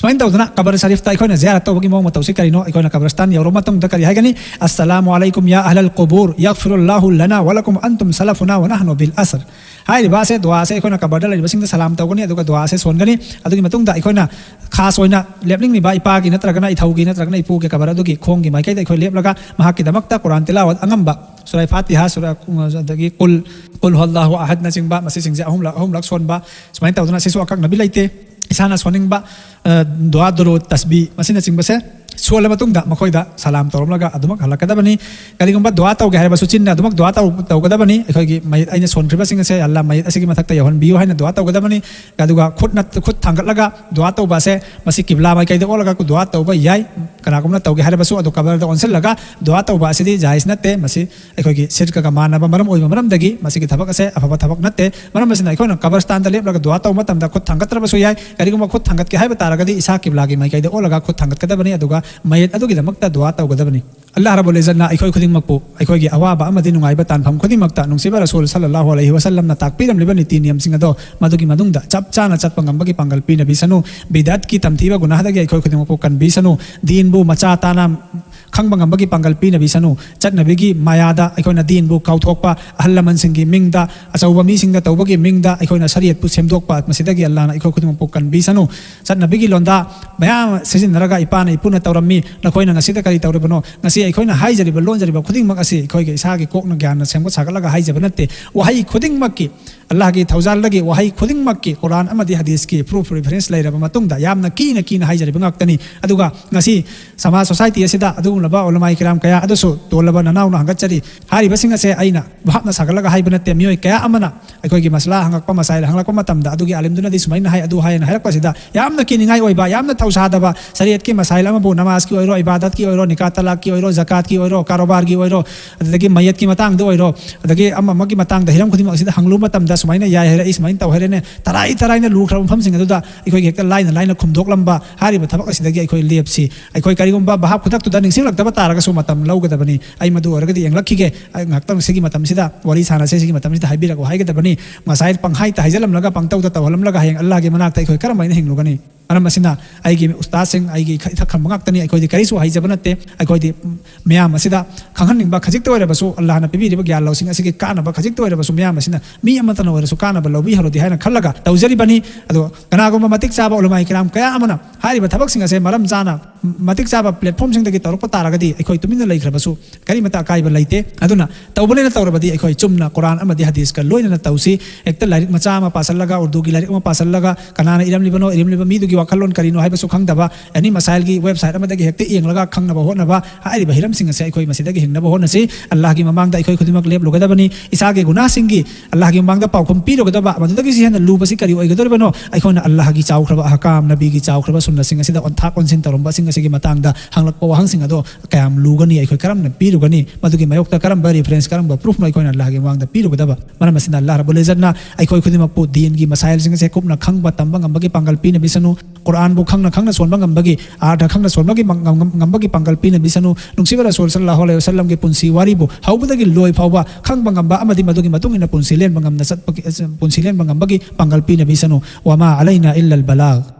ꯁꯨꯃꯥꯏꯅ ꯇꯧꯗꯅ ꯀꯕꯔ ꯁꯔꯤꯐꯇ ꯑꯩꯈꯣꯏꯅ ꯖꯤꯌꯥꯔꯠ ꯇꯧꯕꯒꯤ ꯃꯑꯣꯡ ꯃꯇꯧꯁꯤ ꯀꯔꯤꯅꯣ? ꯑꯩꯈꯣꯏꯅ ꯀꯕꯔꯁꯇꯥꯟ ꯌꯧꯔꯕ ꯃꯇꯨꯡꯗ ꯀꯔꯤ ꯍꯥꯏꯒꯅꯤ? "ꯑꯁꯁꯂꯥꯃꯨ ꯑꯂꯩꯀꯨꯝ ꯌꯥ ꯑꯍꯂꯜ ꯀꯨꯕꯨꯔ, ꯌꯒꯐꯤꯔꯨꯜꯂꯥꯍꯨ ꯂꯅꯥ ꯋꯂꯀꯨꯝ, ꯑꯟꯇꯨꯝ ꯁꯂꯐꯨꯅꯥ ꯋ ꯅꯍꯅꯨ ꯕꯤꯜ ꯑꯁꯔ"꯫ ꯍꯥꯏꯔꯤꯕ ꯑꯁꯦ, ꯗꯨꯋꯥꯁꯦ ꯑꯩꯈꯣꯏꯅ ꯀꯕꯔꯗ ꯂꯩꯔꯤꯕꯁꯤꯡꯗ ꯁꯂꯥꯝ ꯇꯧꯒꯅꯤ, ꯑꯗꯨꯒ ꯗꯨꯋꯥꯁꯦ ꯁꯣꯟꯒꯅꯤ꯫ ꯑꯗꯨꯒꯤ ꯃꯇꯨꯡꯗ ꯑꯩꯈꯣꯏꯅ ꯈꯥꯁ ꯑꯣꯏꯅ ꯂꯦꯞꯅꯤꯡꯂꯤꯕ ꯏꯄꯥꯒꯤ ꯅꯠꯇ꯭ꯔꯒꯅ ꯏꯊꯧꯒꯤ ꯅꯠꯇ꯭ꯔꯒꯅ ꯏꯄꯨꯒꯤ ꯀꯕꯔ ꯑꯗꯨꯒꯤ ꯈꯣꯡꯒꯤ ꯃꯥꯏꯀꯩꯗ ꯑꯩꯈꯣꯏ ꯂꯦꯞꯂꯒ ꯃꯍꯥꯛꯀꯤꯗꯃꯛꯇ ꯀꯨꯔꯥꯟ ꯇꯤꯂꯥꯋꯠ ꯑꯉꯝꯕ, ꯁꯨꯔꯥ ꯐꯥꯇꯤꯍꯥ, ꯁꯨꯔꯥ, ꯑꯗꯒꯤ ꯀꯨꯜ, ꯀꯨꯜ ꯍꯨꯋꯜꯂꯥꯍꯨ ꯑꯍꯗꯅꯆꯤꯡꯕ, ꯃꯁꯤꯁꯤꯡꯁꯦ ꯑꯍꯨꯝꯂꯛ, ꯑꯍꯨꯝꯂꯛ ꯁꯣꯟꯕ, ꯁꯨꯃꯥꯏꯅ ꯇꯧꯗꯅ, ꯁꯤꯁꯨ ꯑꯀꯛꯅꯕꯤ ꯂꯩꯇꯦ꯫ ꯏꯁꯥꯅ ꯁꯣꯟꯅꯤꯡꯕ, ꯑ, ꯗꯨꯋꯥ, ꯗꯨꯔꯨꯗ, ꯇꯁꯕꯤ, ꯃꯁꯤꯅꯆꯤꯡꯕꯁꯦ ꯁꯣꯜꯂ ꯃꯇꯨꯡꯗ ꯃꯈꯣꯏꯗ ꯁꯂꯥꯝ ꯇꯧꯔꯝꯂꯒ ꯑꯗꯨꯃꯛ ꯍꯜꯂꯛꯀꯗꯕꯅꯤ꯫ ꯀꯔꯤꯒꯨꯝꯕ ꯗꯨꯋꯥ ꯇꯧꯒꯦ ꯍꯥꯏꯔꯕꯁꯨ ꯆꯤꯟꯅ ꯑꯗꯨꯃꯛ ꯗꯨꯋꯥ ꯇꯧ-, ꯇꯧꯒꯗꯕꯅꯤ꯫ ꯑꯩꯈꯣꯏꯒꯤ ꯃꯌꯦꯛ ꯑꯩꯅ ꯁꯣꯟꯈ꯭ꯔꯤꯕꯁꯤꯡ ꯑꯁꯦ ꯑꯜꯂꯥ ꯃꯌꯦꯛ ꯑꯁꯤꯒꯤ ꯃꯊꯛꯇ ꯌꯧꯍꯟꯕꯤꯌꯨ ꯍꯥꯏꯅ ꯗꯨꯋꯥ ꯇꯧꯒꯗꯕꯅꯤ꯫ ꯑꯗꯨꯒ ꯈꯨꯠ ꯅꯠ-, ꯈꯨꯠ ꯊꯥꯡꯒꯠꯂꯒ ꯗꯨꯋꯥ ꯇꯧꯕ ꯑꯁꯦ, ꯃꯁꯤ ꯀꯤꯕ꯭ꯂꯥ ꯃꯥꯏꯀꯩꯗ ꯑꯣꯜꯂꯒ ꯗꯨꯋꯥ ꯇꯧꯕ ꯌꯥꯏ꯫ ꯀꯅꯥꯒꯨꯝꯕꯅ ꯇꯧꯒꯦ ꯍꯥꯏꯔꯕꯁꯨ, ꯑꯗꯨ ꯀꯕꯔꯗ ꯑꯣꯟꯁꯤꯜꯂꯒ ꯗꯨꯋꯥ ꯇꯧꯕ ꯑꯁꯤꯗꯤ ꯖꯥꯏꯖ ꯅꯠꯇꯦ꯫ ꯃꯁꯤ ꯑꯩꯈꯣꯏꯒꯤ ꯁꯤꯔꯀꯒ ꯃꯥꯟꯅꯕ ꯃꯔꯝ ꯑꯣꯏꯕ ꯃꯔꯝꯗꯒꯤ ꯃꯁꯤꯒꯤ ꯊꯕꯛ ꯑꯁꯦ ꯑꯐꯕ ꯊꯕꯛ ꯅꯠꯇꯦ꯫ ꯃꯔꯝ ꯑꯁꯤꯅ ꯑꯩꯈꯣꯏꯅ ꯀꯕꯔꯁꯇꯥꯟꯗ ꯂꯦꯞꯂꯒ ꯗꯨꯋꯥ ꯇꯧꯕ ꯃꯇꯝꯗ ꯈꯨꯠ ꯊꯥꯡꯒꯠꯇ꯭ꯔꯕꯁꯨ ꯌꯥꯏ꯫ ꯀꯔꯤꯒꯨꯝꯕ ꯈꯨꯠ ꯊꯥꯡꯒꯠꯀꯦ ꯍꯥꯏꯕ ꯇꯥꯔꯒꯗꯤ ꯏꯁꯥ ꯀꯤꯕ꯭ꯂꯥꯒꯤ ꯃꯥꯏꯀꯩꯗ ꯑꯣꯜꯂꯒ ꯈꯨꯠ ꯊꯥꯡꯒꯠꯀꯗꯕꯅꯤ, ꯑꯗꯨꯒ ꯃꯌꯦꯠ ꯑꯗꯨꯒꯤꯗꯃꯛꯇ ꯗꯨꯋꯥ ꯇꯧꯒꯗꯕꯅꯤ꯫ ꯑꯜꯂꯥꯍ ꯔꯕꯨꯜ ꯏꯖꯠꯅ ꯑꯩꯈꯣꯏ ꯈꯨꯗꯤꯡꯃꯛꯄꯨ ꯑꯩꯈꯣꯏꯒꯤ ꯑꯋꯥꯕ ꯑꯃꯗꯤ ꯅꯨꯡꯉꯥꯏꯕ ꯇꯥꯟꯐꯝ ꯈꯨꯗꯤꯡꯃꯛꯇ ꯅꯨꯡꯁꯤꯕ ꯔꯁꯨꯜ ꯁꯜꯂꯜꯂꯥꯍꯨ ꯑꯂꯩꯍꯤ ꯋꯁꯜꯂꯝꯅ ꯇꯥꯛꯄꯤꯔꯝꯂꯤꯕ ꯅꯤꯇꯤ ꯅꯤꯌꯝꯁꯤꯡ ꯑꯗꯣ ꯃꯗꯨꯒꯤ ꯃꯅꯨꯡꯗ ꯆꯞ ꯆꯥꯅ ꯆꯠꯄ ꯉꯝꯕꯒꯤ ꯄꯥꯡꯒꯜ ꯄꯤꯅꯕꯤꯁꯅꯨ꯫ ꯕꯤꯗꯥꯠꯀꯤ ꯇꯝꯊꯤꯕ ꯒꯨꯅꯥꯍꯗꯒꯤ ꯑꯩꯈꯣꯏ ꯈꯨꯗꯤꯡꯃꯛꯄꯨ ꯀꯟꯕꯤꯁꯅꯨ꯫ ꯗꯤꯟꯕꯨ ꯃꯆꯥ ꯇꯥꯅ ꯈꯪꯕ ꯉꯝꯕꯒꯤ ꯄꯥꯡꯒꯜ ꯄꯤꯅꯕꯤꯁꯅꯨ꯫ ꯆꯠꯅꯕꯤꯒꯤ ꯃꯌꯥꯗ ꯑꯩꯈꯣꯏꯅ ꯗꯤꯟꯕꯨ ꯀꯥꯎꯊꯣꯛꯄ, ꯑꯍꯜ ꯂꯃꯟꯁꯤꯡꯒꯤ ꯃꯤꯡꯗ, ꯑꯆꯧꯕ ꯃꯤꯁꯤꯡꯗ ꯇꯧꯕꯒꯤ ꯃꯤꯡꯗ ꯑꯩꯈꯣꯏꯅ ꯁꯔꯤꯌꯠꯄꯨ ꯁꯦꯝꯗꯣꯛꯄ, ꯃꯁꯤꯗꯒꯤ ꯑꯜꯂꯥꯍꯅ ꯑꯩꯈꯣꯏ ꯈꯨꯗꯤꯡꯃꯛꯄꯨ ꯀꯟꯕꯤꯁꯅꯨ꯫ ꯆꯠꯅꯕꯤꯒꯤ ꯂꯣꯟꯗꯥ ꯃꯌꯥꯝ ꯑꯃ ꯁꯤꯖꯤꯟꯅꯔꯒ ꯏꯄꯥꯅ ꯏꯄꯨꯅ ꯇꯧꯔꯝꯃꯤ, ꯅꯈꯣꯏꯅ ꯉꯁꯤꯗ ꯀꯔꯤ ꯇꯧꯔꯤꯕꯅꯣ? ꯉꯁꯤ ꯑꯩꯈꯣꯏꯅ ꯍꯥꯏꯖꯔꯤꯕ, ꯂꯣꯟꯖꯔꯤꯕ ꯈꯨꯗꯤꯡꯃꯛ ꯑꯁꯤ ꯑꯩꯈꯣꯏꯒꯤ ꯏꯁꯥꯒꯤ ꯀꯣꯛꯅ ꯒ꯭ꯌꯥꯟꯅ ꯁꯦꯝꯒꯠ ꯁꯥꯒꯠꯂꯒ ꯍꯥꯏꯖꯕ ꯅꯠꯇꯦ꯫ ꯋꯥꯍꯩ ꯈꯨꯗꯤꯡꯃꯛꯀꯤ, ꯑꯜꯂꯥꯍꯒꯤ ꯊꯧꯖꯥꯜꯗꯒꯤ ꯋꯥꯍꯩ ꯈꯨꯗꯤꯡꯃꯛꯀꯤ ꯀꯨꯔꯥꯟ ꯑꯃꯗꯤ ꯍꯗꯤꯁꯀꯤ proof, reference ꯂꯩꯔꯕ ꯃꯇꯨꯡꯗ ꯌꯥꯝꯅ ꯀꯤꯅ ꯀꯤꯅ ꯍꯥꯏꯖꯔꯤꯕ ꯉꯥꯛꯇꯅꯤ꯫ ꯑꯗꯨꯒ ꯉꯁꯤ ꯁꯃꯥꯖ, society ꯑꯁꯤꯗ ꯑꯗꯨꯒꯨꯝꯂꯕ ꯎꯂꯃꯥꯏ ꯀꯤꯔꯥꯝ ꯀꯌꯥ ꯑꯗꯨꯁꯨ ꯇꯣꯜꯂꯕ ꯅꯅꯥꯎꯅ ꯍꯪꯒꯠꯆꯔꯤ꯫ ꯍꯥꯏꯔꯤꯕꯁꯤꯡ ꯑꯁꯦ ꯑꯩꯅ ꯚꯥꯞꯅ ꯁꯥꯒꯠꯂꯒ ꯍꯥꯏꯕ ꯅꯠꯇꯦ꯫ ꯃꯤꯑꯣꯏ ꯀꯌꯥ ꯑꯃꯅ ꯑꯩꯈꯣꯏꯒꯤ ꯃꯁꯂꯥ ꯍꯪꯉꯛꯄ, ꯃꯁꯥꯏꯜ ꯍꯪꯂꯛꯄ ꯃꯇꯝꯗ ꯑꯗꯨꯒꯤ ꯑꯥꯂꯤꯝꯗꯨꯅꯗꯤ ꯁꯨꯃꯥꯏꯅ ꯍꯥꯏ, ꯑꯗꯨ ꯍꯥꯏꯅ ꯍꯥꯏꯔꯛꯄꯁꯤꯗ ꯌꯥꯝꯅ ꯀꯤꯅꯤꯡꯉꯥꯏ ꯑꯣꯏꯕ, ꯌꯥꯝꯅ ꯊꯧꯁꯥꯗꯕ, ꯁꯔꯤꯌꯠꯀꯤ ꯃꯁꯥꯏꯜ ꯑꯃꯕꯨ, ꯅꯃꯥꯖꯀꯤ ꯑꯣꯏꯔꯣ, ꯏꯕꯥꯗꯠꯀꯤ ꯑꯣꯏꯔꯣ, ꯅꯤꯀꯥ ꯇꯂꯥꯛꯀꯤ ꯑꯣꯏꯔꯣ, ꯖꯀꯥꯠꯀꯤ ꯑꯣꯏꯔꯣ, ꯀꯥꯔꯣꯕꯥꯔꯒꯤ ꯑꯣꯏꯔꯣ, ꯑꯗꯨꯗꯒꯤ ꯃꯌꯠꯀꯤ ꯃꯇꯥꯡꯗ ꯑꯣꯏꯔꯣ, ꯑꯗꯒꯤ ꯑꯃ ꯑꯃꯒꯤ ꯃꯇꯥꯡꯗ ꯍꯤꯔꯝ ꯈꯨꯗꯤꯡꯃꯛ ꯑꯁꯤꯗ ꯍꯪꯂꯨꯕ ꯃꯇꯝꯗ ꯁꯨꯃꯥꯏꯅ ꯌꯥꯏ ꯍꯥꯏꯔꯛꯏ, ꯁꯨꯃꯥꯏꯅ ꯇꯧ ꯍꯥꯏꯔꯦꯅꯦ, ꯇꯔꯥꯏ ꯇꯔꯥꯏꯅ ꯂꯨꯈ꯭ꯔꯕ ꯃꯐꯝꯁꯤꯡ ꯑꯗꯨꯗ ꯑꯩꯈꯣꯏꯒꯤ ꯍꯦꯛꯇ ꯂꯥꯏꯅ ꯂꯥꯏꯅ ꯈꯨꯝꯗꯣꯛꯂꯝꯕ꯫ ꯍꯥꯏꯔꯤꯕ ꯊꯕꯛ ꯑꯁꯤꯗꯒꯤ ꯑꯩꯈꯣꯏ ꯂꯦꯞꯁꯤ꯫ ꯑꯩꯈꯣꯏ ꯀꯔꯤꯒꯨꯝꯕ ꯚꯥꯞ ꯈꯨꯗꯛꯇꯨꯗ ꯅꯤꯡꯁꯤꯡꯂꯛꯇꯕ ꯇꯥꯔꯒꯁꯨ ꯃꯇꯝ ꯂꯧꯒꯗꯕꯅꯤ꯫ ꯑꯩ ꯃꯗꯨ ꯑꯣꯏꯔꯒꯗꯤ ꯌꯦꯡꯂꯛꯈꯤꯒꯦ, ꯑꯩ ꯉꯥꯏꯍꯥꯛꯇꯪ ꯁꯤꯒꯤ ꯃꯇꯝꯁꯤꯗ ꯋꯥꯔꯤ ꯁꯥꯟꯅꯁꯦ, ꯁꯤꯒꯤ ꯃꯇꯝꯁꯤꯗ ꯍꯥꯏꯕꯤꯔꯛꯑꯣ ꯍꯥꯏꯒꯗꯕꯅꯤ꯫ ꯃꯁꯥꯏꯜ ꯄꯪꯍꯥꯏꯇ ꯍꯥꯏꯖꯜꯂꯝꯂꯒ, ꯄꯪꯇꯧꯗ ꯇꯧꯍꯜꯂꯝꯂꯒ ꯍꯌꯦꯡ ꯑꯜꯂꯥꯍꯒꯤ ꯃꯅꯥꯛꯇ ꯑꯩꯈꯣꯏ ꯀꯔꯝ ꯍꯥꯏꯅ ꯍꯤꯡꯂꯨꯒꯅꯤ? ꯃꯔꯝ ꯑꯁꯤꯅ ꯑꯩꯒꯤ ꯎꯁꯇꯥꯗꯁꯤꯡ, ꯑꯩꯒꯤ ꯏꯊꯛ ꯊꯪꯕ ꯉꯥꯛꯇꯅꯤ꯫ ꯑꯩꯈꯣꯏꯗꯤ ꯀꯔꯤꯁꯨ ꯍꯩꯖꯕ ꯅꯠꯇꯦ꯫ ꯑꯩꯈꯣꯏꯗꯤ ꯃꯤꯌꯥꯝ ꯑꯁꯤꯗ ꯈꯪꯍꯟꯅꯤꯡꯕ ꯈꯖꯤꯛꯇ ꯑꯣꯏꯔꯕꯁꯨ, ꯑꯜꯂꯥꯍꯅ ꯄꯤꯕꯤꯔꯤꯕ ꯒ꯭ꯌꯥꯟ ꯂꯧꯁꯤꯡ ꯑꯁꯤꯒꯤ ꯀꯥꯟꯅꯕ ꯈꯖꯤꯛꯇ ꯑꯣꯏꯔꯕꯁꯨ ꯃꯤꯌꯥꯝ ꯑꯁꯤꯅ ꯃꯤ ꯑꯃꯠꯇꯅ ꯑꯣꯏꯔꯁꯨ ꯀꯥꯟꯅꯕ ꯂꯧꯕꯤꯍꯜꯂꯗꯤ ꯍꯥꯏꯅ ꯈꯜꯂꯒ ꯇꯧꯖꯔꯤꯕꯅꯤ꯫ ꯑꯗꯣ ꯀꯅꯥꯒꯨꯝꯕ ꯃꯇꯤꯛ ꯆꯥꯕ ꯎꯂꯃꯥꯏ ꯀꯤꯔꯥꯝ ꯀꯌꯥ ꯑꯃꯅ ꯍꯥꯏꯔꯤꯕ ꯊꯕꯛꯁꯤꯡ ꯑꯁꯦ ꯃꯔꯝ ꯆꯥꯅ ꯃꯇꯤꯛ ꯆꯥꯕ platformꯁꯤꯡꯗꯒꯤ ꯇꯧꯔꯛꯄ ꯇꯥꯔꯒꯗꯤ ꯑꯩꯈꯣꯏ ꯇꯨꯃꯤꯟꯅ ꯂꯩꯈ꯭ꯔꯕꯁꯨ ꯀꯔꯤꯃꯇ ꯑꯀꯥꯏꯕ ꯂꯩꯇꯦ꯫ ꯑꯗꯨꯅ ꯇꯧꯕꯅꯦꯅ ꯇꯧꯔꯕꯗꯤ ꯑꯩꯈꯣꯏ ꯆꯨꯝꯅ ꯀꯨꯔꯥꯟ ꯑꯃꯗꯤ ꯍꯗꯤꯁꯀ ꯂꯣꯏꯅꯅ ꯇꯧꯁꯤ꯫ ꯍꯦꯛꯇ ꯂꯥꯏꯔꯤꯛ ꯃꯆꯥ ꯑꯃ ꯄꯥꯁꯜꯂꯒ, ꯎꯔꯗꯨꯒꯤ ꯂꯥꯏꯔꯤꯛ ꯑꯃ ꯄꯥꯁꯜꯂꯒ, ꯀꯅꯥꯅ ꯏꯔꯝꯂꯤꯕꯅꯣ, ꯏꯔꯝꯂꯤꯕ ꯃꯤꯗꯨꯒꯤ ꯋꯥꯈꯜꯂꯣꯟ ꯀꯔꯤꯅꯣ ꯍꯥꯏꯕꯁꯨ ꯈꯪꯗꯕ, ꯑꯦꯅꯤ ꯃꯁꯥꯏꯜꯒꯤ website ꯑꯃꯗꯒꯤ ꯍꯦꯛꯇ ꯌꯦꯡꯂꯒ ꯈꯪꯅꯕ ꯍꯣꯠꯅꯕ, ꯍꯥꯏꯔꯤꯕ ꯍꯤꯔꯝꯁꯤꯡ ꯑꯁꯦ ꯑꯩꯈꯣꯏ ꯃꯁꯤꯗꯒꯤ ꯍꯤꯡꯅꯕ ꯍꯣꯠꯅꯁꯤ꯫ ꯑꯜꯂꯥꯍꯒꯤ ꯃꯃꯥꯡꯗ ꯑꯩꯈꯣꯏ ꯈꯨꯗꯤꯡꯃꯛ ꯂꯦꯞꯂꯨꯒꯗꯕꯅꯤ꯫ ꯏꯁꯥꯒꯤ ꯒꯨꯅꯥꯍꯁꯤꯡꯒꯤ ꯑꯜꯂꯥꯍꯒꯤ ꯃꯃꯥꯡꯗ ꯄꯥꯎꯈꯨꯝ ꯄꯤꯔꯨꯒꯗꯕ, ꯃꯗꯨꯗꯒꯤꯁꯨ ꯍꯦꯟꯅ ꯂꯨꯕꯁꯤ ꯀꯔꯤ ꯑꯣꯏꯒꯗꯧꯔꯤꯕꯅꯣ? ꯑꯩꯈꯣꯏꯅ ꯑꯜꯂꯥꯍꯒꯤ ꯆꯥꯎꯈ꯭ꯔꯕ ꯑꯍꯀꯥꯝ, ꯅꯕꯤꯒꯤ ꯆꯥꯎꯈ꯭ꯔꯕ ꯁꯨꯟꯅꯁꯤꯡ ꯑꯁꯤꯗ ꯑꯣꯟꯊꯥꯛ ꯑꯣꯟꯁꯤꯟ ꯇꯧꯔꯝꯕꯁꯤꯡ ꯑꯁꯤꯒꯤ ꯃꯇꯥꯡꯗ ꯍꯪꯂꯛꯄ ꯋꯥꯍꯪꯁꯤꯡ ꯑꯗꯣ ꯀꯌꯥꯝ ꯂꯨꯒꯅꯤ? ꯑꯩꯈꯣꯏ ꯀꯔꯝꯅ ꯄꯤꯔꯨꯒꯅꯤ? ꯃꯗꯨꯒꯤ ꯃꯥꯌꯣꯛꯇ ꯀꯔꯝꯕ reference, ꯀꯔꯝꯕ proofꯅꯣ ꯑꯩꯈꯣꯏꯅ ꯑꯜꯂꯥꯍꯒꯤ ꯃꯃꯥꯡꯗ ꯄꯤꯔꯨꯒꯗꯕ? ꯃꯔꯝ ꯑꯁꯤꯅ ꯑꯜꯂꯥꯍ ꯔꯕꯨꯜ ꯏꯖꯠꯅ ꯑꯩꯈꯣꯏ ꯈꯨꯗꯤꯡꯃꯛꯄꯨ ꯗꯤꯟꯒꯤ ꯃꯁꯥꯏꯜꯁꯤꯡ ꯑꯁꯦ ꯀꯨꯞꯅ ꯈꯪꯕ, ꯇꯝꯕ ꯉꯝꯕꯒꯤ ꯄꯥꯡꯒꯜ ꯄꯤꯅꯕꯤꯁꯅꯨ꯫ ꯀꯨꯔꯥꯟꯕꯨ ꯈꯪꯅ ꯈꯪꯅ ꯁꯣꯟꯕ ꯉꯝꯕꯒꯤ, ꯑꯥꯔꯊ ꯈꯪꯅ ꯁꯣꯟꯕꯒꯤ ꯃ-, ꯉꯝ-, ꯉꯝꯕꯒꯤ ꯄꯥꯡꯒꯜ ꯄꯤꯅꯕꯤꯁꯅꯨ꯫ ꯅꯨꯡꯁꯤꯕ ꯔꯁꯨꯜ ꯁꯜꯂꯜꯂꯥꯍꯨ ꯑꯂꯩꯍꯤ ꯋꯁꯜꯂꯝꯒꯤ ꯄꯨꯟꯁꯤ ꯋꯥꯔꯤꯕꯨ ꯍꯧꯕꯗꯒꯤ ꯂꯣꯏ ꯐꯥꯎꯕ ꯈꯪꯕ ꯉꯝꯕ ꯑꯃꯗꯤ ꯃꯗꯨꯒꯤ ꯃꯇꯨꯡ ꯏꯟꯅ ꯄꯨꯟꯁꯤ ꯂꯦꯟꯕ ꯉꯝꯅ ꯆꯠꯄꯒꯤ, ꯄꯨꯟꯁꯤ ꯂꯦꯟꯕ ꯉꯝꯕꯒꯤ ꯄꯥꯡꯒꯜ ꯄꯤꯅꯕꯤꯁꯅꯨ꯫ ꯋꯃꯥ ꯑꯂꯩꯅꯥ ꯏꯜꯂꯜ ꯕꯂꯥꯒ꯫